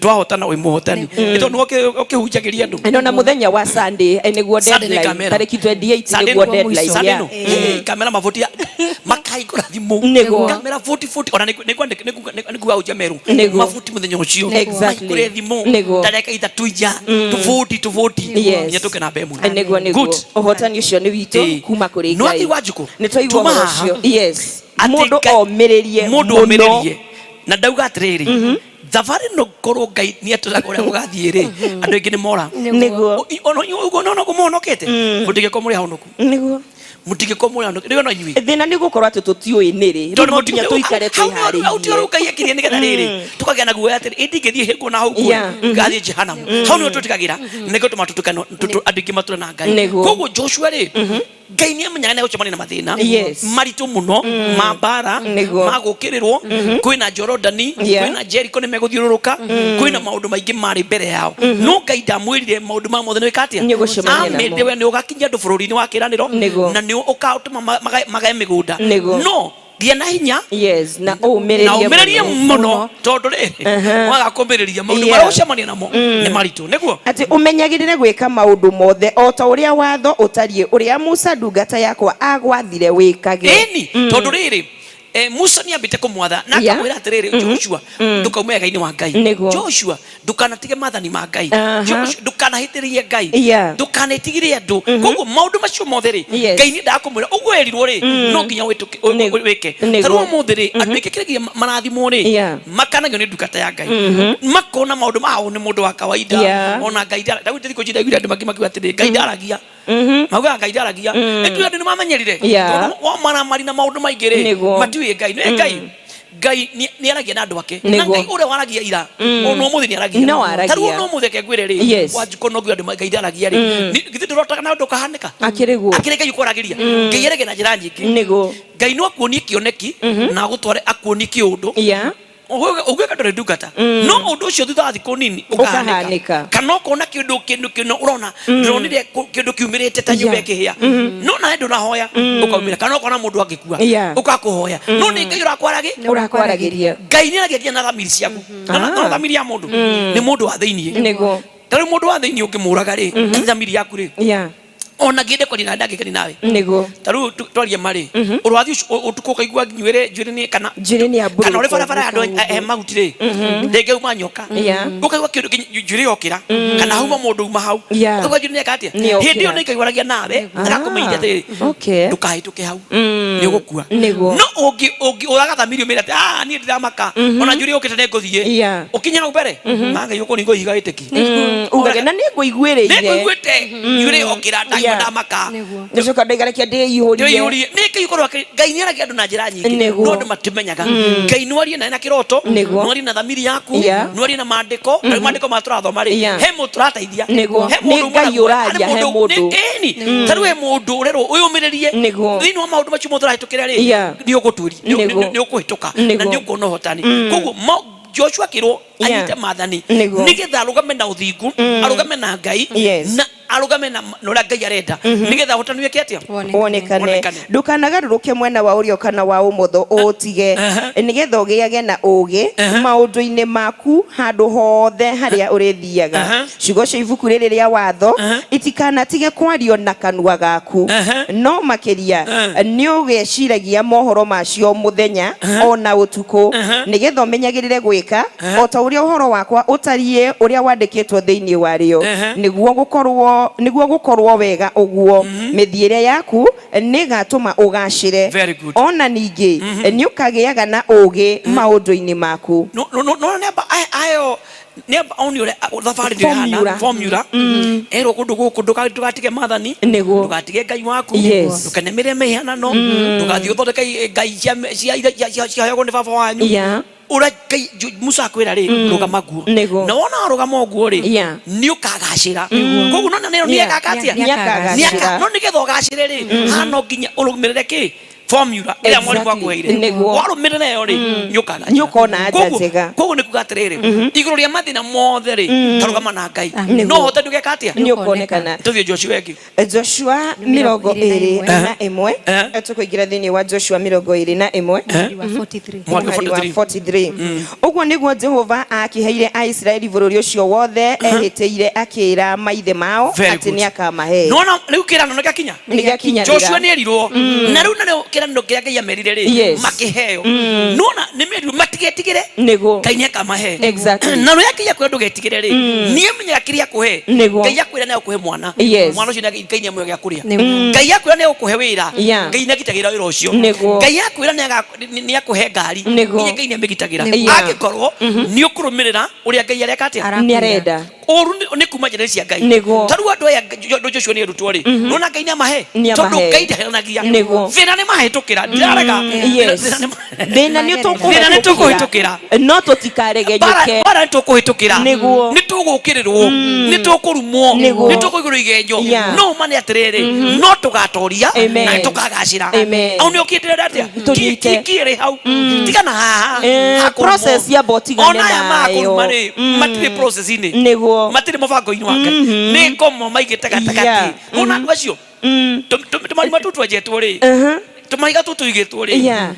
twahotana wĩ mũhotani, nĩ tondũ nĩwe ũkĩhunjagĩria andũ. Ĩno na mũthenya wa Sunday nĩguo Sunday nĩ deadline, kamera. tarĩki 28 Sunday nĩguo nĩ- deadline. Sunday no. Kamera mavoti makaingũra thimũ. Kamera 40 40 ona nĩ nĩkuga meru mabuti mũthenya ũcio mahingũre thimũ tareka ithatũ inya tũbũti tũbũti nginya tũke namba ĩmwe. Nĩguo, nĩguo. Good. Ũhotani ũcio nĩ witũ kuma kũrĩ No Ngai. athi Wanjikũ, Nĩ twaigua tuma ũhoro haha. ũcio. Yes. Atĩ Mũndũ omĩrĩrie mũndũ mũno. omĩrĩrie na ndauga atĩrĩrĩ, thabarĩ no korwo Ngai nĩ atũraga ũrĩa gũgathiĩ rĩ, andũ aingĩ nĩ mora. Ũguo no kũmũhonokete, mũtingĩkorwo mũrĩ ahonoku. Mũtingĩkorwo mũrĩ ahonoku rĩu no inyuĩ. Thĩna nĩ gũkorwo atĩ tũtiũĩ nĩrĩ. Rĩu no nginya tũikare Hau twĩharĩirie. rĩu Ngai ekirie nĩgetha rĩrĩ tũkagĩa na guoya atĩrĩ, ĩ ndingĩthiĩ hĩngwo na hau kuo ngathiĩ Jehanamu, hau nĩho twĩtigagĩra nĩkĩo tũma tũtukano andũ aingĩ matũre na Ngai. Koguo Joshua rĩ, Ngai nĩ amenyaga nĩ egũcemania na mathĩna maritũ mũno ma mbara, ma gũkĩrĩrwo, kwĩna Jorodani, kwĩna Jericho nĩ megũthiũrũrũka, kwĩna maũndũ maingĩ marĩ mbere yao, no Ngai ndamwĩrire maũndũ ma mothe nĩ wĩka atĩa. Nĩ ũgũcemania namo. Amĩrire we nĩ ũgakinyia andũ bũrũri-inĩ wa kĩĩranĩro na nĩ ũkatũma magae mĩgũnda, no gĩa na hinya Yes, na ũmĩrĩrie na ũmĩrĩrie mũno. mũno tondũ rĩ waga kũmĩrĩria maũndũ marĩa ũcemania namo nĩ maritũ, nĩguo. Atĩ ũmenyagĩrĩre gwĩka maũndũ mothe o ta ũrĩa watho ũtariĩ ũrĩa Musa ndungata yakwa agwathire wĩkage. Ĩni, tondũ rĩrĩ Musa nĩ ambĩte kũmwatha na akamwĩra atĩrĩrĩ, Joshua, ndũkaume wega-inĩ wa Ngai. Joshua, ndũkanatige maathani ma Ngai. Joshua, ndũkanahĩtĩrie Ngai. Ndũkanetigĩre andũ. Koguo maũndũ macio mothe rĩ, Ngai nĩ endaga kũmwĩra ũguo erirwo rĩ, no nginya wĩke. Ta rĩu ũmũthĩ rĩ, andũ aingĩ kĩrĩa marathimwo rĩ, makanagio nĩ ndungata ya Ngai. Makona maũndũ ma nĩ mũndũ wa kawaida. Ona Ngai ndara, thikũ ici ndaiguire andũ makiuga atĩrĩ, Ngai ndaragia. Maugaga Ngai ndaragia. Ĩtuĩ andũ nĩ mamenyerire. Tondũ wamaramari na maũndũ maingĩ rĩ, matiũĩ Ngai. Nĩ Ngai. Ngai nĩ aragia na andũ ake. Na Ngai ũrĩa waragia ira, ona ũmũthĩ nĩ aragia. No aragia. Ta rĩu ona ũmũthĩ reke ngwĩre rĩ, Wanjikũ no ngiuga andũ Ngai ndaragia rĩ, githĩ ndũrotaga na ũndũ ũkahanĩka? Akĩrĩ guo. Akĩrĩ Ngai ũkwaragĩria. Ngai aragia na njĩra nyingĩ. Ngai no akuonie kĩoneki na agũtware akuonie kĩũndũ. Ũgwĩka ndũrĩ ndungata, no ũndũ ũcio thutha wa thikũ nini ũkahanĩka. Kana ũkona kĩndũ kĩndũ kĩno ũrona, ndĩronire kĩndũ kiumĩrĩte ta nyũmba ĩkĩhĩa, no nawe ndũnahoya ũkaumĩra. Kana ũkona mũndũ angĩkua ũkakũhoya, no nĩ Ngai ũrakwaragĩria. Ngai nĩ aragia nginya na thamiri ciaku. Na thamiri ya mũndũ nĩ mũndũ wa thĩiniĩ. Ta rĩu mũndũ wa thĩiniĩ ũngĩmũraga rĩ, thamiri yaku rĩ, ona ngĩende kwaria nawe ndangĩkeni nawe. Ta rĩu twarie marĩ ũrathiĩ ũtukũ ũkaigua njuĩrĩ njuĩrĩ nĩ kana Njuĩrĩ nĩ yambũrũka kana ũrĩ barabara ya andũ he mahuti rĩ, rĩngĩ uma nyoka, ũkaigua kĩndũ njuĩrĩ yokĩra, kana hauma mũndũ uma hau, ũkaigua njuĩrĩ nĩ eka atĩa. Nĩ Hĩndĩ ĩyo yokĩra. nĩ Ngai waragia nawe agakũmenyithia atĩrĩrĩ, ndũkahĩtũke hau, nĩ ũgũkua. No ũngĩ ũraga thamiri ũmĩre atĩ, ah, niĩ ndiramaka, ona njuĩrĩ yũkĩte nĩ ngũthiĩ. Ũkinye hau mbere ma Ngai ũkũringwo ihiga wĩtĩki. Ugage na nĩ ngũiguĩrĩire. Nĩ ngũiguĩte njuĩrĩ yokĩra, ndaigua ndamaka. Ngacoka ndoiga reke ndĩihũrie. Ndĩihũrie. Nĩ Ngai ũkorwo akĩ Ngai nĩ aragia andũ na njĩra nyingĩ, no andũ matimenyaga. Ngai no arie nawe na kĩroto, no arie na thamiri yaku, no arie na maandĩko. Na rĩu maandĩko maya tũrathoma rĩ, he mũndũ tũrateithia. He mũndũ Nĩ Ngai ũraria, he mũndũ. Ĩni. Ta rĩu he mũndũ ũrerwo wĩyũmĩrĩrie. Thĩinĩ wa maũndũ macio mothe ũrahĩtũkĩra rĩ, nĩ ũgũtuĩria, nĩ ũkũhĩtũka na nĩ ũkuona ũhotani. Koguo Joshua akĩrwo anyite maathani nĩgetha arũgame na ũthingu, arũgame na Ngai, na arũgame na ũrĩa Ngai arenda, nĩgetha ũhotani wĩke atĩa? Wonekane. Ndũkanagarũrũke mwena wa ũrĩo kana wa ũmotho ũũtige, nĩgetha ũgĩage na ũũgĩ maũndũ-inĩ maku handũ hothe harĩa ũrĩthiaga. Ciugo cia ibuku rĩrĩ rĩa watho itikanatige kwario na kanua gaku, no makĩria nĩũgeciragia mohoro macio mũthenya o na ũtukũ, nĩgetha ũmenyagĩrĩre gwĩka o ta ũrĩa ũhoro wakwa ũtariĩ ũrĩa wandĩkĩtwo thĩinĩ warĩo, nĩguo gũkorwo nĩguo gũkorwo wega ũguo, mĩthiĩre yaku nĩĩgatũma ũgaacĩre, Very good. o na ningĩ nĩũkagĩaga na ũũgĩ maũndũ-inĩ maku. No no no no nĩ amba aheo nĩ amba one ũrĩa thabarĩ ndĩrĩ hana Formula. formula erwo kũndũ gũkũ ndũgatige maathani ndũgatige Ngai waku ndũkenemere mĩhianano ndũgathiĩ ũthondeke ngai cia ciaheagwo nĩ baba wanyu. Ũrĩa Ngai Musa akwĩra rĩ, rũgama guo. Na wona warũgama ũguo rĩ, nĩ ũkagacĩra. Koguo no nĩ nĩekaka atĩa? Nĩakagacĩra. Nĩaka, no nĩgetha ũgacĩre rĩ, haha no nginya ũrũmĩrĩre kĩ? Formula ĩrĩa mwarimũ akũheire. Warũmĩrĩra ĩyo rĩ, nĩ ũkagacĩra. Nĩ ũkona anja njega. Koguo nĩ kuga atĩrĩrĩ, igũrũ rĩa mathĩna mothe rĩ, tarũgama na Ngai. No ũhote ndũgeka atĩa? Nĩ ũkonekana. Tũthiĩ Joshua ĩngĩ. Joshua 21, tũkũingĩra thĩinĩ wa Joshua 21 Mũhari wa mũhari wa 43. Ũguo nĩguo Jehova aakĩheire Aisiraeli bũrũri ũcio wothe ehĩtĩire akĩĩra maithe mao Very atĩ good. nĩakamahe. Nĩwona rĩu kĩĩranĩro nĩgĩakinya? Nĩgĩakinyanĩra. Joshua nĩerirwo, na rĩu narĩo kĩĩranĩro kĩrĩa Ngai amerire rĩ, makĩheo. Nĩwona nĩmerirwo matigetigĩre, Ngai nĩakamahe. Na rĩu yakinya kwĩra ndũgetigĩre rĩ, nĩamenyaga kĩrĩa akũhe. Ngai akwĩra nĩagũkũhe mwana, mwana ũcio Ngai nĩamũhe gĩa kũrĩa. Ngai akwĩra nĩagũkũhe wĩra, Ngai nĩagitagĩra wĩra ũcio. Ngai akwĩra nĩakũhe ngari, nginya Ngai nĩamĩgitagĩra. Angĩkorwo nĩũkũrũmĩrĩra ũrĩa Ngai areka atĩa? Nĩarenda. Ũru nĩ kuma njĩra cia Ngai. Ta rĩu andũ aya andũ Joshua nĩ erutwo rĩ, nĩwona Ngai nĩamahe? Nĩamahe. Tondũ Ngai ndaheranagia. Thĩna nĩmahĩtũkĩra, ndirarega. Thĩna nĩ Thĩna nĩ tũkũhĩtũkĩra. No tũtikaregenyũke. Mbara nĩ tũkũhĩtũkĩra. Nĩ tũgũkĩrĩrwo, nĩ tũkũrumwo, nĩ tũkũigĩrwo igenyo. No ma nĩ atĩrĩrĩ, no tũgatoria na nĩ tũkagacĩra. Au nĩ ũkĩndĩrenda atĩa? Tũnyite. Kiĩrĩ hau. Tigana haha. Hakũrumwo. Process yamba ũtigane Ona aya nayo. makũruma rĩ, matirĩ process-inĩ. Matirĩ mũbango-inĩ wa Ngai. Nĩ ngomo maigĩte gatagatĩ. Ona andũ acio, tũmarima tũu twenjetwo rĩ, tũmahiga tũu tũigĩtwo rĩ,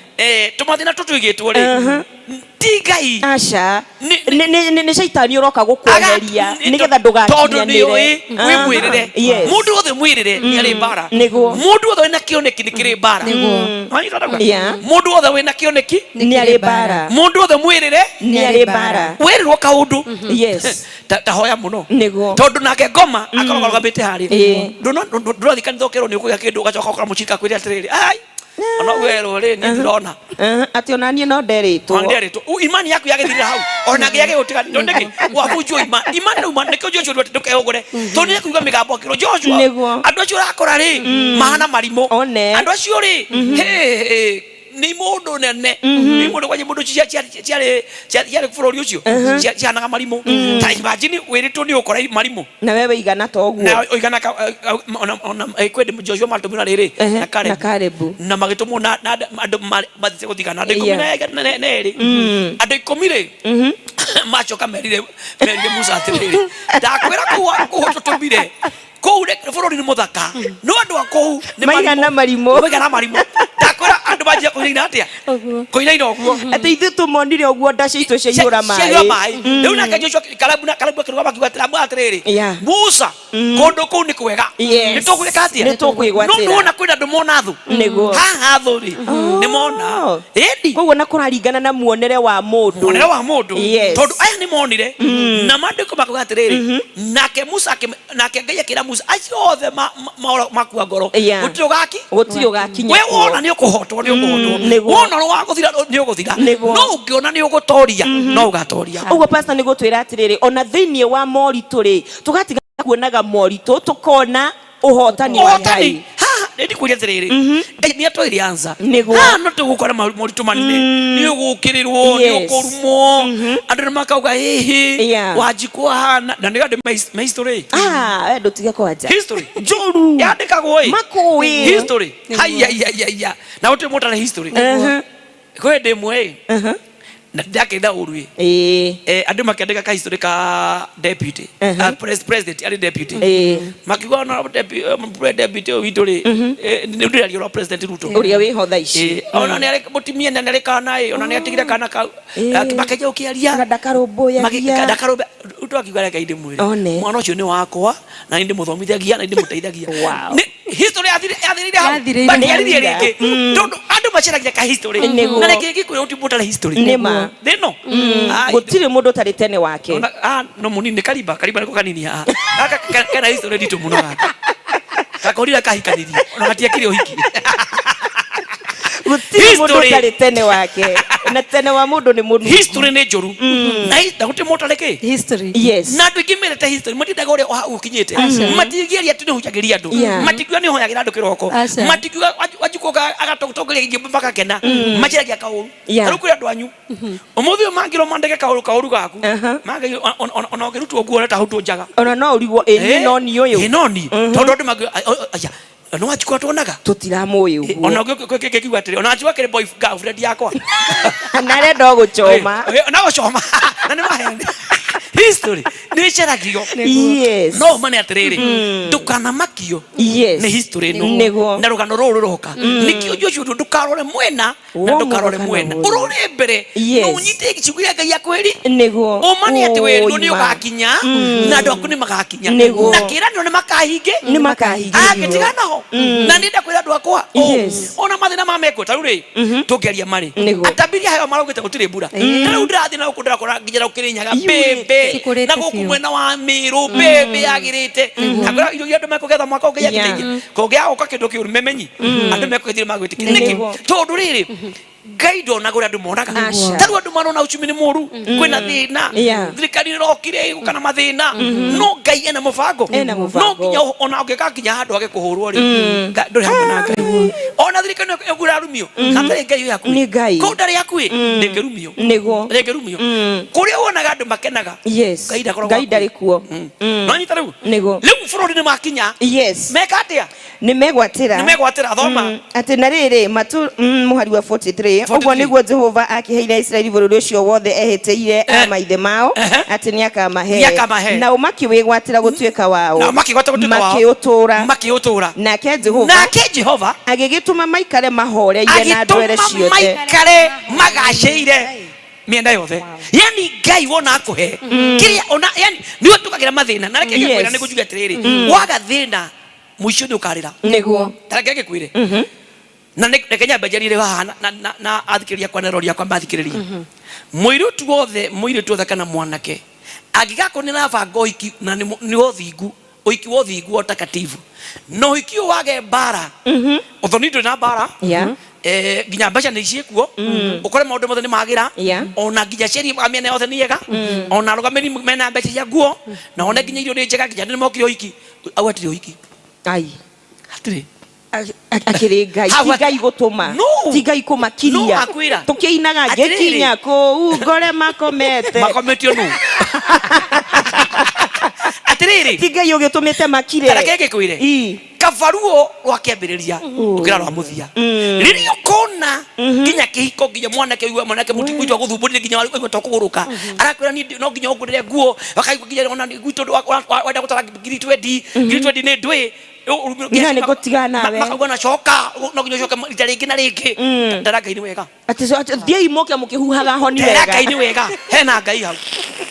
Tũmathĩna tũtũigĩtwo rĩ, ti Ngai. Aca. Nĩ caitani ũroka gũkweheria nĩgetha tondũ nĩ ndũgakinyanĩre. ũĩ wĩ mwĩrĩre. Mũndũ wothe mwĩrĩre nĩ arĩ mbara. Mũndũ wothe wĩna kĩoneki nĩ kĩrĩ mbara. Wanyita ndauga? Yeah. Mũndũ wothe wĩna kĩoneki nĩ arĩ mbara. Mũndũ wothe mwĩrĩre nĩ arĩ mbara. Wĩrĩrwo kaũndũ ta hoya mũno. Tondũ nake ngoma akoragwo arũgamĩte harĩa. Ndũrathiĩ kanitha ũkerwo nĩ ũkũgĩa kĩndũ, ũgacoka ũkora mũcirika akwĩre atĩrĩrĩ, ai, ona werwo rĩ, niĩ ndirona. Atĩ ona niĩ no nderĩtwo. Nderĩtwo. Imani yaku yagĩthirĩra hau, ona ngĩage gũtiga nĩkĩ wabunjwo imani rĩu nĩkĩo Joshua atĩ ndũkehũgũre, tondũ nĩ ekuiga mĩgambo akĩrwo Joshua, andũ acio ũrakora rĩ mahana marimũ. Andũ acio rĩ, hĩ, nĩ mũndũ nene, nĩ mũndũ kwanja mũndũ ciarĩ ciarĩ bũrũri ũcio cihanaga marimũ. Ta imagine wĩrĩtwo nĩ ũkora marimũ na wewe igana ta ũguo. Na ũigana ona kwĩ Joshua matũmirwo na rĩrĩ na Caleb. Na Caleb. Na magĩtũmwo na andũ mathiĩte gũthigana andũ 12 andũ 10 rĩ, macoka merire Musa atĩrĩrĩ, ndakwĩra kũu tũtũmire kũu bũrũri nĩ mũthaka, no andũ a kũu nĩ maigana marimũ. Maigana marimũ. Ndakwĩra andũ manjia kũinaina atĩa? Kũinaina ũguo. Atĩ ithuĩ tũmonire ũguo nda citũ ciaihũra maĩ. Ciaihũra maĩ. Rĩu nake Joshua Kalebu na Kalebu akĩrũgama akiuga atĩrĩ, atĩrĩrĩ, Musa, kũndũ kũu nĩ kwega. Nĩ tũgwĩka atĩa? Nĩ tũkwĩgwatĩra. No nĩwona kwĩna andũ mona thũ. Haha thũ rĩ, nĩ mona. Ĩni. Koguo na kũraringana na muonere wa mũndũ. Muonere wa mũndũ. Tondũ aya nĩ monire. Na maandĩko makuga atĩrĩrĩ, nake Musa nake Ngai akĩra Musa, acio othe makua ngoro. Gũtirĩ ũgaki? Gũtirĩ ũgakinya We wona nĩ ũkũhotwo, nĩ ũkũhotwo. Wona nĩ wagũthira, nĩ ũgũthira. No ũngĩona nĩ ũgũtoria, no ũgatoria. Ũguo pastor nĩ gũtwĩra atĩrĩrĩ, ona thĩinĩ wa moritũ rĩ, tũgatiga kuonaga moritũ, tũkona ũhotani wa Ngai. Haha nĩ ndikwĩria atĩrĩrĩ, Ngai nĩ atwĩire answer. Haha no tũgũkora moritũ manene, nĩ ũgũkĩrĩrwo, nĩ ũkũrumwo, andũ nĩ makauga hihi Wanjikũ ahana, na nĩ andũ me history. We ndũtige kwanja. History. Njũru. Yandĩkagwo ĩ. Makũĩ. History. Haiya, haiya, haiya. Na gũtirĩ mũndũ ũtarĩ history. Kwĩ hĩndĩ ĩmwe ĩ, na ndakĩenda ũru ĩ. Andũ makĩandĩka ka history ka deputy. President arĩ deputy. Makiuga ona deputy ũyũ witũ rĩ, nĩ ndĩraria ũrĩa President Ruto. Ũrĩa wĩho thaa ici. Ona nĩ arĩ mũtumia na nĩ arĩ kana ĩ, ona nĩ atigire kana kau. Makĩanjia gũkĩaria. Ona ndakarũmbũyagia. Ndakarũmbũyagia. Ruto akiuga reke ndĩmwĩre. Mwana ũcio nĩ wakwa na nĩ ndĩmũthomithagia na nĩ ndĩmũteithagia. History yathirire hau. Matiaririe rĩngĩ. Tondũ andũ macaragia ka history. Na reke ngĩkwĩra gũtirĩ mũndũ ũtarĩ history. Nĩ ma. Thĩ ĩno. Gũtirĩ mũndũ ũtarĩ tene wake. No mũnini nĩ Kariba, Kariba nĩko kanini haha. Gaka kena history nditũ mũno gaka. Gakorire kahikanirie. Ona gatiekire ũhiki. Gũtirĩ mũndũ ũtarĩ tene wake. Na tene wa mũndũ nĩ mũnungu. History nĩ njũru. Na gũtirĩ mũndũ ũtarĩ kĩ? History. Na andũ aingĩ mendete history, matiendaga ũrĩa ũkinyĩte. Matingĩaria atĩ nĩ ũhunjagĩria andũ. Matingiuga nĩ ũhoyagĩra andũ kĩroko. Matingiuga Wanjikũ agatongoria nyĩmbo makakena. Macaragia kaũru. Rĩu kwĩ andũ anyu. Ũmũthĩ ũyũ mangĩrwo mandĩke kaũru kaũru gaku. Ona ũngĩrutwo nguo ũreta hutwo njaga. Ona no ũrigwo ĩ niĩ no niĩ ũyũ. Ĩ no niĩ. Tondũ andũ mangĩ aya. No Wanjikũ atuonaga? Tũtiramũĩ ũguo. Ona ũngĩkiuga atĩrĩ, ona Wanjikũ akĩrĩ boy girlfriend yakwa. Na arenda o gũchoma. Na gũchoma. Na nĩ maheni. History nĩ ĩcaragio. No ũmane atĩrĩrĩ, ndũkanamakio nĩ history ĩno. Na rũgano rũrũ rũroka. Nĩkĩo Joshua ndũkarore mwena na ndũkarore mwena. Ũrore mbere. No ũnyite kiugo kĩa Ngai akwĩri. Ũmane atĩ wĩrirwo nĩ ũgakinya na andũ aku nĩ magakinya. Na kĩĩranĩro nĩ makahinge. Nĩ makahingĩrio. Angĩtiga naho. Na nĩ ndakwĩra andũ akwa. Ona mathĩna ma mekwo ta rĩu rĩ, tũngĩaria marĩ. Atabiri a hewa maraugĩte gũtirĩ mbura. Ta rĩu ndĩrathiĩ na gũkũ ndĩrakora nginya Kĩrĩnyaga mbembe na gũkũ mwena wa Mĩrũ mbembe yagĩrĩte. Na ngora irio iria andũ mekũgetha mwaka ũngĩ yakĩteithia. Kũngĩaga gũka kĩndũ kĩũru memenyi, andũ mekũgethire magwĩtĩkĩra. Nĩkĩ? Tondũ rĩrĩ, Ngai ndonaga ũrĩa andũ monaga. Ta rĩu andũ marona uchumi nĩ mũru, kwĩna thĩna, thirikari ĩrokire ĩgũka na mathĩna, no Ngai ena mũbango. No nginya ona ũngĩgakinya handũ hage kũhũrwo rĩ, ndũrĩ hamwe na Ngai. Ona thirikari ĩyo ĩrarumio, hatarĩ Ngai wĩ hakuhĩ. Kũu ndarĩ hakuhĩ, ndĩngĩrumio. Ndĩngĩrumio. Kũrĩa wonaga andũ makenaga, Ngai ndakoragwo Ngai ndarĩ kuo. No nyita rĩu? Rĩu bũrũri nĩ makinya. Meka atĩa? Nĩ megwatĩra. Nĩ megwatĩra, thoma. Atĩ na rĩrĩ matu mũhari wa 43 ũguo 43. Nĩguo Jehova akĩheire Isiraeli bũrũri ũcio wothe ehĩtĩire a maithe mao atĩ nĩakamahe. Nĩakamahe. Nao makĩwĩgwatĩra gũtuĩka wao. Nao makĩgwata gũtuĩka wao. Makĩũtũũra. Makĩũtũũra. Nake Jehova nake Jehova agĩgĩtũma maikare mahoreire na ndwere agĩtũma ciothe. Maikare magacĩire mĩena yothe, yani Ngai wona akũhe kĩrĩa ona, yani nĩ ũtũkagĩra mathĩna na reke ngĩkwĩra, nĩ gũnjuge atĩrĩrĩ, waga thĩna mũico nĩ ũkarĩra. Ta reke ngĩkwĩre na reke nyambe njarire haha na athikĩrĩria akwa na erori akwa mathikĩrĩrie. Mũirĩtu wothe, mũirĩtu wothe kana mwanake angĩgakorwo nĩ arabanga ũhiki na nĩ ũthingu, ũhiki wa ũthingu wa utakatifu, na ũhiki ũyũ wage mbara, ũthoni ndũrĩ na mbara, nginya mbeca nĩ ciĩkuo, ũkore maũndũ mothe nĩ magĩra, ona nginya aciari a mĩena yothe nĩ ega, ona arũgamĩrĩri mena mbeca cia nguo, na one nginya irio nĩ njega, nginya andũ nĩ mokire ũhiki, au hatirĩ ũhiki. Ai. Hatirĩ. Akĩrĩ Ngai. Hau ti Ngai gũtũma. No. Ti Ngai No, kũmakiria. Akwĩra. Tũkĩinaga Atĩrĩrĩ. Ngĩkinya kũu ngore makomete. Makometio nũ? Atĩrĩrĩ, ti Ngai ũgĩtũmĩte makire. Tareke ngĩkwĩre, kabaruo rwa kĩambĩrĩria gũkĩra rwa mũthia. Rĩrĩa ũkona nginya kĩhiko, nginya mwanake ũigua mwanake mũtigwitũ agũthumbũrire, nginya waigua to kũgũrũka, arakwĩra niĩ no nginya ũngũrĩre nguo, akaigua nginya ona gwitũ wenda gũtara 20,000, 20,000 nĩ ndwĩ. Nginya nĩ ngũtigana nawe. Makauga na coka, no nginya ũcoke rita rĩngĩ na rĩngĩ. Ndara Ngai nĩ wega. Atĩ atĩ thiĩi mũke mũkĩhuhaga honi Ndera wega. Ngai nĩ wega, hena Ngai hau.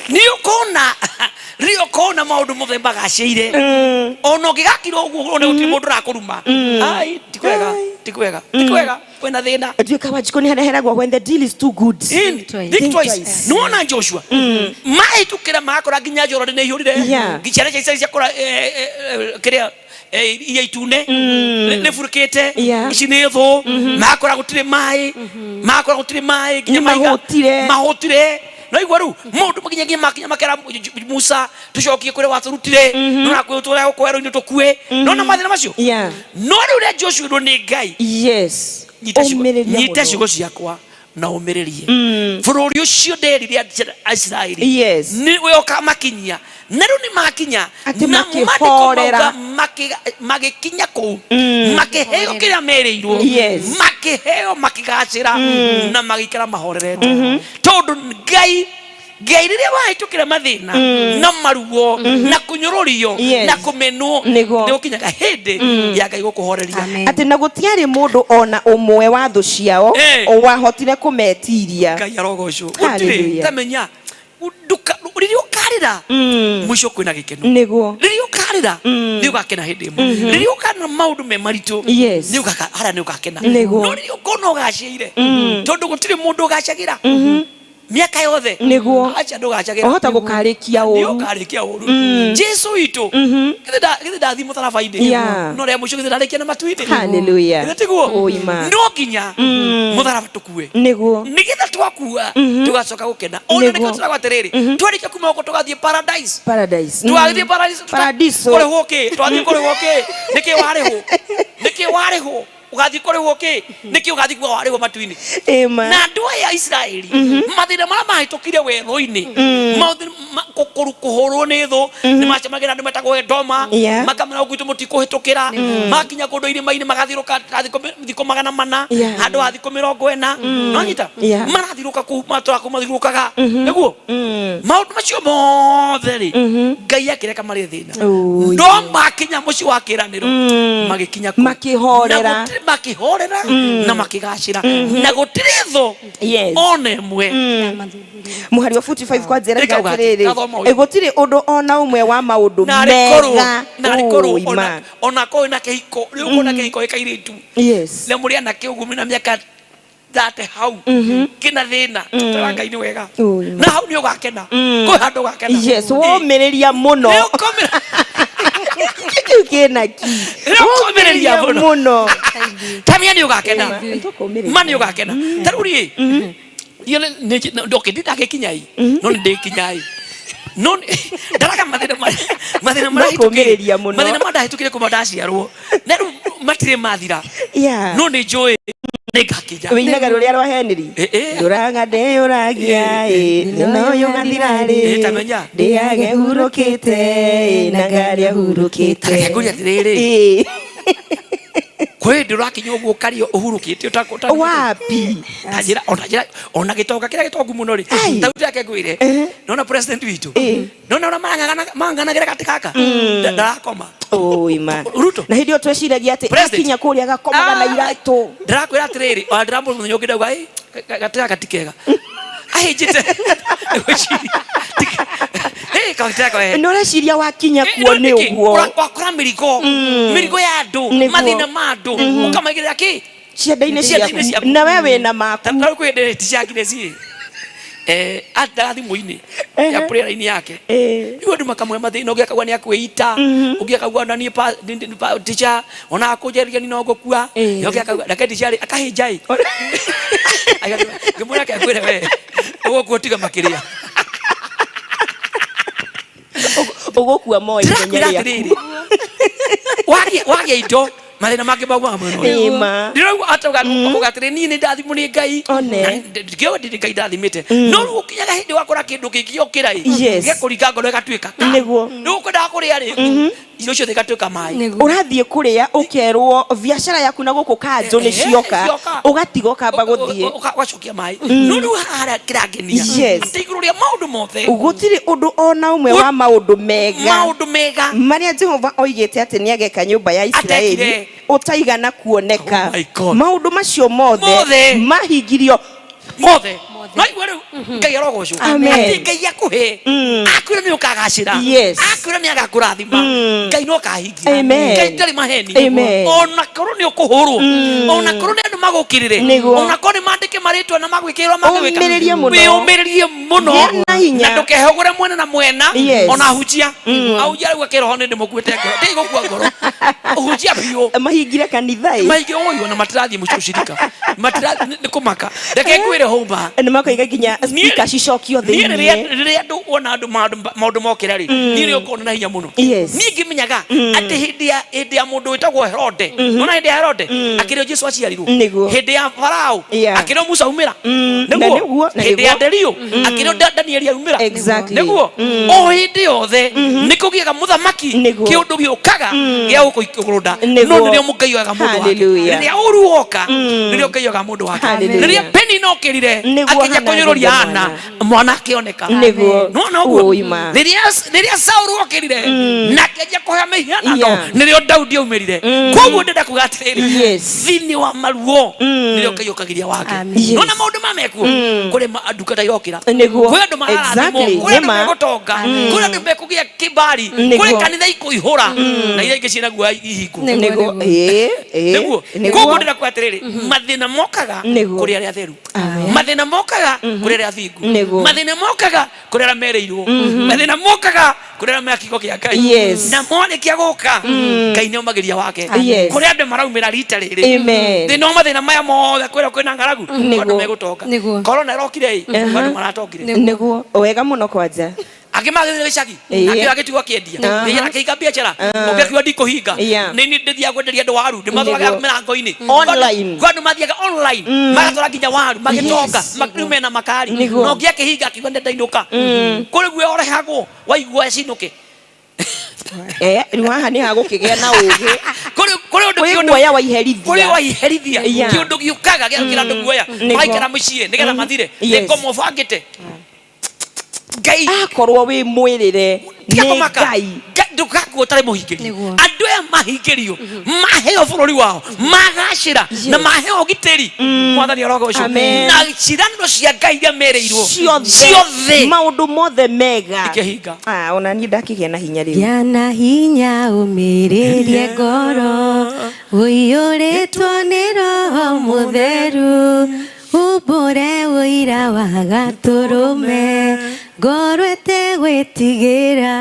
Nĩ ũkona rĩrĩa ũkona maũndũ mothe magacĩire, ona ũngĩgakira ũguo one gũtirĩ mũndũ ũrakũruma. Ai, ti kwega, ti kwega, ti kwega, kwĩna thĩna. Nduĩka Wanjikũ nĩ hareheragwo when the deal is too good. Twice. Think twice. Twice. Nĩwona Joshua mahĩtũkĩra makora nginya Jordan nĩ ĩihũrire. Ciana cia Isiraeli ciakora kĩrĩa iria itune nĩ burũkĩte. Ici nĩ thũ, makora gũtirĩ maĩ, makora gũtirĩ maĩ nginya Nĩ mahũtire. Mahũtire no igua rĩu maũndũ nginya nginya makinya makera Musa, tũcokie kũrĩa watũrutire, no na kwĩ tũrĩa gũkũ werũ-inĩ tũkue, no na mathĩna macio. No rĩu ũrĩa Joshua ĩrwo nĩ Ngai, nyita Ũmĩrĩria nyita mũno. Ciugo ciakwa na ũmĩrĩrie bũrũri ũcio nderire Aisiraeli nĩ we ũkamakinyia, na rĩu nĩ makinya. Atĩ na maandĩko makĩhorera. Mauga magĩkinya kũu, makĩheo kĩrĩa merĩirwo. Makĩheo, makĩgacĩra na magĩikara mahorerete, tondũ Ngai rĩrĩa wahĩtũkĩra mathĩna na maruo na kũnyũrũrio na kũmenwo, nĩ gũkinyaga hĩndĩ ya Ngai gũkũhoreria. Amen. Atĩ na gũtiarĩ mũndũ ona ũmwe wa thũ ciao wahotire kũmetiria. Ngai arogocwo. Gũtirĩ. Hallelujah. Tamenya rĩrĩa ũkarĩra, mũico kwĩna gĩkeno. Rĩrĩa ũkarĩra, nĩ ũgakena hĩndĩ ĩmwe. Rĩrĩa ũkana maũndũ me maritũ, nĩ ũgaka harĩa nĩ ũgakena. No rĩrĩa ũkona ũgacĩire, tondũ gũtirĩ mũndũ ũgacagĩra mĩaka yothe. Aca, ndũgacagĩra. Wahota gũkarĩkia nĩ ũru. Ũkarĩkia ũru. Jesu witũ githĩ ndathiĩ mũtharaba-inĩ? No rĩa mũico githĩ ndarĩkia na matu-inĩ? Hallelujah. Githĩ tiguo? Ũima. No nginya mũtharaba tũkue, nĩgetha twakua tũgacoka gũkena. Ona nĩkĩo tũragwo atĩrĩrĩ, twarĩkia kuma gũkũ tũgathiĩ paradise. Paradise. Twathiĩ paradise Paradiso. Kũrĩhwo kĩ? Twathiĩ kũrĩhwo kĩ? Nĩkĩ warĩhwo? Nĩkĩ warĩhwo? Ũgathiĩ kũrĩhwo kĩ? Nĩkĩ ũgathiĩ kuga warĩhwo matu-inĩ? Ĩma. Na andũ aya a Isiraeli, mathĩna marĩa mahĩtũkire werũ-inĩ, kũhũrwo nĩ thũ, nĩ macemanagia na andũ metagwo Edoma, makamera gwitũ mũtikũhĩtũkĩra. Makinya kũndũ irĩma-inĩ magathiũrũka ta thikũ 400, handũ ha thikũ 40. No nyita marathiũrũka kũu, matũra kũu mathiũrũrũkaga nĩguo maũndũ macio mothe rĩ, Ngai akĩreka marĩ thĩna. Ui. No makinya mũciĩ wa kĩranĩro, magĩkinya kũu. Makĩhorera. Na makĩhorera na makĩgacĩra, na gũtirĩ thũ ona ĩmwe. Mũhari wa 45 kwa njĩra Ĩkauga atĩ, atĩrĩrĩ, gathoma ũyũ. Gũtirĩ ũndũ ona ũmwe wa maũndũ narĩ korwo mega. Narĩ korwo Ũima. ona korwo na kĩhiko rĩu, ũkorwo na kĩhiko gĩkairĩtu na mũrĩ anake ũguo mwĩna mĩaka 30 hau kĩna thĩna, tara Ngai nĩ wega. Ũima. Na hau nĩ ũgakena, kwĩ handũ ũgakena. Yes, womĩrĩria mũno. Nĩ ũkomĩra. Kĩu kĩna ki. Nĩ ũkomĩrĩria mũno. Mũno. Tamia nĩ ũgakena. Nĩtũkũmĩrĩria. Ma nĩ ũgakena. Ta rĩu rĩ, okay, ndindagĩkinya ĩ, no nĩ ndĩkinya ĩ, no ndaraga mathĩna mathĩna No kũũmĩrĩria mũno. Mathĩna marĩa ndahĩtũkire kuma ndaciarwo na rĩu matirĩ mathira, no nĩ njũĩ nĩ ngakinya. Wĩinaga rũrĩa rwa Henry. Ndũraga ndĩyũragia ĩ, thĩna ũyũ ũgathira rĩ? Ta menya. Ndĩage hurũkĩte ĩ, na ngarĩa hurũkĩte. Reke ngũrie atĩrĩrĩ. Kwĩ hĩndĩ ũrakinya ũguo ũkario ũhurũkĩte Wapi? Ta njĩra ona njĩra ona gĩtonga kĩrĩa gĩtongu mũno rĩ, ta rĩu reke ngwĩre, nona president witũ, nona ũrĩa marang'ang'anagĩra gatĩ gaka. Ndarakoma. Oi ma. Ruto. Na hĩndĩ ĩyo tweciragia atĩ President. akinya kũrĩa agakomaga na iratũ. Ndĩrakwĩra atĩrĩrĩ, ona ndĩramũra mũthenya ũngĩ ndauga, "Ĩ, gatĩ gaka ti kega." Ahĩnjĩte. Ngwĩciria. Ĩ, gatĩ gaka we. Nĩ ũreciria wakinya kuo nĩ ũguo. Wakora mĩrigo, mĩrigo ya andũ, Nĩguo. mathĩna ma andũ, ũkamaigĩrĩra kĩ? Cianda-inĩ Cianda-inĩ ciaku. ciaku. Na we wĩna maku. Ta rĩu kwĩ hĩndĩ ti cia Agnes ĩ, andaga thimũ-inĩ ya prayer line yake. Rĩu andũ makamũhe mathĩna, ũngĩ akauga nĩ akwĩita, ũngĩ akauga ona niĩ teacher, ona akũnjeria niĩ no ngũkua. Ũngĩ akauga reke teacher rĩ, akahĩnja ĩ. Ngĩmwĩra reke ngwĩre we, ũgũkua tiga makĩria. Ũgũkua moi ithenya Ndĩrakwĩra rĩaku. atĩrĩrĩ, wagĩa indo, mathĩna mangĩ maumaga mwena ũyũ. Ĩ ma. Ndĩrauga atauga kuga atĩrĩ, niĩ nĩ ndathimwo nĩ Ngai. One. Na ndikĩũĩ ndĩ Ngai ndathimĩte. No rĩu ũkinyaga hĩndĩ wakora kĩndũ kĩngĩ ĩ, Yes. gĩkũringa ngoro ĩgatuĩka ka. Nĩguo. Rĩu ũkwendaga kũrĩa rĩ, irio ciothe igatuĩka maĩ. Ũrathiĩ kũrĩa ũkerwo biacara yaku na gũkũ kanjũ nĩ cioka, cioka. ũgatiga ũkamba gũthiĩ. Ũgacokia maĩ. No rĩu haha harĩa kĩrangenia, Yes. atĩ igũrũ rĩa maũndũ mothe, Gũtirĩ ũndũ ona ũmwe wa maũndũ mega, maũndũ mega marĩa Jehova oigĩte atĩ nĩ ageka nyũmba ya Isiraeli Atekire. ũtaigana kuoneka. Oh my God. Maũndũ macio mothe Mothe. mahingirio. Mothe. No igua rĩu Ngai arogocwo. Amen. Atĩ Ngai akũhe, akwĩra nĩ ũkagacĩra, Yes. akwĩra nĩ agakũrathima, Ngai no akahingia. Amen. Ngai ndarĩ maheni. Amen. Ona korwo nĩ ũkũhũrwo, ona korwo nĩ andũ magũkĩrĩre, Nĩguo. ona korwo nĩ mandĩke marĩtwa na magwĩkĩrĩrwo magwĩka, Ũmĩrĩrie mũno. wĩyũmĩrĩrie mũno. Gĩa na hinya. Na ndũkehũgũre mwena na mwena. Yes. Ona hunjia ahunjia rĩu akĩroho nĩ ndĩmũkuĩte ngoro, ndigũkua ngoro, ũhunjia biũ. Mahingire kanitha ĩ. Maingĩ ũyũ ona matirathiĩ mũciĩ ũcirika, nĩ kũmaka. Reke ngwĩre hũma, Nĩ makoiga nginya speaker cicokio niĩ thĩiniĩ. rĩrĩa andũ wona andũ maũndũ mokĩra rĩ, niĩ rĩo ngorwo na hinya mũno. Yes. Niĩ ngĩmenyaga atĩ hĩndĩ ya mũndũ wĩtagwo Herode, nona hĩndĩ ya Herode akĩrĩo Jesu aciarirwo, Nĩguo. hĩndĩ ya Farao akĩrĩo Musa aumĩra, Na nĩguo, na hĩndĩ ya nĩguo. Dario akĩrĩo Danieli aumĩra. Exactly. Nĩguo o hĩndĩ yothe nĩ kũgĩaga mũthamaki, Nĩguo. kĩũndũ gĩũkaga gĩa gũkũrũnda, no Nĩguo. nĩrĩo Ngai oyaga mũndũ wake. Hallelujah. Rĩrĩa ũru woka, nĩrĩo Ngai oyaga mũndũ wake. Hallelujah. Rĩrĩa Penina okĩrire Nĩguo akĩnja Hannah kũnyũrũria agĩte Hana, mwana akĩoneka. Nĩguo. Nĩwona ũguo? Ũi ma. Rĩrĩa Saulu okĩrire na akĩanjia kũhoya mĩhianano, nĩrĩo Daudi aumĩrire. Koguo ndĩrenda kuga atĩrĩrĩ, Yes. thĩinĩ wa maruo nĩrĩo Ngai okagĩria wake. Amen. Yes. Nona maũndũ ma mekuo, kũrĩ ndungata irokĩra, Nĩguo. kwĩ andũ mararathimwo, Exactly. kwĩ andũ Nĩ ma. megũtonga, kwĩ andũ mekũgĩa kĩbari, Nĩguo. kũrĩ kanitha ikũihũra na iria ingĩ ciĩna guoya ihingwo. Nĩguo. Nĩguo. Ĩ, ĩ. Nĩguo. Nĩguo. Koguo ndĩrenda kuga atĩrĩrĩ, mathĩna mokaga Nĩguo. kũrĩ arĩa atheru, mathĩna mokaga kũrĩ arĩa athingu, Nĩguo. mathĩna mokaga kũrĩ arĩa merĩirwo, mathĩna mokaga kũrĩ arĩa me kiugo kĩa Ngai. Yes. Na marĩkia gũka, Ngai nĩ omagĩria wake. Yes. Kũrĩ andũ maraumĩra rita rĩrĩ. Amen. Thĩna wa mathĩna maya mothe kwĩrwo kwĩna ng'aragu, Nĩguo. andũ megũtonga. Nĩguo. Corona ĩrokire ĩ, andũ maratongire. Nĩguo. Wega mũno kwanja. Angĩ magĩthire gĩcagi, angĩ agĩtigwo akĩendia, nĩ akĩhinga biacara, ũngĩ akiuga ndikũhinga, nĩ niĩ ndĩthiaga kwenderia andũ waru, ndĩmatwaraga Nĩguo. mĩrango-inĩ. Online. Kwĩ andũ mathiaga online, magatwara nginya waru, magĩtonga, rĩu mena makari. Nĩguo. Na ũngĩ akĩhinga akiuga nĩ ndainũka. Kũrĩ guoya ũrehagwo waigua cinũke. Rĩu haha nĩ hagũkĩgĩa na ũgĩ. Kũrĩ ũndũ Kwĩ kĩũndũ guoya wa iherithia. Kũrĩ wa iherithia. Kĩũndũ gĩũkaga gĩgakĩra andũ guoya, Nĩguo. magaikara mũciĩ nĩgetha mathire. Nĩ ngoma ũbangĩte. Ngai Akorwo wĩ mwĩrĩre tiga nĩ kũmaka. Ngai. Ndũgakuo ũtarĩ mũhingĩrie. Nĩguo. Andũ aya mahingĩrio, maheo bũrũri wao, magacĩra na maheo ũgitĩri, Mwathani arogocwo. Amen. Na ciĩranĩro cia Ngai iria merĩirwo Ciothe. ciothe Maũndũ mothe mega. Ikĩhinga. Ah, ona niĩ ndakĩgĩa na hinya rĩu. Gĩa na hinya ũmĩrĩrie ngoro, ũiyũrĩtwo nĩ Roho Mũtheru, umbũre ũira wa gatũrũme, ngoro ĩtegwĩtigĩra.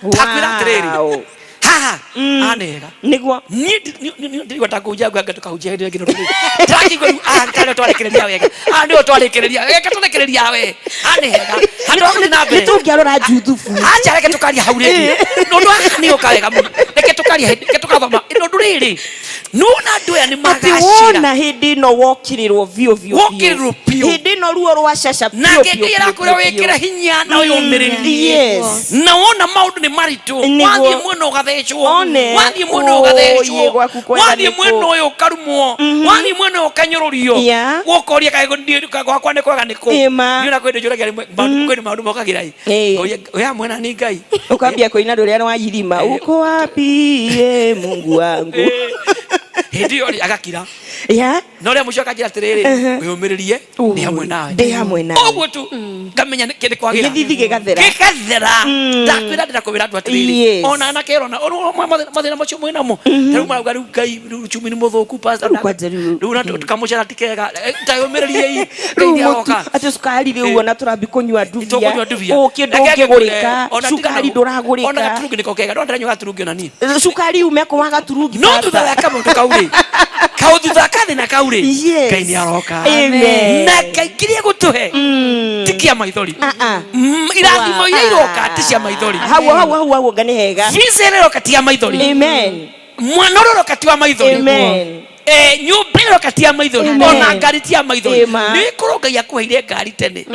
Ndakwĩra atĩrĩrĩ, Wow. haha haha nĩ hega. Nĩguo. Niĩ ndirigua ta kũhunjia ngwenda tũkahunjia hĩndĩ ĩngĩ, tondũ ndĩrakĩigua rĩu haha nĩ twarĩkĩrĩria wega, haha nĩho twarĩkĩrĩria, reke tũrekereria we, haha nĩ hega handũ ha gũthiĩ na mbere. Nĩ tũngĩarora Juthubu. Acha, reke tũkaria hau rĩngĩ, nĩ ũndũ haha nĩ ũka wega mũno. Reke tũkaria hĩndĩ, reke tũkathoma nĩ ũndũ rĩrĩ. Nĩwona andũ aya nĩ Atĩ magacĩra. wona hĩndĩ ĩno wokĩrĩrwo biũ biũ biũ. Wokĩrĩrwo biũ. Hĩndĩ ĩno ruo rwa caca biũ Nake biũ Ngai biũ arakwĩra biũ biũ. wĩkĩre hinya na wĩyũmĩrĩrie. Yes. Na wona maũndũ nĩ maritũ, Nĩguo. wathiĩ mwena ũgathecwo, One. wathiĩ mwena Ũyĩ, ũgathecwo, gwaku kwega wathiĩ nĩkũ? mwena ũyũ ũkarumwo, wathiĩ mwena ũyũ ũkanyũrũrio, Yeah. ũkoria kaĩ gwakwa nĩ kwega nĩkũ? Ĩma. Niĩ ona kwĩ hĩndĩ njũragia rĩmwe, maũndũ kwĩ maũndũ mokagĩra ĩ. Ĩĩ. Ngoria, wĩ hamwe na niĩ Ngai? Ũkambia kũina rũrĩa rwa irima, uko wapi ye Mungu wangu? Hĩndĩ ĩyo rĩ, agakira. Yeah. No rĩa mũico akanjĩra atĩrĩrĩ, wĩyũmĩrĩrie, ndĩ hamwe nawe. Ndĩ hamwe nawe. Ũguo tu ngamenya nĩ kĩndĩ kwagĩra. Gĩthithi gĩgathera. Gĩgathera. Ndakwĩra ndĩrakwĩra andũ atĩrĩrĩ, ona anake rona, mathĩna macio mwĩ namo. Ta rĩu marauga rĩu Ngai, rĩu uchumi nĩ mũthũku, pastor. Rĩu kwanja rĩu. Rĩu na kamũcara ti kega. Ta yũmĩrĩriei, Ngai Rĩu nĩ mũtu aroka. atĩ cukari rĩu ona tũrambi kũnyua ndubia. Tũkũnyua ndubia. Ũkĩ Reke ngwĩre, ndũngĩgũrĩka, ona tiga cukari na- ndũragũrĩka. Ona gaturungi nĩko kega. No ndĩranyua gaturungi ona niĩ. Cukari ume kũ wa gaturungi No pastor? thutha wa kaũndũ kau rĩ, kaũ thutha wa kathĩna kau rĩ, Yes. Ngai nĩ aroka. Amen. Na Ngai kĩrĩa egũtũhe ti kĩa maithori. Ah, ah. Irathimo iria iroka ti cia maithori. Hau hau hau hau anga nĩ hega. Visa ĩrĩa ĩroka ti ya maithori. Amen. Mwana ũrĩa ũroka ti wa maithori. Amen. Nyũmba ĩrĩa ĩroka ti ya maithori. Amen. Ona ngari ti ya maithori. Ĩma. Nĩ korwo Ngai akũheire ngari tene,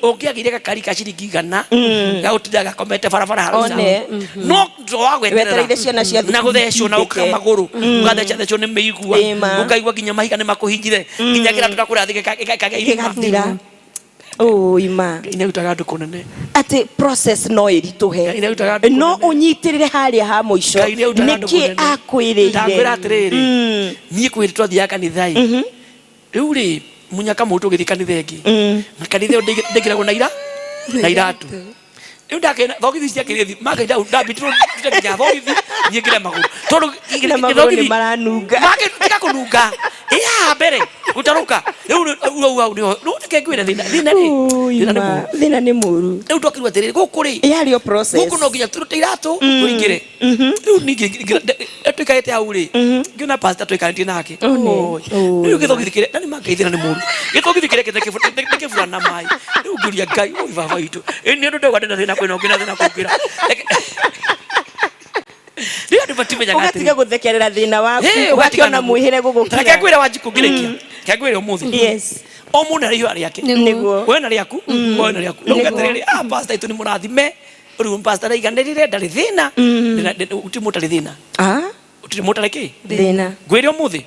ũngĩagĩire gakari ka ciringi 100 gagũtinda gakomete barabara harĩa. One. No thutha wa gweterera Wetereire ciana cia na thukuru gũthecwo na itindĩke. ũka magũrũ, ũgathecethecwo nĩ mĩigua, Ĩma. ũkaigua nginya mahiga nĩ makũhingire, nginya kĩratũ ndakũrathiĩ gĩkagĩa irima. Gĩgathira. Ũima. Ngai nĩarutaga andũ kũnene. Atĩ process no ĩritũhe, Ngai nĩarutaga andũ no kũnene. ũnyitĩrĩre harĩa ha mũico. Ngai nĩarutaga andũ Nĩkĩ kũnene. akwĩrĩire? Ndakwĩra atĩrĩrĩ, niĩ kwĩ hĩndĩ twathiaga kanitha ĩ, rĩu rĩ munyaka mũndũ ũgĩthiĩ kanitha ĩngĩ, na kanitha ĩyo ndĩngĩragwo na ira na iratũ. Rĩu ndakĩona thogithi ciakĩrĩ thi maka ndambitirwo ndute nginya thogithi niĩ ngĩre magũrũ tondũ Na magũrũ nĩ maranunga. Tiga kũnunga ĩ haha mbere gũtarũka. Rĩu rĩu hau nĩho rĩu reke ngwĩre thĩna thĩna rĩ thĩna nĩ mũũru. Thĩna nĩ mũru. Rĩu twakĩrwo atĩrĩrĩ, gũkũ rĩ Yarĩ o process. Gũkũ no nginya tũrute iratũ tũingĩre. Rĩu ningĩ tũikarĩte hau rĩ, ngĩona pastor tũikarĩtie nake. One. Oi. Rĩu gĩthogithi kĩrĩa na nĩ ma Ngai thĩna nĩ mũru, gĩthogithi kĩrĩa nĩ kĩburana maĩ. Rĩu ngĩũria Ngai, oi baba witũ, ĩ nĩ ũndũ ndauga ndĩna thĩna kwĩna ũngĩ na thĩna kũngĩra. Rĩu andũ matimenyaga atĩrĩ. Ũgatiga gũthekerera thĩna waku, Ĩ, ũgatiga ũgakĩona mwĩhĩre gũgũkira. Reke ngwĩre Wanjikũ ngĩrĩkia, reke ngwĩre ũmũthĩ, Yes. o mũndũ arĩ ihoya rĩake. Nĩguo. We na rĩaku, we na rĩaku. Rĩu atĩrĩrĩ, ah, pastor itũ nĩ mũrathime, rĩu pastor araiganĩrire, ndarĩ thĩna. Gũtirĩ mũndũ ũtarĩ thĩna. Ah? Gũtirĩ mũndũ ũtarĩ kĩ? Thĩna. Ngwĩre ũmũthĩ,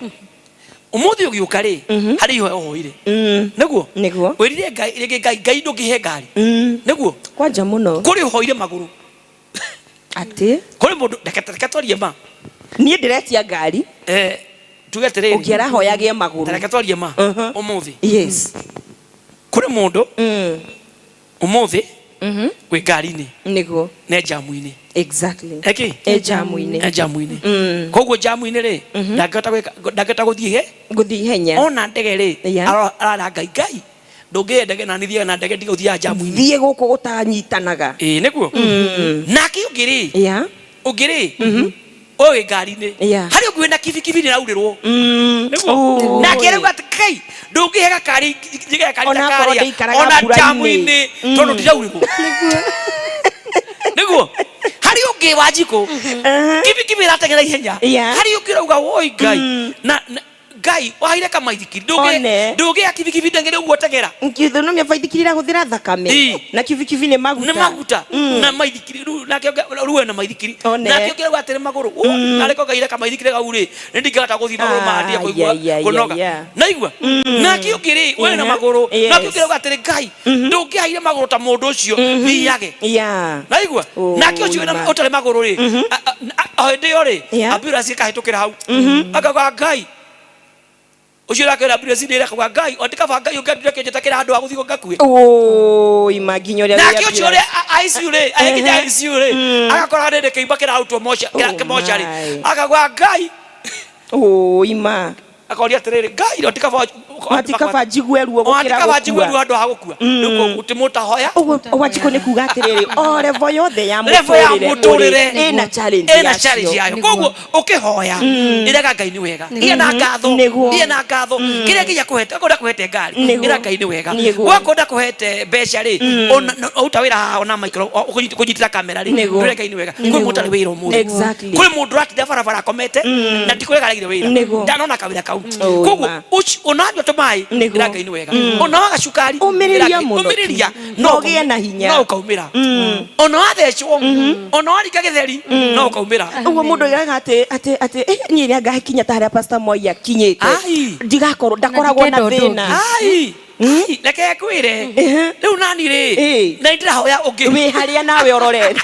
ũmũthĩ ũgĩũka rĩ, harĩ ihoya ũhoire. Nĩguo? Nĩguo. Wĩrire Ngai, rĩngĩ Ngai, Ngai ndũngĩhe ngari. Nĩguo? Kwanja mũno. Kũrĩ ũhoire magũrũ. Atĩ? Kũrĩ mũndũ, reke twarie ma. Niĩ ndĩretia ngari. Tuge atĩrĩrĩ. Ũngĩ arahoya agĩe magũrũ. Reke twarie ma. Ũmũthĩ. Yes. Kũrĩ mũndũ, ũmũthĩ, wĩ ngari-inĩ. Nĩguo. Ne jamu-inĩ. Exactly. Eki? E jamu-inĩ. E jamu-inĩ. Koguo jamu-inĩ rĩ, ndangĩhota gwĩka, ndangĩhota gũthiĩ he? Gũthiĩ ihenya. Ona ndege rĩ, arara Ngai, Ngai, ndũngĩhe ndege na nĩ thiaga na ndege ndige gũthiaga jamu-inĩ. Thiĩ gũkũ gũtanyitanaga. Ĩĩ, nĩguo. Nake ũngĩ rĩ, Yeah. ũngĩ rĩ, ũyũ wĩ ngari-inĩ. Yeah. Harĩ ũngĩ wĩna kibikibi nĩ araurĩrwo. Nĩguo. Oh. Nake arauga atĩ, Ngai, ndũngĩhe gakari, njige gakari ta Ona akorwo karĩa, ndĩikaraga ona mbura-inĩ. jamu-inĩ, tondũ ndiraurĩrwo. Nĩguo. Harĩ ũngĩ wa njikũ, kibikibi ĩrateng'era ihenya. Yeah. Harĩ ũngĩ ũrauga, woi Ngai, na Ngai, waheire kamaithikiri, One. ndũngĩya kibikibi ndeng'ere ũguo teng'era. Ngithũnũmia baithikiri ĩrahũthĩra thakame. Ĩ. Na kibikibi nĩ maguta. Nĩ maguta. Na maithikiri, rĩu nake rĩu wena maithikiri. One. Nake ũngĩ arauga atĩrĩ magũrũ. Narĩ ko ngaire kamaithikiri kau rĩ, nĩ ndingĩhota gũthiĩ magũrũ Ah, mandia kũigua yeah, yeah, kũnoga. yeah. Naigua? Nake ũngĩ rĩ, wena magũrũ. Yes. Nake ũngĩ arauga atĩrĩ, Ngai, ndũngĩaheire magũrũ ta mũndũ ũcio, thiage. Yeah. Naigua? Oh, Nake ũcio ma. ũtarĩ magũrũ rĩ, o hĩndĩ ĩyo rĩ, Yeah. ambulance ĩkahĩtũkĩra hau. Akauga Ngai, ũcio ũrakĩra ambulance nĩ ĩrakauga Ngai, o ndikaba Ngai ũngĩandire kĩnjĩtakĩra handũ ha gũthiĩ ngakue. Oi, ma nginya ũrĩa Nake wĩ ũcio ũrĩa ICU rĩ, agĩkinya ICU rĩ, agakora rĩrĩ kĩimba kĩrarutwo Oh, kĩmocarĩ. my. Akauga Ngai. Oi, ma. Akoria atĩrĩrĩ, Ngai, o ndikaba Ati kaba njigue ruo gũkĩra kaba njigue ruo gũkua. handũ ha gũkua. Rĩu koguo ti mũtahoya. Ũguo Wanjikũ nĩ kuga atĩrĩrĩ, o level yothe ya Level ya mũtũrĩre mũtũrĩre ũrĩ, ĩna challenge ĩna yacio. challenge yayo. Koguo ũkĩhoya ĩraga Ngai nĩ wega, gĩa na ngatho, gĩa na ngatho kĩrĩa nginya kũhete, akorwo ndakũhete ngari, ĩra Ngai nĩ wega. Wakorwo ndakũhete mbeca rĩ, ũruta wĩra haha ona micro kũnyitĩra kamera rĩ, ndũre Ngai nĩ wega. Kwĩ mũndũ ũtarĩ wĩra ũmũthĩ, kwĩ mũndũ ũratinda barabara akomete na ti kũrega aregire wĩra, ndanona kawĩra kau. Koguo ona wanyua tũmaĩ, ĩra Ngai nĩ wega, ona waga cukari, Ũmĩrĩria mũno tu. ũmĩrĩria, Na ũgĩe na hinya. no ũkaumĩra. Ona wathecwo, ona waringa gĩtheri, no ũkaumĩra. Ũguo mũndũ oigaga atĩ atĩ atĩ niĩ rĩrĩa ngakinya ta harĩa Pastor Moi akinyĩte, ndigakorwo ndakoragwo na ndikenda ũndũ thĩna. ũngĩ. Ai, ai, reke ngwĩre rĩu nani rĩ, na ndĩrahoya ũngĩ wĩ harĩa nawe ũrorete.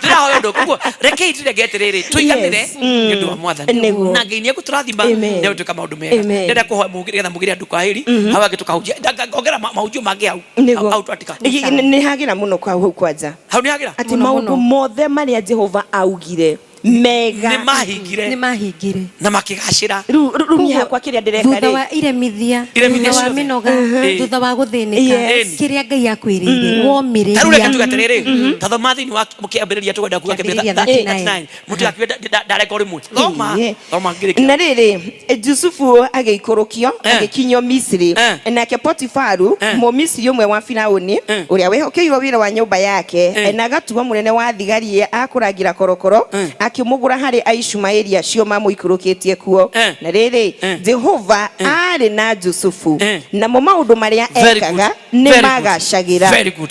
Ndĩrahoya ũndũ, koguo rekei tũrenge atĩrĩrĩ, tũiganĩre nĩ ũndũ wa Mwathani, na Ngai nĩ egũtũrathima, nĩ egũtwĩka maũndũ mega. Ndĩrenda kũhoya nĩgetha mũgĩre andũ kwahĩri hau angĩ tũkahunjia. Ngongera mahunjio mangĩ hau. Hau twatika. Nĩ hagĩra mũno kwa hau kwanja. Hau nĩ hagĩra. Atĩ maũndũ mothe marĩa Jehova augire mega nĩ mahingire, nĩ mahingire na makĩgacĩra. Rĩu rĩu niĩ hakwa kĩrĩa ndĩreka thutha rĩ, wa iremithia, Iremithia thutha wa ciothe. mĩnoga, thutha wa gũthĩnĩka, kĩrĩa Ngai akwĩrĩire Ta rĩu reke tuge womĩrĩria. atĩrĩrĩ, ta thoma thĩinĩ wa kĩambĩrĩria, tũkwenda kuga Kĩambĩrĩria kĩambĩrĩria 39. 39, mũtigakiuge ndareka o rĩmwe. Thoma, thoma ngĩrĩkia. Na rĩrĩ, Jusufu agĩikũrũkio, agĩkinyio Misiri. Nake Potifaru, Mũmisiri ũmwe wa Firauni, ũrĩa wehokeirwo wĩra wa nyũmba yake na agatuo mũnene wa thigari a kũrangĩra korokoro, akĩmũgũra harĩ Aishumaeli acio mamũikũrũkĩtie kuo. Na rĩrĩ, Jehova aarĩ na Jusufu, namo maũndũ marĩa Very good. ekaga nĩ Very good. magacagĩra. Very good.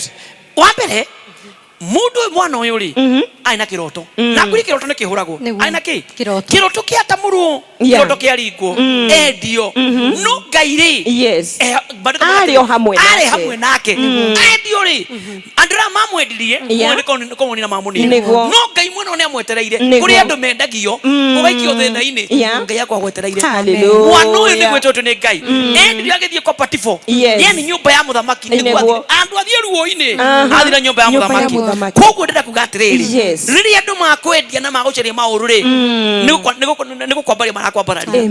Wa mbere, mũndũ ũyũ, mwana ũyũ rĩ, arĩ na kĩroto, na ngwĩre kĩroto nĩ kĩhũragwo. Arĩ na kĩ? Kĩroto. Kĩroto kĩa tamũrwo, kĩroto kĩa ringwo endio, no Ngai rĩ, maandĩko Arĩ o hamwe arĩ nake. hamwe nake. Endio rĩ, andũ arĩa mamwendirie nĩ kũmũnina mamũnina, no Ngai mwene nĩ amwetereire. Kũrĩ andũ mendagio ũgaikio thĩna-inĩ, Ngai akwa agwetereire. Hallelujah. Mwana ũyũ nĩ gwĩtwo nĩ Ngai, endirio agĩthiĩ kwa Potifo, yani nyũmba ya mũthamaki, nĩguo andũ athiĩ ruo-inĩ, athire nyũmba ya Nyũmba ya mũthamaki. mũthamaki. Koguo ndĩrenda kuga atĩrĩrĩ, rĩrĩa andũ makwendia na magũcaria maũru rĩ, nĩ gũkwambaria marakwambararia.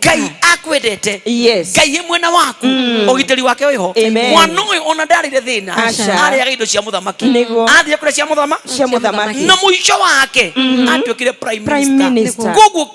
Ngai akwendete. Ngai ĩ mwena waku, ũgitĩri wake wĩho. Mwana ũyũ ona ndarĩre thĩna, arĩaga indo cia mũthamaki, athire kũrĩa cia mũthamaki, Cia mũthamaki. Na mũico wake atuĩkire prime Prime minister. Minister. Koguo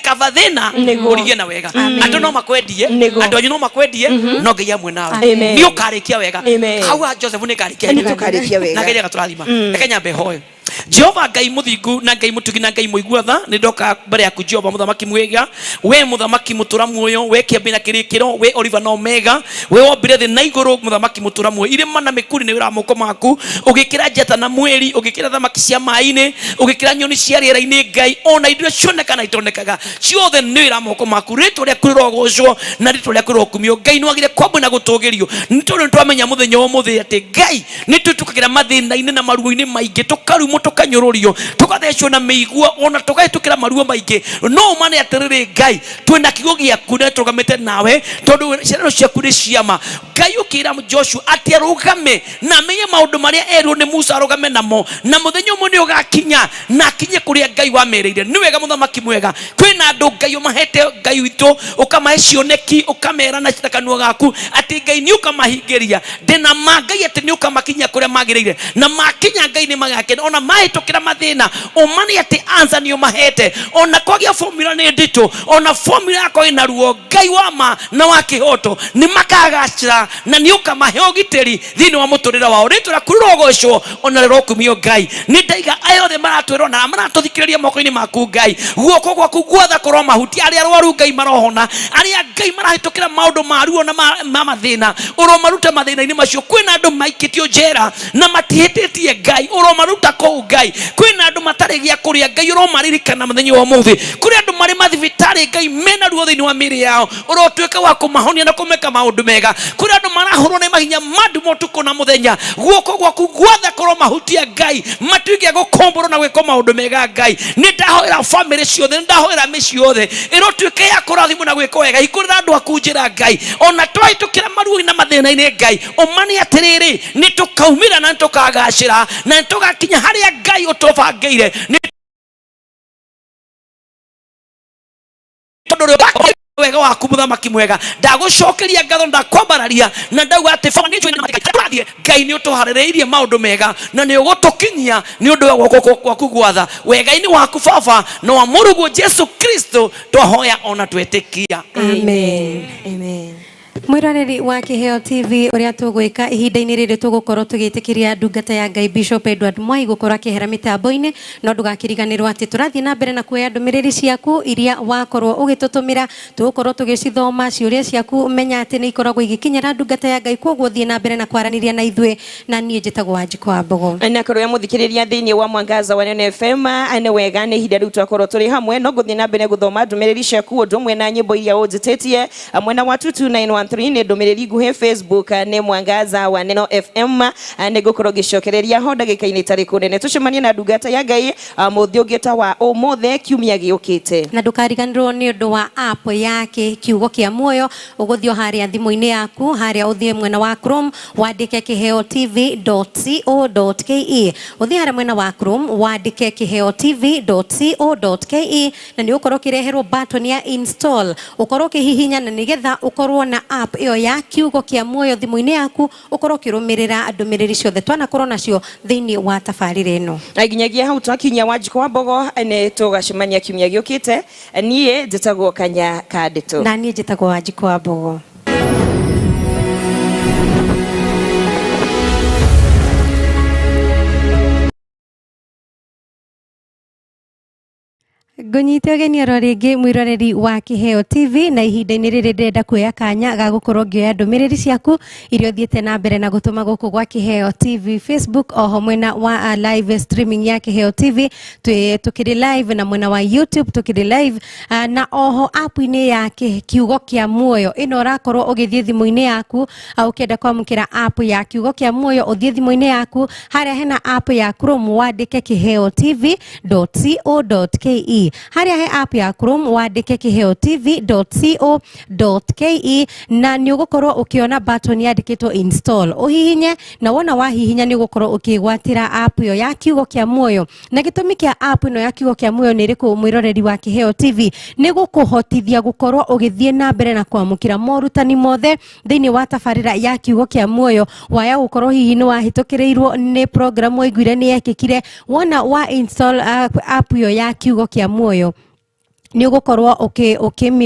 kaba thĩna, ũrigie na wega. Andũ no makwendie, andũ anyu no makwendie, no Ngai amwe nawe, nĩ ũkarĩkia wega. Hau ha Joseph nĩ karĩkia. Nĩ tũkarĩkia wega. Na Ngai agatũrathima. Reke nyambe hoe. Jehova Ngai mũthingu na Ngai mũtugi na Ngai mũigua tha, nĩ ndoka mbere yaku Jehova, mũthamaki mwega, we mũthamaki mũtũra muoyo, we kĩambĩ na kĩrĩkĩro, we Oliva na Omega, we wombire thĩ na igũrũ, mũthamaki mũtũra muoyo. Irĩma na mĩkuri nĩ wĩra wa moko maku, ũgĩkĩra njata na mweri, ũgĩkĩra thamaki cia maĩ-inĩ, ũgĩkĩra nyoni cia rĩera-inĩ, Ngai, ona indo iria cionekaga na itonekaga ciothe nĩ wĩra wa moko maku. Rĩtwa rĩaku rĩrogocwo na rĩtwa rĩaku rĩrokumio. Ngai, nĩ wagĩrĩire kwambwo na gũtũgĩrio, nĩ tondũ nĩ twamenya mũthenya wa ũmũthĩ atĩ Ngai nĩ tũtukagĩra mathĩna-inĩ na maruo-inĩ maingĩ, tũkarumwo, tũkanyũrũrio, tũgathecwo na mĩigua, ona tũgahĩtũkĩra maruo maingĩ, no ũmane atĩrĩrĩ, Ngai, twĩna kiugo gĩaku na tũrũgamĩte nawe, tondũ ciĩranĩro ciaku nĩ ciama. Ngai, ũkĩra Joshua atĩ arũgame na amenye maũndũ marĩa erwo nĩ Musa arũgame namo, na mũthenya ũmwe nĩ ũgakinya na akinye kũrĩa Ngai wamerĩire. Nĩ wega, mũthamaki mwega, kwĩna andũ Ngai ũmahete, Ngai witũ, ũkamahe cioneki, ũkamera na kanua gaku atĩ Ngai nĩ ũkamahingĩria. Ndĩna ma Ngai atĩ nĩ ũkamakinyia kũrĩa magĩrĩire, na makinya Ngai nĩ magakena ona mahĩtũkĩra mathĩna. Ũmane atĩ answer nĩ ũmahete, ona kwagĩa formula nĩ nditũ, ona formula yakwa ĩna ruo, Ngai wa ma na wa kĩhoto, nĩ makagacĩra na nĩ ũkamahe ũgitĩri thĩinĩ wa mũtũrĩre wao. Rĩtwa rĩaku rĩrogocwo ona rĩrokumio. Ngai, nĩ ndaiga aya othe maratwĩrwo na maratũthikĩrĩria moko-inĩ maku. Ngai, guoko gwaku gwatha kũro mahuti arĩa arwaru, Ngai, marohona. Arĩa Ngai marahĩtũkĩra maũndũ ma ruo na ma mathĩna, ũromaruta mathĩna-inĩ macio. Kwĩna andũ maikĩtio njera na matihĩtĩtie, Ngai, ũromaruta kũu. Ngai, kwĩna andũ matarĩ gĩa kũrĩa, Ngai, ũromaririkana mũthenya wa ũmũthĩ. Kũrĩ andũ marĩ mathibitarĩ, Ngai, mena ruo thĩinĩ wa mĩĩrĩ yao, ũrotuĩka wa kũmahonia na kũmeka maũndũ mega. Kũrĩ andũ marahũrwo nĩ mahinya ma nduma ũtukũ na mũthenya, guoko gwaku gwatha kũro mahutia, Ngai, matuĩke a gũkomborwo na gwĩkwo maũndũ mega. Ngai, nĩ ndahoera bamĩrĩ ciothe, nĩ ndahoera mĩciĩ yothe ĩrotuĩka ya kũrathimwo na gwĩkwo wega. Hingũrĩra andũ aku njĩra, Ngai, ona twahĩtũkĩra maruo na mathĩna-inĩ. Ngai, ũmane atĩrĩrĩ, nĩ tũkaumĩra na nĩ tũkagacĩra na nĩ tũgakinya harĩa Ngai ũtũbangĩire, nĩ tondũ ũrĩa wega. Wega waku muthamaki mwega, ndagucokeria ngatho, ndakwambararia na ndauga ati baba nĩ njũĩ nĩ Ngai nĩ ũtũharĩrĩirie maũndũ mega na nĩ ũgũtũkinyia nĩ ũndũ wa guoko gwaku gwatha wega-inĩ waku baba na wa mũrũguo Jesu Kristo twahoya ona twetĩkia. Amen. Amen. Mwiroreri wa Kiheo TV, uria tugwika ihinda-inĩ rĩrĩ tũgũkorwo tũgĩtĩkĩria ndungata ya Ngai Bishop Edward Mwai gũkorwo akĩhera mĩtambo-inĩ, no ndũgakĩriganĩrwo atĩ tũrathiĩ na mbere na kuoya ndũmĩrĩri ciaku iria wakorwo ũgĩtũtũmĩra, tũgũkorwo tũgĩcithoma. Ciũria ciaku menya atĩ nĩ ikoragwo igĩkinyĩra ndungata ya Ngai, koguo thiĩ na mbere na kwaranĩria na ithuĩ, na niĩ njĩtagwo Wanjikũ wa Mbogo. Na korwo ya muthikiriria thiini wa Mwangaza wa Neno FM, nĩ wega nĩ ihinda rĩu twakorwo tũrĩ hamwe, no ngũthiĩ na mbere gũthoma ndũmĩrĩri ciaku ũndũ ũmwe na nyĩmbo iria ũnjĩtĩtie mwena wa 22913 nĩ ndũmĩrĩri nguhĩ, Facebook nĩ Mwangaza wa Neno FM. Nĩ ngũkorwo ngĩcokereria ho ndagĩka-inĩ itarĩ kũnene, tũcemanie na ndungata ya Ngai mũthĩ ũngĩ ta wa ũmũthĩ kiumia gĩũkĩte. Na ndũkariganĩrwo nĩ ũndũ wa app ya kiugo kĩa muoyo, ũgũthiĩ o harĩa thimũ-inĩ yaku, harĩa ũthiĩ mwena wa Chrome wandĩke kiheo tv.co.ke, ũthiĩ harĩa mwena wa Chrome wandĩke kiheo tv.co.ke, na nĩ ũgũkorwo ũkĩreherwo button ya install, ũkorwo ũkĩhihinya na nĩgetha ũkorwo na app ĩyo ya kiugo kĩa muoyo thimũ-inĩ yaku, ũkorwo ũkĩrũmĩrĩra ndũmĩrĩri ciothe twanakorwo nacio thĩinĩ wa tabarĩra ĩno. Na nginyagia hau twakinyia, Wanjikũ wa Mbogo, nĩ tũgacemania kiumia gĩũkĩte. Niĩ njĩtagwo Kanya Kandĩtũ. Na niĩ njĩtagwo Wanjikũ wa Mbogo. Ngũnyite ũgeni oro rĩngĩ mwĩroreri wa Kiheo TV, na ihinda-inĩ rĩrĩ ndĩrenda kuoya kanya ga gũkorwo ngĩoya ndũmĩrĩri ciaku iria ũthiĩte na mbere na gũtũma gũkũ gwa Kiheo TV Facebook, oho mwena wa live streaming ya Kiheo TV twĩ tukĩrĩ live, na mwena wa YouTube tukĩrĩ live, na oho app-inĩ ya kiugo kĩa muoyo ĩno ũrakorwo ũgĩthiĩ thimũ-inĩ yaku, ũkĩenda kwamũkĩra app ya kiugo kĩa muoyo, ũthiĩ thimũ-inĩ yaku harĩa hena app ya Chrome wandĩke kiheo tv.co.ke, harĩa he app ya Chrome wandĩke kiheo tv.co.ke, na nĩ ũgũkorwo ũkĩona button yandĩkĩtwo install, ũhihinye, na wona wahihinya nĩ ũgũkorwo ũkĩgwatĩra app ĩyo ya kiugo kĩa muoyo. Na gĩtũmi kĩa app ĩno ya kiugo kĩa muoyo nĩ ĩrĩkũ, mwĩroreri wa Kiheo TV? Nĩ gũkũhotithia gũkorwo ũgĩthiĩ na mbere na kwamũkĩra morutani mothe thĩinĩ wa tabarĩra ya kiugo kĩa muoyo. Waya gũkorwo hihi nĩ wahĩtũkĩrĩirwo nĩ program waiguire nĩ yekĩkire, wona wa install app ĩyo ya kiugo kĩa muoyo nĩ ũgũkorwo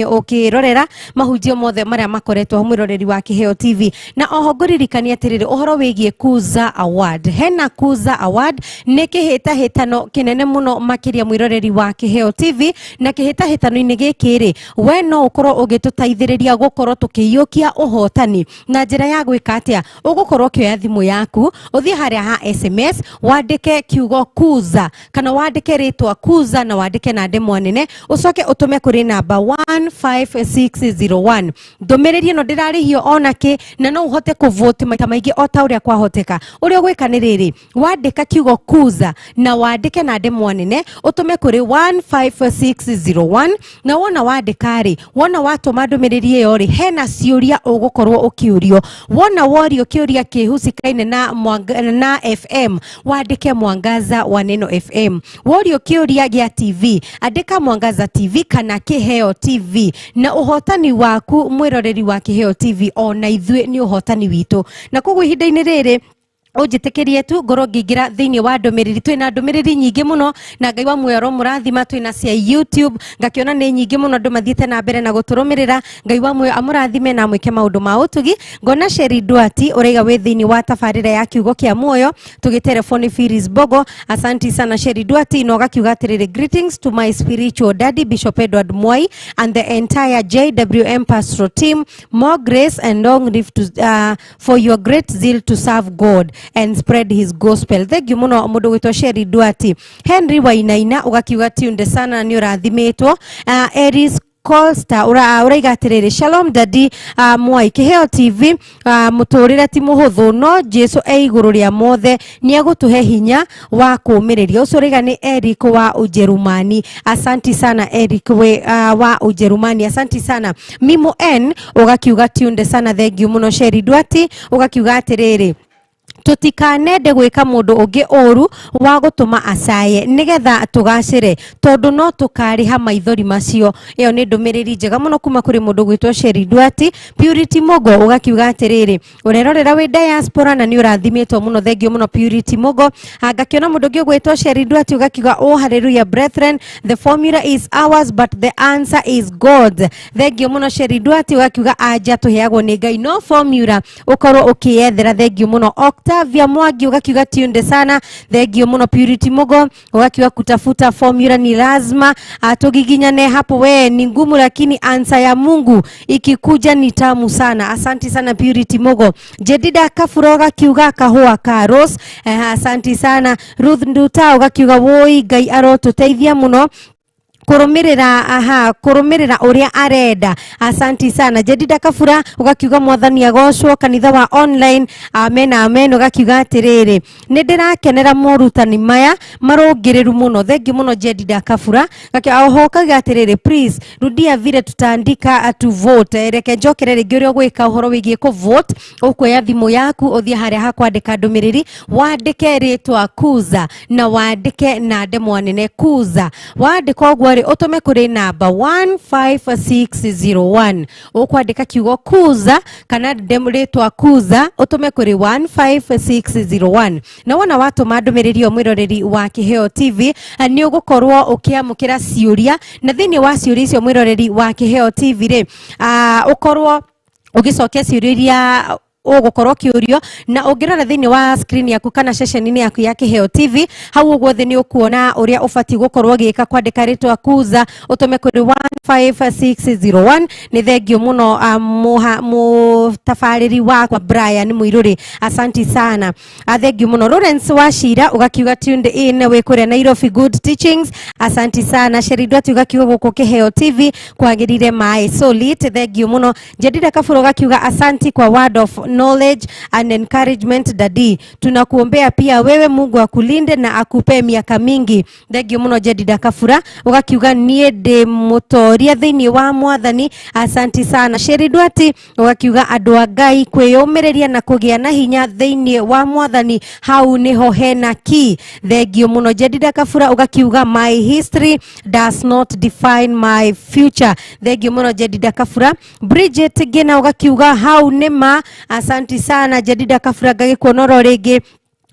ũkĩrorera mahunjio mothe marĩa makoretwo mwĩroreri wa Kiheo TV. Na oho ngũririkania atĩrĩrĩ, ũhoro wĩgiĩ Kuza Award, hena Kuza Award nĩ kĩhĩtahĩtano kĩnene mũno makĩria mwĩroreri wa Kiheo TV, na kĩhĩtahĩtano-inĩ gĩkĩ rĩ, we no ũkorwo ũgĩtũteithĩrĩria gũkorwo tũkĩiyũkia ũhotani na njĩra ya gwĩka atĩa? Ũgũkorwo ũkĩoya thimũ yaku, ũthiĩ harĩa ha SMS wandĩke kiugo Kuza, kana wandĩke rĩtwa Kuza na wandĩke na ndemwa nene, ũcoke ũtũme kũrĩ namba 15601. Ndũmĩrĩri ĩno ndĩrarĩhio ona kĩ, na no ũhote kũvote maita maingĩ o ta ũrĩa kwahoteka. Ũrĩa ũgwĩka nĩ rĩrĩ, wandĩka kiugo Kuza na wandĩke na ndemwa nene, ũtũme kũrĩ 15601, na wona wandĩka rĩ, wona watũma ndũmĩrĩri ĩyo rĩ, hena ciũria ũgũkorwo ũkĩũrio. Wona worio kĩũria kĩhusikaine na na FM, wandĩke Mwangaza wa Neno FM. Worio kĩũria gĩa TV, andĩka Mwangaza TV kana Kiheo TV, na ũhotani waku mwĩroreri wa Kiheo TV ona ithuĩ nĩ ũhotani witũ. Na koguo ihinda-inĩ rĩrĩ ũnjĩtĩkĩrie tu ngorwo ngĩingĩra thĩinĩ wa ndũmĩrĩri. Twĩna ndũmĩrĩri nyingĩ mũno, na Ngai wa muoyo aromũrathima. Twĩna cia YouTube, ngakĩona nĩ nyingĩ mũno, andũ mathiĩte na mbere na gũtũrũmĩrĩra. Ngai wa muoyo amũrathime na amwĩke maũndũ ma ũtugi. Ngona Sheri Duati ũraiga wĩ thĩinĩ wa tabarĩra ya kiugo kĩa muoyo tũgĩtelefoni Phyllis Bogo. Asanti sana Sheri Duati. Na ũgakiuga atĩrĩrĩ, greetings to my spiritual daddy Bishop Edward Mwai and the entire JWM pastoral team, more grace and long life to, for your great zeal to serve God and spread his gospel. Thank you muno mundu gwitwo Sheri Duati. Henry Wainaina ugakiuga tunde sana, ni urathimitwo. Eris Costa uraiga atiriri, shalom daddy Mwai, Kiheo TV, muturire ti muhuthu no Jesu e iguru ria mothe, ni egutuhe hinya wa kumiriria. Ucio uraiga ni Eric wa Ujerumani. Asanti sana Eric we, wa Ujerumani, asanti sana. Mimo N ugakiuga tunde sana, thank you muno. Sheri Duati ugakiuga atiriri, Tũtikanende gwĩka mũndũ ũngĩ ũru wa gũtũma acaye nĩgetha tũgacĩre, tondũ no tũkarĩha maithori macio. Ĩyo nĩ ndũmĩrĩri njega mũno kuma kũrĩ mũndũ gwĩtwo Sheri Duati. Purity Mugo ũgakiuga atĩrĩrĩ, ũrerorera wĩ diaspora na nĩ ũrathimĩtwo mũno, thengio mũno Purity Mugo. Ngakĩona mũndũ ũngĩ ũgwĩtwo Sheri Duati ũgakiuga, oh hallelujah brethren, the formula is ours but the answer is God. Thengio mũno Sheri Duati, ũgakiuga anja tũheagwo nĩ Ngai no formula ũkorwo ũkĩyethera. Thengio mũno. Octavia Mwangi ũgakiuga tunde sana, thengio mũno. Purity Mugo ũgakiuga kutafuta formula ni lazima, tugiginyane hapo, we ni ngumu lakini answer ya Mungu ikikuja ni tamu sana. Asanti sana Purity Mugo. Jedida Kafuro ũgakiuga kahũa ka Rose, asanti sana. Ruth Nduta ũgakiuga woi Ngai arotũteithia mũno kurumirira, aha, kurumirira uria arenda. Asanti sana. Jedida Kabura ugakiuga mwathani agocwo, kanitha wa online, amen amen. Ugakiuga atiriri, ni ndirakenera morutani maya marũngĩrĩru mũno, thengi mũno Jedida Kabura. Oho kaga atiriri, please rudia vile tutaandika to vote. Reke njokere rĩngĩ ũrĩa ũgwĩka ũhoro wĩgiĩ kũ vote. Ũkuoya thimũ yaku ũthiĩ harĩa ha kwandĩka ndũmĩrĩri, wandĩke rĩtwa Kuza na wandĩke na ndemwa nene Kuza. Wandĩka ũguo rĩ, ũtũme kũrĩ namba 15601. Ũkwandĩka kiugo Kuza kana rĩtwa Kuza, ũtũme kũrĩ 15601. Na wona watũma ndũmĩrĩri ĩyo, mwĩroreri wa Kĩheo TV, nĩ ũgũkorwo ũkĩamũkĩra ciũria, na thĩinĩ wa ciũria icio, mwĩroreri wa Kĩheo TV rĩ, ũkorwo ũgĩcokia ciũria iria ũgũkorwo ũkĩũrio. Na ũngĩrora thĩinĩ wa screen yaku kana ceceni-inĩ yaku ya Kĩheo TV hau ũguo thĩ, nĩ ũkuona ũrĩa ũbatiĩ gũkorwo ũgĩka kwandĩka rĩtwa Kuza ũtũme kũrĩ 15601. Nĩ thengio mũno mũtabarĩri wakwa Brian Mũirũrĩ, asanti sana. Thengio mũno. Lawrence Wachira ũgakiuga tuned in wĩ kũrĩa Nairobi, good teachings, asanti sana. Sheridwati ũgakiuga gũkũ Kĩheo TV kwagĩrire maĩ solid, thengio mũno. Jedida Kaburo ũgakiuga asanti kwa word of knowledge and encouragement daddy, tunakuombea pia wewe, Mungu akulinde na akupe miaka mingi. Thengio mũno Jedida Kabura. Ũgakiuga niĩ ndĩ mũtoria thĩinĩ wa mwathani, asanti sana. Sheridwati ũgakiuga andũ a Ngai kwĩyũmĩrĩria na kũgĩa na hinya thĩinĩ wa mwathani, hau nĩho hena key, thengio mũno. Jedida Kabura ũgakiuga my history does not define my future, thengio mũno Jedida Kabura. Bridget Ngina ũgakiuga hau nĩ ma, asanti sana. Jedida Kabura, ngagĩkuona oro rĩngĩ,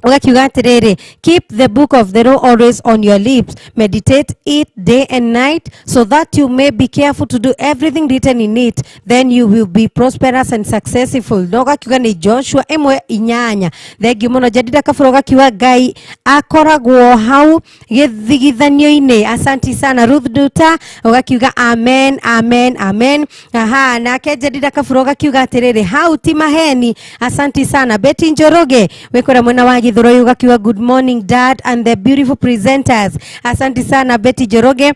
ugakiuga atiriri, keep the book of the law always on your lips, meditate it day and night, so that you may be careful to do everything written in it, then you will be prosperous and successful. Na ugakiuga ni Joshua 1:8. Thengiũ mũno. Jadida Kabura ugakiuga Ngai akoragwo hau gĩthigithanio-inĩ, asanti sana. Ruth Duta ugakiuga amen amen amen. Aha, nake Jadida Kabura ugakiuga atiriri, hau ti maheni, asanti sana. Betty Njoroge wikora mwena wa Githurai ugakiuga good morning dad and the beautiful presenters, asanti sana. Betty Njoroge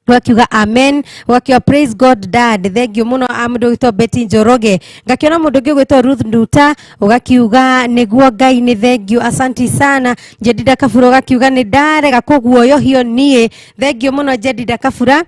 wakiuga amen, wakiuga praise God dad, thank you muno mũndũ ũgwĩtwo Betty Njoroge. Ngakiona mũndũ ũngĩ ũgwĩtwo Ruth Nduta ũgakiuga nĩguo Ngai nĩ thank you, asanti sana. Jedida Kabura ũgakiuga nĩ ndarega kũguoyohio niĩ, thank you mũno Jedida Kabura.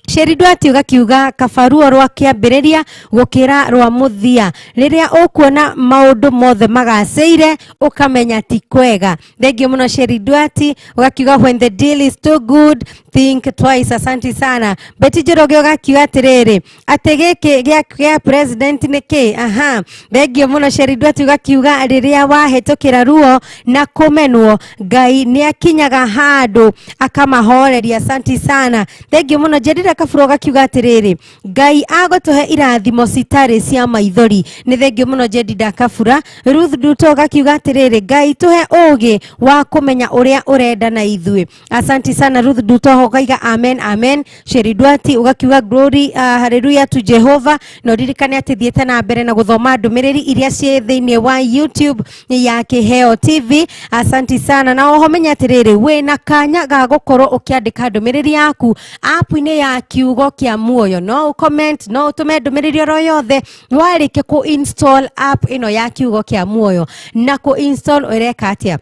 Sheri Ndwati ũgakiuga kabaruo rwa kĩambĩrĩria gũkĩra rwa mũthia, rĩrĩa ũkuona maũndũ mothe magacĩire ũkamenya ti kwega, thengio mũno. Sheri Ndwati ũgakiuga when the deal is too good, think twice, asanti sana. Betty Njoroge ũgakiuga atĩrĩrĩ, atĩ gĩkĩ gĩa president nĩ kĩ? Aha, thengio mũno. Sheri Ndwati ũgakiuga rĩrĩa wahĩtũkĩra ruo na kũmenwo, Ngai nĩ akinyaga handũ akamahoreria, asanti sana, thengio mũno. Jedida Kabura ũgakiuga atĩrĩrĩ, Ngai agũtũhe irathimo citarĩ cia maithori, nĩ thengio mũno Jedida Kabura. Ruth Nduto ũgakiuga atĩrĩrĩ, Ngai tũhe ũgĩ wa kũmenya ũrĩa ũrenda na ithuĩ, asanti sana. Ruth Nduto ũkaiga amen amen. Sheri Ndwati ũgakiuga glory hallelujah to Jehovah. Na ũririkane atĩ thiĩte na mbere na gũthoma ndũmĩrĩri iria ciĩ thĩinĩ wa YouTube ya Kĩheo TV, asanti sana. Na oho menya atĩrĩrĩ, wĩna kanya ga gũkorwo ũkĩandĩka ndũmĩrĩri yaku app-inĩ ya kiugo kĩa muoyo. No comment, no ũtũme ndũmĩrĩri oro yothe warĩkia kũ install app ĩno ya kiugo kĩa muoyo. Na kũ install ũreka atĩa?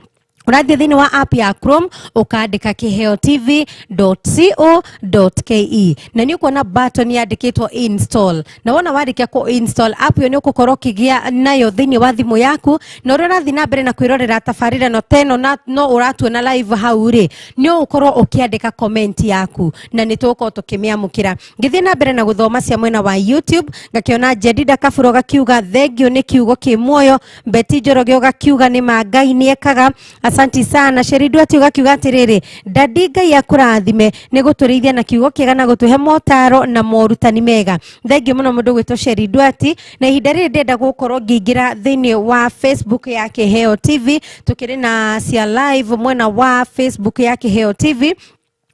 Ũrathiĩ thĩinĩ wa app ya Chrome ũkandĩka kiheotv.co.ke na nĩ ũkuona button yandĩkĩtwo install, na wona warĩkia kũ install app ĩyo nĩ ũgũkorwo ũkĩgĩa nayo thĩinĩ wa thimũ yaku, na ũrĩa ũrathiĩ na mbere na kwĩrorera tabarĩra ĩno teno na no ũratuona live hau rĩ, nĩ ũgũkorwo ũkĩandĩka comment yaku na nĩ tũgũkorwo tũkĩmĩamũkĩra. Ngĩthiĩ na mbere na gũthoma cia mwena wa YouTube, ngakĩona Jedida Kaburo gakiuga thengio nĩ kiugo kĩ muoyo, Betty Njoroge ũgakiuga nĩ ma Ngai nĩ ekaga, asanti sana. Sheridu ati ũgakiuga atĩrĩrĩ, dadi Ngai akũrathime nĩ gũtũrĩithia na kiugo kĩega na gũtũhe motaro na morutani mega. Thengio mũno mũndũ gwĩtwo Sheridu ati. Na ihinda rĩrĩ ndĩrenda gũkorwo ngĩingĩra thĩinĩ wa Facebook ya Kiheo TV, tukĩrĩ na cia live mwena wa Facebook ya Kiheo TV.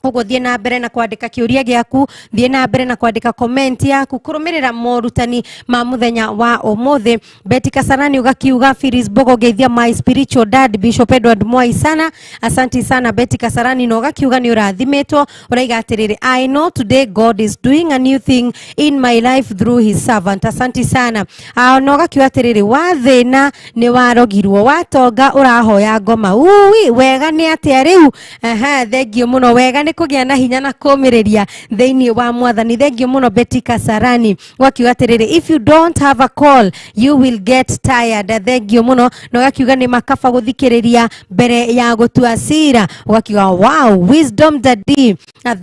Koguo thiĩ na mbere na kwandĩka kĩũria gĩaku, thiĩ na mbere na kwandĩka comment yaku kũrũmĩrĩra morutani ma mũthenya wa ũmũthĩ. Betty Kasarani ũgakiuga Phyllis Mbogo geithia my spiritual dad Bishop Edward Mwai sana, asanti sana Betty Kasarani, na ũgakiuga nĩ ũrathimĩtwo. Ũraiga atĩrĩrĩ, I know today God is doing a new thing in my life through his servant, asanti sana. Na ũgakiuga atĩrĩrĩ, wathĩna nĩ warogirwo, watonga ũrahoya ngoma, ui wega nĩ atĩa rĩu? Aha, thengio mũno, wega nĩ kũgĩa na hinya na kũmĩrĩria thĩinĩ wa mwathani. Thengio mũno Betty Kasarani. Wakiuga atĩrĩrĩ, if you don't have a call you will get tired, thengio mũno. Na ũgakiuga nĩ makaba gũthikĩrĩria mbere ya gũtua cira, ũgakiuga wow, wisdom daddy,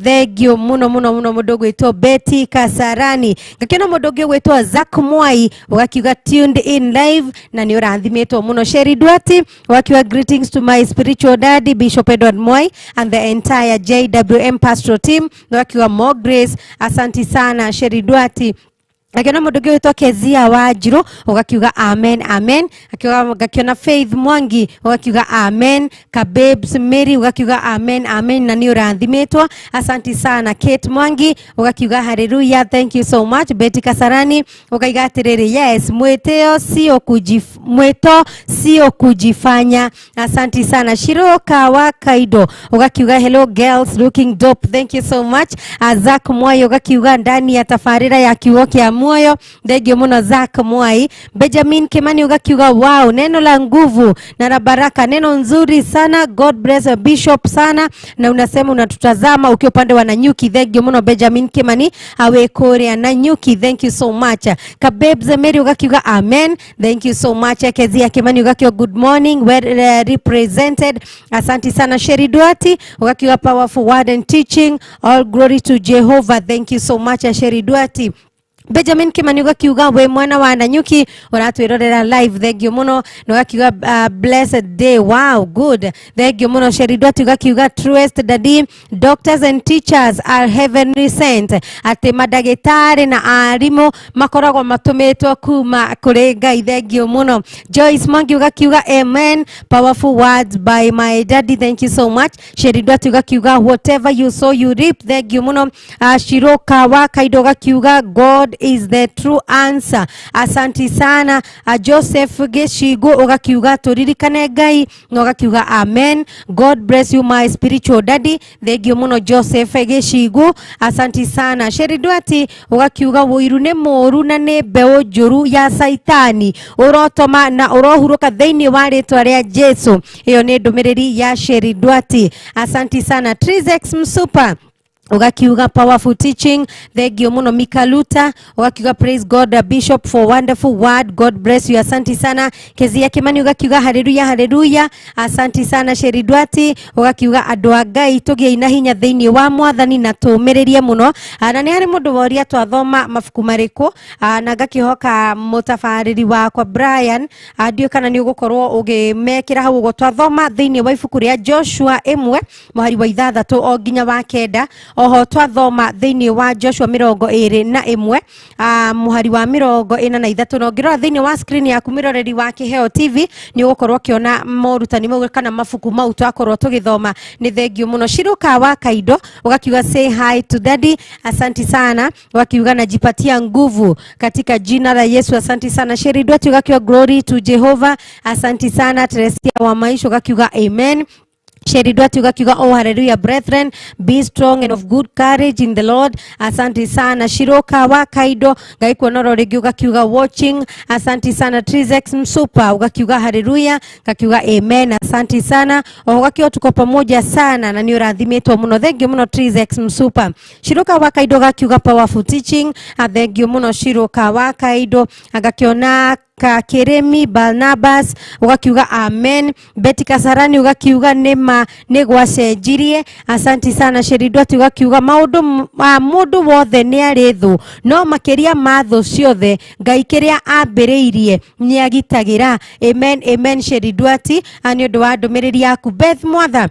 thengio mũno mũno mũno mũndũ ũgwĩtwo Betty Kasarani. Ngakĩona mũndũ ũngĩ ũgwĩtwo Zack Mwai ũgakiuga tuned in live na nĩ ũrathimĩtwo mũno. Sherry Duati ũgakiuga greetings to my spiritual daddy Bishop Edward Mwai and the entire JWM pastoral team, ũgakiuga more grace, asanti sana Sherry Duati. Akiona mũndũ ũngĩ wĩtwo Kezia Wanjiru ũgakiuga amen amen. Ngakiona Faith Mwangi ũgakiuga amen. Kababes Mary ũgakiuga amen amen na nĩ ũrathimĩtwo, asanti sana. Kate Mwangi ũgakiuga hallelujah, thank you so much. Betty Kasarani ũkaiga atĩrĩrĩ, yes, mwĩtĩo sio mwĩto sio kujifanya, asanti sana. Shiroka wa Kaido ũgakiuga hello girls, looking dope, thank you so much. Azak Mwai ũgakiuga ndani ya tabarĩra ya kiugo kĩa muoyo, thengio mũno Zak Mwai. Benjamin Kimani ugakiuga wow, neno la nguvu na la baraka, neno nzuri sana, God bless a bishop sana, na unasema unatutazama ukiwa upande wa Nanyuki, thengio mũno Benjamin Kimani awe kũrĩa Nanyuki, thank you so much. Kabebs Mary ugakiuga amen, thank you so much. Kezia Kimani ugakiuga good morning, well represented, asanti sana. Sheri Duati ugakiuga powerful word and teaching, all glory to Jehovah, thank you so much Sheri Duati. Benjamin Kimani ugakiuga we mwana wa Nanyuki uratwirorera live, thank you muno, na ugakiuga blessed day, wow, good, thank you muno. Sheri Duati ugakiuga truest daddy, doctors and teachers are heavenly sent, ati madagitari na arimu makoragwo matumitwo kuma kuri Ngai, thank you muno. Joyce Mwangi ugakiuga amen, powerful words by my daddy, thank you so much. Sheri Duati ugakiuga whatever you sow you reap, thank you muno. Shiroka wa Kaido ugakiuga God is the true answer, asanti sana. Joseph Geshigo ugakiuga turirikane Ngai na ugakiuga amen, God bless you my spiritual daddy, thank you muno Joseph Geshigo, asanti sana. Sheri Duati ugakiuga woiru nĩ mũru na nĩ mbeũ njũru ya saitani ũrotoma na ũrohurũka thĩinĩ wa rĩtwa rĩa Jesu. Ĩyo nĩ ndũmĩrĩri ya Sheri Duati, asanti sana. Trizex Msupa ugakiuga powerful teaching, thank you muno. Mikaluta ugakiuga praise God Bishop for wonderful word, God bless you, asanti sana. Kezia Kimani ugakiuga haleluya haleluya, asanti sana. Sheri Duati ugakiuga andu a Ngai tugie na hinya thiini wa mwathani na tumiririe muno. Na nĩ harĩ mũndũ woria twathoma mabuku marĩkũ, na ngakihoka mũtabarĩri wakwa Brian, ndiũĩ kana nĩ ũgũkorwo ũgĩmekĩra hau ũguo. Twathoma thĩinĩ wa ibuku rĩa Joshua 1 mũhari wa 6 o nginya wa 9, oho twathoma thĩinĩ wa Joshua 21 mũhari wa 43, na ũngĩrora thĩinĩ wa screen yaku mĩroreri wa Kiheo TV nĩ ũgũkorwo ũkĩona morutani mau kana mabuku mau twakorwo tũgĩthoma. Nĩ thengio mũno. Shiruka wa Kaido ũgakiuga say hi to daddy, asanti sana. Ũgakiuga najipatia nguvu katika jina la Yesu, asanti sana. Sheri Duati ũgakiuga glory to Jehovah, asanti sana. Teresia wa Maisha ũgakiuga amen. Sheri Dwati ugakiuga oh hallelujah brethren, be strong and of good courage in the Lord. Asante sana. Shiroka wa Kaido Ngai kuonoro rĩngĩ ugakiuga watching. Asante sana. Trizex Msupa ugakiuga hallelujah, gakiuga amen. Asante sana. Oho gakiuga tuko pamoja sana na nĩ ũrathimĩtwo mũno. Thank you mũno Trizex Msupa. Shiroka wa Kaido gakiuga powerful teaching. Thank you mũno Shiroka wa Kaido. Agakiona Kakirimi Barnabas ugakiuga amen. Betty Kasarani ugakiuga nĩma nĩ gwacenjirie. Asanti sana. Sheridwati ugakiuga maũndũ mũndũ wothe nĩ arĩ thũ, no makĩria ma thũ ciothe Ngai kĩrĩa ambĩrĩirie nĩ agitagĩra. Amen, amen Sheridwati, nĩ ũndũ wa ndũmĩrĩri yaku. Beth Mwatha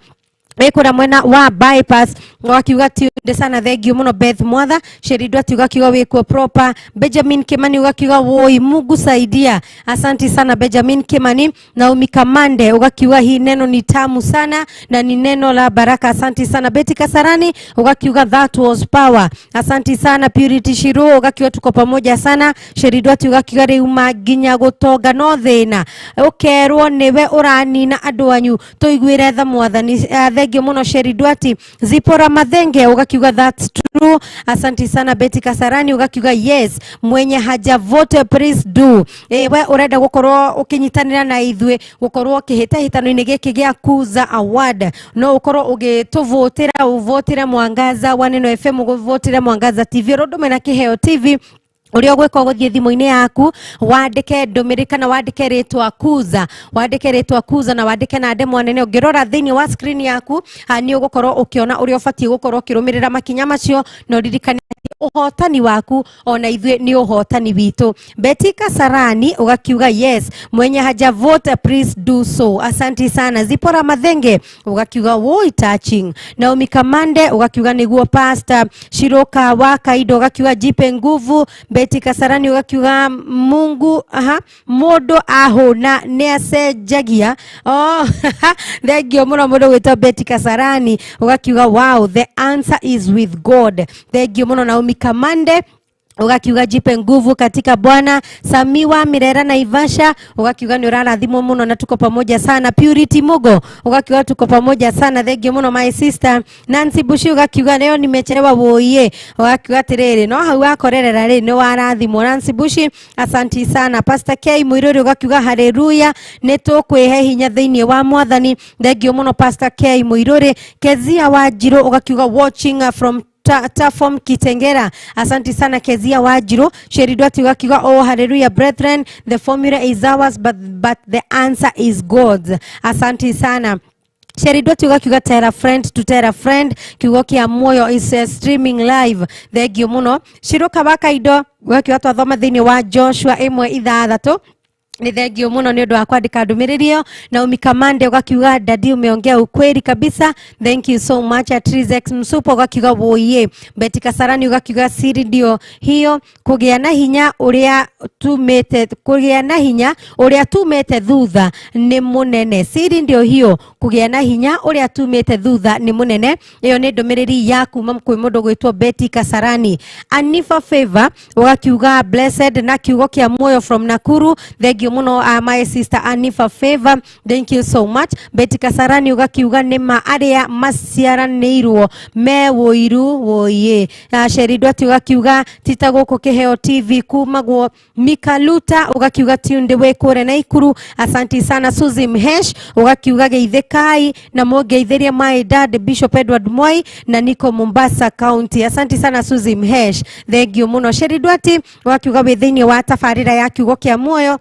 wĩkũrĩa mwena wa bypass wakiuga tiunde sana, thank you muno Beth Mwatha. Sheridwati ugakiuga wĩkuo proper. Benjamin Kimani ugakiuga woi Mungu saidia. Asanti sana Benjamin Kimani. Naomi Kamande ugakiuga hii neno ni tamu sana na ni neno la baraka. Asanti sana. Betty Kasarani ugakiuga that was power. Asanti sana. Purity Shiro ugakiuga tuko pamoja sana. Sheridwati ugakiuga riuma nginya gutonga no thina ukerwo niwe uranina andu anyu tuiguire tha mwathani. Thank you muno Sheridwati. Zipora Mathenge ugakiuga that's true. Asanti sana. Betty Kasarani ugakiuga yes, mwenye haja vote please do. We urenda gukorwo ukinyitanira na ithuĩ gukorwo kĩhĩtahĩtano-inĩ gĩkĩ gĩa Kuza Award, no ukorwo ũgĩtũvotera, ũvotere Mwangaza wa Neno FM, ũvotere Mwangaza TV, oro ndũme na Kĩheo TV. Ũrĩa ũgwĩka ũgũthiĩ thimũ-inĩ yaku wandĩke ndũmĩrĩri kana wandĩke rĩtwa Kuza, wandĩke rĩtwa Kuza na wandĩke na ndemwa nene. Ũngĩrora thĩinĩ wa screen yaku nĩ ũgũkorwo ũkĩona ũrĩa ũbatiĩ gũkorwo ũkĩrũmĩrĩra makinya macio, na ũririkane atĩ ũhotani waku ona ithuĩ nĩ ũhotani witũ. Betty Kasarani ugakiuga yes, mwenye haja vote please do so. Asanti sana. Zipora Mathenge ugakiuga woi touching. Naomi Kamande ugakiuga niguo pastor. Shiroka wa Kaido ugakiuga jipe nguvu. Betty Kasarani ugakiuga Mungu aha mundu ahuna nĩ acenjagia. Oh, thank you muno mundu gwitwo Betty Kasarani ugakiuga wow, the answer is with God. Thank you muno Naomi Kamande ugakiuga jipe nguvu katika Bwana. Samiwa Mirera Naivasha ugakiuga ni urarathimwo muno na tuko pamoja sana. Purity Mugo ugakiuga tuko pamoja sana, thank you muno my sister. Nancy Bushi ugakiuga leo nimechelewa woiye, ugakiuga atiriri no hau wakorerera ri ni warathimwo. Nancy Bushi asanti sana. Pastor K Muiruri ugakiuga haleluya, ni tukwihe hinya thiini wa mwathani, thank you muno Pastor K Muiruri. Kezia Wanjiru ugakiuga watching from Tafom Kitengera, asanti sana Kezia Wanjiru. Sheridwati ugakiuga oh hallelujah brethren, the formula is ours but the answer is God's. Asanti sana. Sheridwati ugakiuga tell a friend to tell a friend, kiugo kia moyo is streaming live, thank you muno. Shiruka wa Kaido ugakiuga twathoma thiini wa Joshua 1:6 ni thengio muno ni undu wa kwandika ndumiriri iyo. Naomi Kamande ugakiuga dadi umeongea ukweli kabisa, thank you so much. Atrizex Msupo ugakiuga woiye. Betty Kasarani ugakiuga siri ndio hiyo, kugia na hinya uria tumete, kugia na hinya uria tumete thutha ni munene. Siri ndio hiyo, kugia na hinya uria tumete thutha ni munene. Iyo ni ndumiriri ya kuma kwi mundu gwitwo Betty Kasarani. Anifa Favor ugakiuga blessed na kiugo kia moyo from Nakuru, thank you muno my sister Anifa Favor, thank you so much. Betty Kasarani ugakiuga nĩ ma arĩa maciaranĩirwo me wũiru woiye. Sheridwati ugakiuga tita gũkũ Kĩheo TV kumagwo. Mikaluta ugakiuga tunde wĩ kũrĩa Naikuru, asanti sana. Suzy Mhesh ugakiuga geithĩkai na mũngeithĩrie my dad Bishop Edward Moi na niko Mombasa County, asanti sana Suzy Mhesh, thank you muno. Sheridwati ugakiuga wĩ thĩinĩ wa tabarĩra ya kiugo kĩa muoyo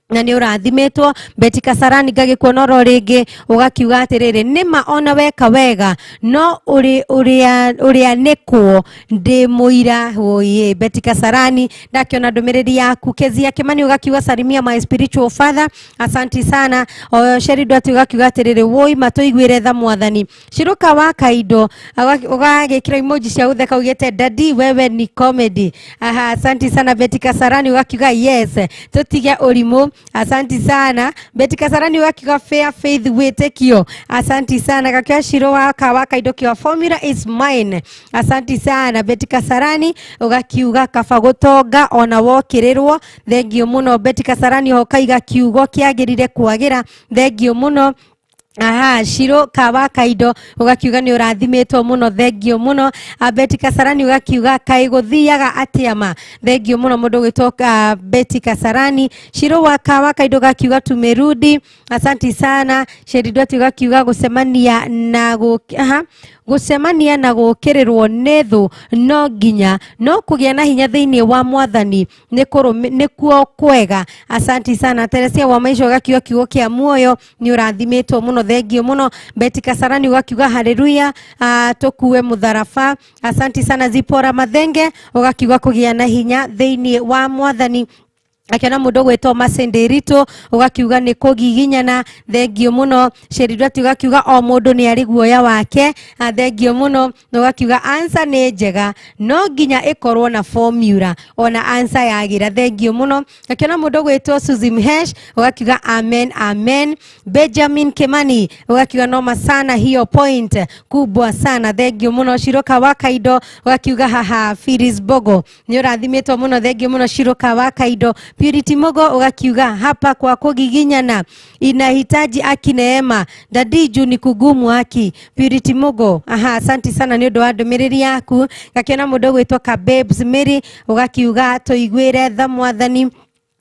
na nĩ ũrathimĩtwo. Betty Kasarani ngagĩkuona oro rĩngĩ ũgakiuga atĩrĩrĩ nĩma ona weka wega no ũrĩanĩkwo ndĩ mũira woiye. Betty Kasarani ndakiona ndũmĩrĩri yaku. Kezia Kimani ũgakiuga salimia my spiritual father, asanti sana. Sheridwati ũgakiuga atĩrĩrĩ woi matũiguĩre tha mwathani. Shiruka wa Kaido ũgagĩkĩra emoji cia gũtheka ugĩte daddy wewe ni comedy. Aha, asanti sana. Betty Kasarani ũgakiuga yes tũtige ũrimũ, asanti sana. Betty Kasarani ugakiuga fair faith wĩtĩkio, asanti sana. Gakiuga Shiro wa Kaido kiwa formula is mine, asanti sana. Betty Kasarani ugakiuga kaba gũtonga ona wokĩrĩrwo, thank you muno. Betty Kasarani ho kaiga kiugo kĩagĩrire kwagĩra, thank you muno. Aha, Shiro Kawa Kaido ugakiuga ni urathimitwo muno, thengio muno. Betty Kasarani ugakiuga kai guthiaga atia ma, thengio muno mundu gwitwo Betty Kasarani. Shiro wa Kawa Kaido ugakiuga tumerudi, asanti sana. Sheri Dwati ugakiuga gucemania na aha gucemania na gukirirwo nĩ thũ no nginya no kũgĩa na hinya thĩinĩ wa mwathani nĩkuo kwega, asanti sana. Teresia wa maisha ugakiuga kiugo kĩa muoyo nĩ ũrathimĩtwo mũno, thengio mũno. Betty Kasarani ugakiuga haleluya, tukue mũtharaba, asanti sana. Zipora Mathenge ugakiuga kũgĩa na hinya thĩinĩ wa mwathani. Akiona mundu gwitwo Masenderito ugakiuga ni kugiginyana, thengio muno. Sheridwati ugakiuga o mundu ni ari guoya wake, thengio muno. Na ugakiuga answer ni njega no nginya ikorwo na formula ona answer yagira, thengio muno. Akiona mundu gwitwo Suzy Mhesh ugakiuga amen amen. Benjamin Kimani ugakiuga noma sana, hiyo point kubwa sana, thengio muno. Shiroka wa Kaido ugakiuga haha Firis Bogo ni urathimitwo muno, thengio muno Shiroka wa Kaido. Purity Mogo ugakiuga hapa kwa kugiginyana inahitaji aki neema dadiju ni kugumu aki. Purity Mogo, aha, asanti sana ni undu wa ndumiriri yaku. Gakiona mundu gwitwo ka Babes Mary ugakiuga tuiguire tha mwathani.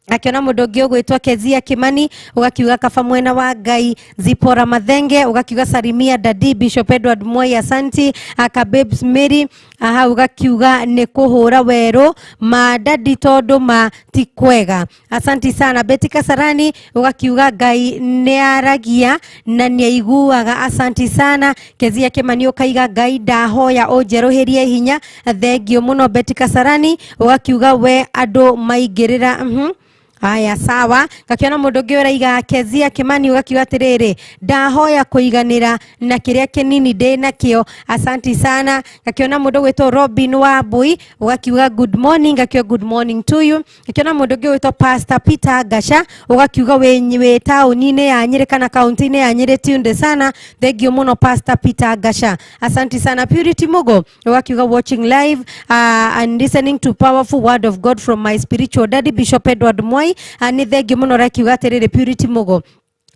Akiona mundu ungi ugwitwo Kezia Kimani ugakiuga kaba mwena wa Ngai. Zipora Mathenge ugakiuga salimia dadi Bishop Edward Mwai, asanti. Aka Babes Mary, aha, ugakiuga ni kuhura weru ma dadi tondu ma ti kwega, asanti sana. Betty Kasarani ugakiuga Ngai ni aragia na ni aiguaga, asanti sana. Kezia Kimani ukaiga Ngai ndahoya unjeruhirie hinya, thengio muno. Betty Kasarani ugakiuga we andu maingirira Aya sawa. Gakiona mundu ungi uraiga Kezia Kimani ugakiuga atiriri ndahoya kuiganira na kiria kinini ndi nakio, asanti sana. Gakiona mundu gwitwo Robin Wambui ugakiuga good morning, gakiuga good morning to you. Gakiona mundu ungi gwitwo Pastor Peter Gasha ugakiuga wi tauni-ini ya Nyeri kana kaunti-ini ya Nyeri, tunde sana, thank you muno Pastor Peter Gasha, asanti sana. Purity Mugo ugakiuga watching live and listening to powerful word of God from my spiritual daddy Bishop Edward Mwai, ni thengio muno. Rakiuga atiriri Purity Mugo,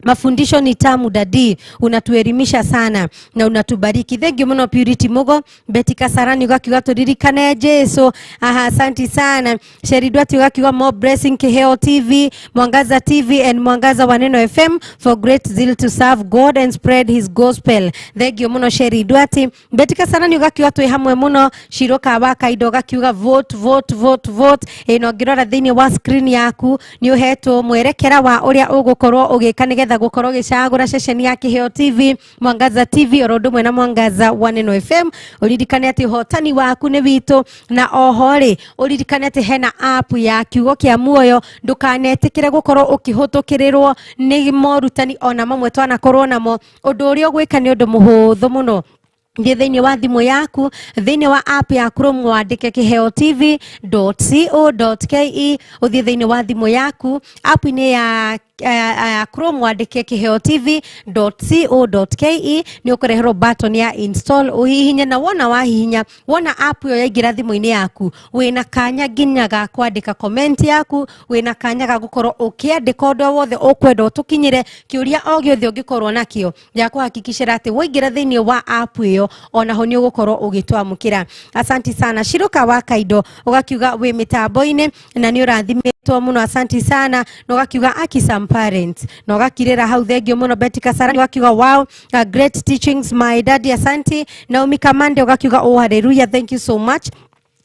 mafundisho ni tamu dadi, unatuelimisha sana na unatubariki, thank you muno Purity Mugo. Betty Kasarani ugakiuga turirikane Jesu, aha, asanti sana. Sheridwati ugakiuga more blessing Kiheo TV, Mwangaza TV and Mwangaza wa Neno FM for great zeal to serve God and spread his gospel, thank you muno Sheridwati. Betty Kasarani ugakiuga twi hamwe muno. Shiroka wa Kaido ugakiuga vote vote vote vote. Ino ngirora thiini wa screen yaku ni uhetwo mwerekera wa uria ugukorwo ugika nigetha gukorwo gicagura ceceni ya Kiheo TV, Mwangaza TV oro undu mwe na Mwangaza wa Neno FM. Uririkane ati uhotani waku ni witu, na oho ri uririkane ati hena app ya kiugo kia muoyo, ndukanetikire gukorwo ukihutukirirwo ni morutani ona mamwe twanakorwo namo. Undu uria ugwika ni undu muhuthu muno. Thiĩ thĩinĩ wa thimũ yaku, thĩinĩ wa app ya Chrome wandĩke Kiheo TV.co.ke, ũthiĩ thĩinĩ wa thimũ yaku app-inĩ ya Chrome wandĩke Kiheo TV.co.ke, nĩ ũkũreherwo button ya install, ũhihinye na wona wahihinya wona app ĩyo yaingĩra thimũ-inĩ yaku, wĩna kanya nginya ga kwandĩka comment yaku, wĩna kanya ga gũkorwo ũkĩandĩka ũndũ o wothe ũkwenda ũtũkinyĩre, kĩũria o gĩothe ũngĩkorwo nakĩo, ya kũhakikicĩra atĩ waingĩra thĩinĩ wa app ĩyo onaho nĩ ũgũkorwo ũgĩtwamũkĩra. Asanti sana. Shiroka wa Kaido ũgakiuga wĩ mĩtambo-inĩ na nĩ ũrathimĩtwo mũno, asanti sana. Na ũgakiuga aki some parents na ũgakirĩra hau, thengio mũno. Betty Kasarani ũgakiuga wow, great teachings my daddy, asanti. Naomi Kamande ũgakiuga oh hallelujah, thank you so much.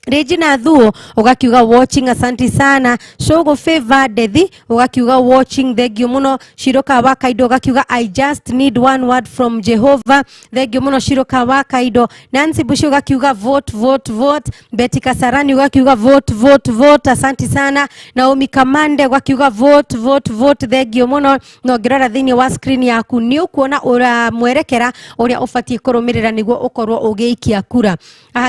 Regina Thuo ugakiuga watching, asanti sana. Shogo Favor Dethi ugakiuga watching, thank you muno. Shiroka wa Kaido ugakiuga I just need one word from Jehovah, thank you muno Shiroka wa Kaido. Nancy Bushi ugakiuga vote vote vote. Betty Kasarani ugakiuga vote vote vote, asanti sana. Naomi Kamande ugakiuga vote vote vote, thank you muno. No ngirora thiini wa screen yaku ni ukuona ura mwerekera uria ubatie kurumirira niguo ukorwo ugiikia kura.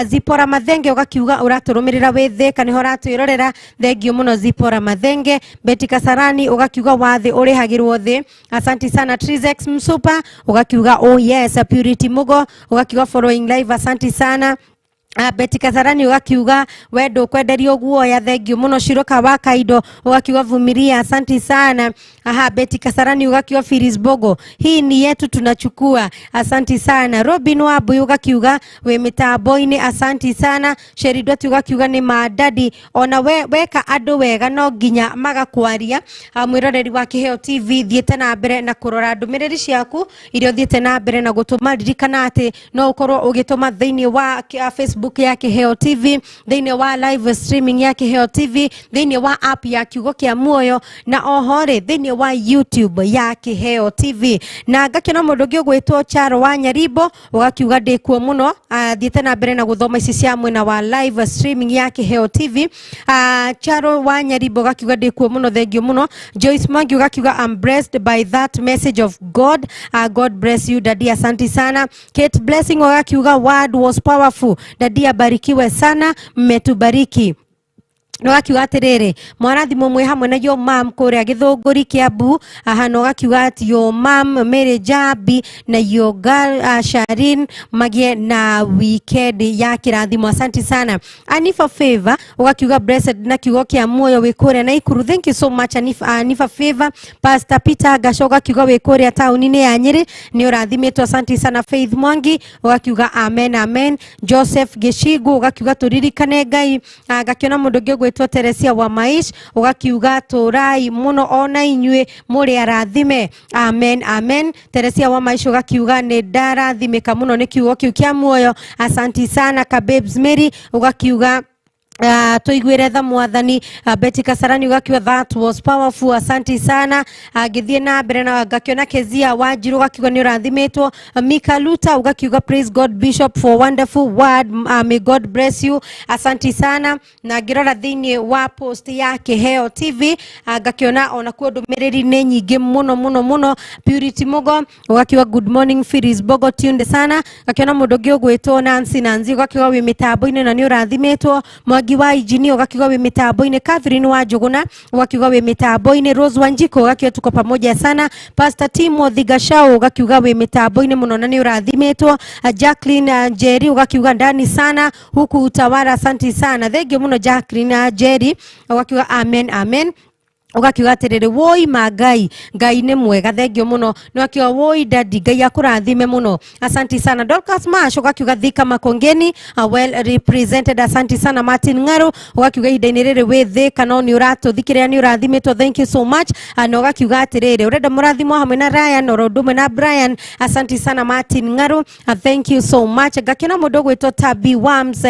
Zipora Mathenge ugakiuga uraturumirira wi Thika niho uratwirorera, thengio muno Zipora Mathenge. Betty Kasarani ugakiuga wathi urihagirwo thi, asanti sana. Trizex Msupa ugakiuga oh yes. Purity Mugo ugakiuga following live, asanti sana. Betty Kasarani ugakiuga we ndukwenderio guoya, thengiũ mũno. Shiroka wa Kaido ugakiuga vumilia, asanti sana. Aha, Betty Kasarani ugakiuga Firis Bogo, hii ni yetu tunachukua, asanti sana. Robin Wambui ugakiuga wi mitambo-inĩ, asanti sana. Sheridoti ugakiuga nĩ madadi ona we weka andũ wega no nginya magakwaria. Mwĩroreri wa Kĩheo TV, thiĩte na mbere na kũrora ndũmĩrĩri ciaku iria ũthiĩte na mbere na gũtũma. Ririkana atĩ no ũkorwo ũgĩtũma thĩinĩ wa Facebook ya Kĩheo TV, thĩinĩ wa live streaming ya Kĩheo TV, thĩinĩ wa app ya Kiugo kĩa Muoyo, na oho rĩ thĩinĩ wa YouTube ya Kĩheo TV. Na ngakĩona mũndũ ũngĩ ũgwĩtwo Charo wa Nyaribo ũgakiuga ndĩkuo mũno. Thiĩte na mbere na gũthoma ici cia mwena wa live streaming ya Kĩheo TV. Charo wa Nyaribo ũgakiuga ndĩkuo mũno, thengiũ mũno. Joyce Mwangi ũgakiuga I'm blessed by that message of God. God bless you daddy, asanti sana. Kate Blessing ũgakiuga word was powerful, daddy abarikiwe sana, mmetubariki. Na ũgakiuga atĩrĩrĩ, mwarathimwo mwĩ hamwe na your mam kũrĩa Gĩthũngũri Kiambu. Aha, na ũgakiuga atĩ your mam Mary Jambi na your girl Sharin magĩe na weekend ya kĩrathimo, asanti sana. Anifa Favor ũgakiuga blessed na kiugo kĩa muoyo wĩ kũrĩa Naikuru, thank you so much Anifa Favor. Pastor Peter Gasho ũgakiuga wĩ kũrĩa taũni-inĩ ya Nyĩrĩ, nĩ ũrathimĩtwo, asanti sana. Faith Mwangi ũgakiuga amen amen. Joseph Gĩcigũ ũgakiuga tũririkane Ngai. Ngakĩona mũndũ ũngĩ ũgwĩtwo Teresia wa Maish ũgakiuga tũrai mũno ona inyuĩ mũrĩ arathime, amen amen. Teresia wa Maish ũgakiuga nĩ ndarathimĩka mũno nĩ kiugo kĩu kĩa muoyo, asanti sana. Kababes Mary ũgakiuga tuiguire tha mwathani. Betty Kasarani ugakiuga that was powerful, asanti sana. Ngĩthiĩ na mbere na ngakiona Kezia Wanjiru ugakiuga nĩ ũrathimĩtwo. Mika Luta ugakiuga praise God Bishop for wonderful word, may God bless you, asanti sana. Na ngĩrora thĩinĩ wa post ya Kĩheo TV, ngakiona ona kuo ndũmĩrĩri nĩ nyingĩ mũno mũno mũno. Purity Mugo ugakiuga good morning Phyllis Bogo, tuned sana. Ngakiona mũndũ ũngĩ ũgwĩtwo Nancy Nancy ugakiuga wĩ mĩtambo-inĩ na nĩ ũrathimĩtwo. Mwangi wa Injinia ugakiuga wĩ mĩtambo-inĩ. Catherine wa Njũgũna ugakiuga wĩ mĩtambo-inĩ. Rose Wanjiko ugakiuga tuko pamoja sana. Pastor Timothy Gashau ugakiuga wĩ mĩtambo-inĩ mũno na nĩ ũrathimĩtwo. Jacqueline Njeri ugakiuga ndani sana huku Utawala, asanti sana, thengio mũno Jacqueline Njeri, ugakiuga amen amen. Ugakiuga atiriri, woi ma Ngai, Ngai nĩ mwega, thengio mũno. Nĩ wakiuga woi daddy, Ngai akũrathime mũno, asanti sana. Dorcas Mash ugakiuga Thika Makongeni, well represented, asanti sana. Martin Ng'aru ugakiuga ihinda-inĩ rĩrĩ wĩ Thika no nĩ ũratũthikĩrĩria, nĩ ũrathimĩtwo, thank you so much. Na ugakiuga atĩrĩrĩ, ũrenda mũrathimwo hamwe na Ryan oro ũndũ ũmwe na Brian, asanti sana Martin Ng'aru, thank you so much. Ngakĩona mũndũ ũgwĩtwo Tabi Wams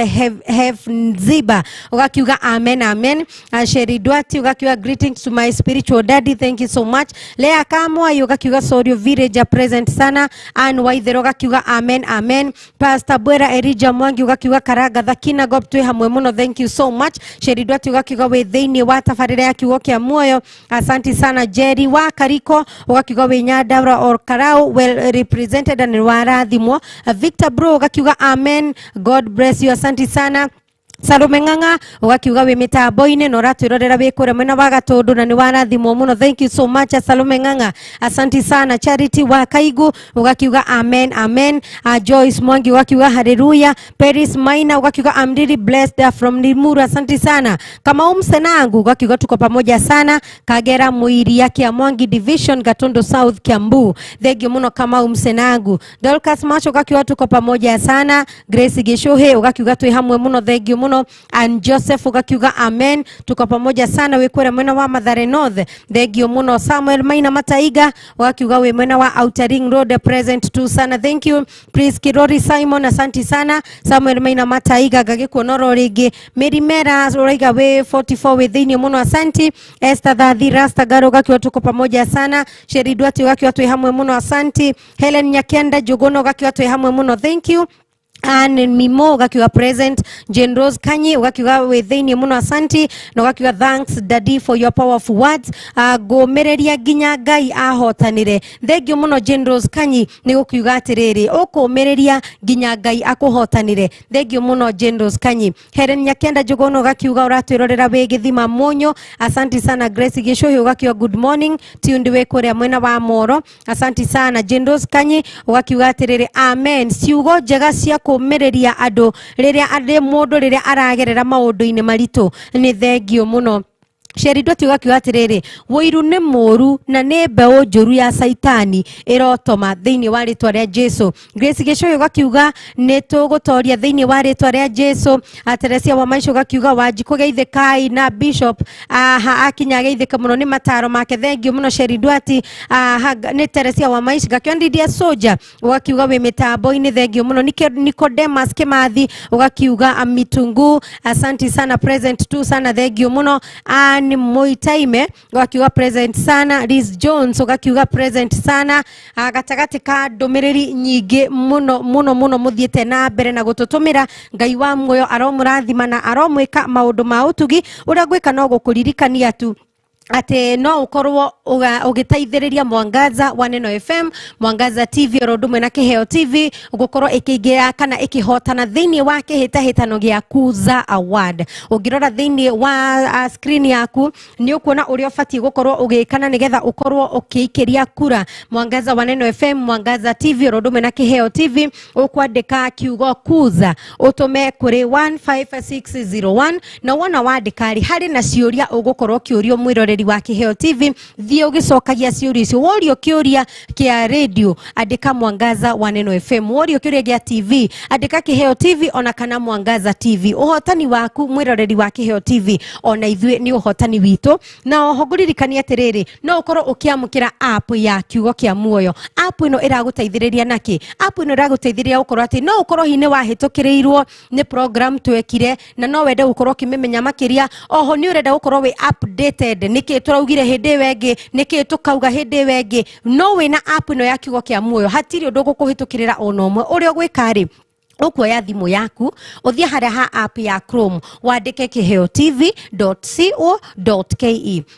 Hefnziba ugakiuga amen amen. Sheri Dwati ugakiuga greetings to my spiritual daddy, thank you so much. Lea Kamwai ugakiuga Sorio Village present sana. Ann Waithero ugakiuga amen amen. Pastor Bwera Elijah Mwangi ugakiuga Karanga Thakina Gob twĩ hamwe mũno, thank you so much. Sheri Dwati ugakiuga wĩ thĩinĩ wa tabarĩra ya kiugo kĩa muoyo, asanti sana. Jerry wa Kariko ugakiuga wĩ Nyandarua or Karau, well represented and warathimwo. Victor Bro ugakiuga amen, God bless you, asanti sana. Salome Ng'ang'a ugakiuga wĩ mĩtambo-inĩ na ũratwĩrorera wĩ kũrĩa mwena wa Gatũndũ na nĩ warathimwo mũno, thank you so much Salome Ng'ang'a, asanti sana. Charity wa Kaigu ugakiuga amen amen. Joyce Mwangi ugakiuga haleluya. Paris Maina ugakiuga I'm really blessed from Limuru, asanti sana. Kamau Msenangu ugakiuga tuko pamoja sana. Kagera Muiria kia Mwangi Division, Gatundu South, Kiambu, thank you muno Kamau Msenangu. Dorcas Macho ugakiuga tuko pamoja sana. Grace Gishuhe ugakiuga twĩ hamwe muno, thank you muno. And Joseph ugakiuga amen, tuko pamoja sana wĩ kũrĩa mwena wa Mathare North, thank you muno. Samuel Maina Mataiga ugakiuga wĩ mwena wa Outer Ring Road, present tu sana, thank you. Please Kirori Simon, asanti sana. Samuel Maina Mataiga ngagĩkuona oro rĩngĩ. Mary Mera ũraiga wĩ 44 wĩ thĩinĩ mũno, asanti. Esther Thathi Rastagaro ugakiuga tuko pamoja sana. Sheri Duati ugakiuga twĩ hamwe mũno, asanti. Helen Nyakenda Njũgũna ugakiuga twĩ hamwe mũno, thank you. Ann Mimo ugakiuga present. Jane Rose Kanyi ugakiuga wĩ thĩinĩ mũno, asanti, na ugakiuga thanks daddy for your powerful words. Ngũmĩrĩria nginya Ngai ahotanĩre, thengio mũno Jane Rose Kanyi nĩ gũkiuga atĩrĩrĩ, ũkũmĩrĩria nginya Ngai akũhotanĩre, thengio mũno Jane Rose Kanyi. Helen Nyakenda Njũgũna ugakiuga ũratwĩrorera wĩ gĩthima mũnyũ, asanti sana. Grace Gĩcũhĩ ugakiuga good morning tuned wĩ kũrĩa mwena wa Moro, asanti sana. Jane Rose Kanyi ugakiuga atĩrĩrĩ, amen, ciugo njega cia kũmĩrĩria andũ rĩrĩa arĩ mũndũ rĩrĩa aragerera maũndũ-inĩ maritũ. Nĩ thengio mũno. Sheri Ndwati ũgakiuga atĩrĩrĩ, wũiru nĩ mũũru na nĩ mbeũ njũru ya caitani ĩrotoma thĩinĩ wa rĩtwa rĩa Jesu. Grace Gĩcũyũ ũgakiuga nĩ tũgũtoria thĩinĩ wa rĩtwa rĩa Jesu. Teresia wa Maisha ũgakiuga Wanjikũ geithĩkai na Bishop aha akinya geithĩka mũno nĩ mataro make, thengio mũno Sheri Ndwati. Aha nĩ Teresia wa Maisha. Ngakiona Lydia Soja ũgakiuga wĩ mĩtambo-inĩ, thengio mũno. Nicodemus Kimathi ũgakiuga mitungu, asanti sana, present tu sana, thengio mũno. Ann Moitaime ũgakiuga present sana. Liz Jones ũgakiuga present sana. Gatagatĩ ka ndũmĩrĩri nyingĩ mũno mũno mũno mũthiĩte na mbere na gũtũtũmĩra, Ngai wa muoyo aromũrathima na aromwĩka maũndũ ma ũtugi. Ũrĩa ngwĩka no gũkũririkania tu atĩ no ũkorwo ũgĩteithĩrĩria Mwangaza wa Neno FM, Mwangaza TV oro ũndũ ũmwe na Kĩheo TV gũkorwo ĩkĩingĩra kana ĩkĩhotana thĩinĩ wa kĩhĩtahĩtano gĩa Kuza Award. Ũngĩrora thĩinĩ wa screen yaku nĩ ũkuona ũrĩa ũbatiĩ gũkorwo ũgĩka na nĩgetha ũkorwo ũkĩikĩria kura Mwangaza wa Neno FM, Mwangaza TV oro ũndũ ũmwe na Kĩheo TV. Ũkwandĩka kiugo Kuza ũtũme kũrĩ 15601 na wona wandĩka rĩ, harĩ na ciũria ũgũkorwo ũkĩũrio mwĩroreri wa Kĩheo TV. Thiĩ ũgĩcokagia ciũria icio. Worio kĩũria kĩa radio, andĩka Mwangaza wa Neno FM. Worio kĩũria gĩa TV, andĩka Kĩheo TV ona kana Mwangaza TV. Ũhotani waku mwĩroreri wa Kĩheo TV ona ithuĩ nĩ ũhotani witũ. Na oho ngũririkania atĩrĩrĩ, no ũkorwo ũkĩamũkĩra app ya kiugo kĩa muoyo. App ĩno ĩragũteithĩrĩria nakĩ? App ĩno ĩragũteithĩrĩria gũkorwo atĩ no ũkorwo hihi nĩ wahĩtũkĩrĩirwo nĩ program twekire na no wende gũkorwo ũkĩmĩmenya makĩria. Oho nĩ ũrenda gũkorwo wĩ updated, nĩkĩ tũraugire hĩndĩ ĩyo ĩngĩ, nĩkĩ tũkauga hĩndĩ ĩyo ĩngĩ. No wĩna app ĩno ya kiugo kĩa muoyo hatirĩ ũndũ ũgũkũhĩtũkĩrĩra ona ũmwe. Ũrĩa ũgwĩka rĩ, ũkuoya thimũ yaku ũthiĩ harĩa ha app ya Chrome wandĩke kĩheo tv.co.ke,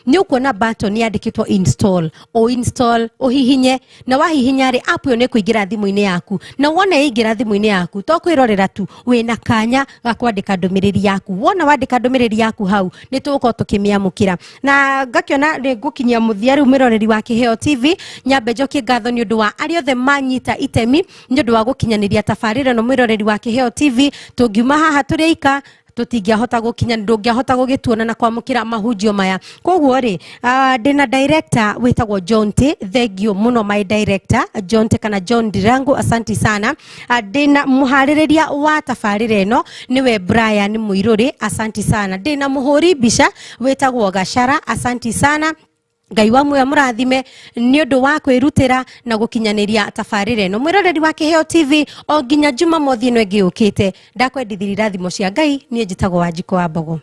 nĩ ũkuona button yandĩkĩtwo install, o install ũhihinye, na wahihinya rĩ, app ĩyo nĩ ĩkũingĩra thimũ-inĩ yaku. Na wona yaingĩra thimũ-inĩ yaku, to kwĩrorera tu, wĩna kanya ga kwandĩka ndũmĩrĩri yaku. Wona wandĩka ndũmĩrĩri yaku hau, nĩ tũgũkorwo tũkĩmĩamũkĩra. Na ngakĩona nĩ ngũkinyia mũthia rĩu mwĩroreri wa Kĩheo TV, nyambe njokie ngatho nĩ ũndũ wa arĩa othe manyita itemi nĩ ũndũ wa gũkinyanĩria tabarĩra ĩno. Mwĩroreri wa Kĩheo TV, tũngiuma haha tũrĩ aika tũtingĩahota gũkinya, ndũngĩahota gũgĩtuona na kwamũkĩra mahunjio maya. Koguo rĩ, ndĩna director wĩtagwo John T, thengio mũno my director John T kana John Ndirangu, asanti sana. Ndĩna mũharĩrĩria wa tabarĩra ĩno nĩwe Brian Mũirũrĩ, asanti sana. Ndĩna mũhũri mbica wĩtagwo Gachara, asanti sana. Ngai wa muoyo mũrathime nĩ ũndũ wa kwĩrutĩra na gũkinyanĩria tabarĩra ĩno. Mwĩroreri wa Kĩheo TV, o nginya Jumamothi ĩno ĩngĩ yũkĩte, ndakwendithirie irathimo cia Ngai. Niĩ njĩtagwo Wanjikũ wa Mbogo.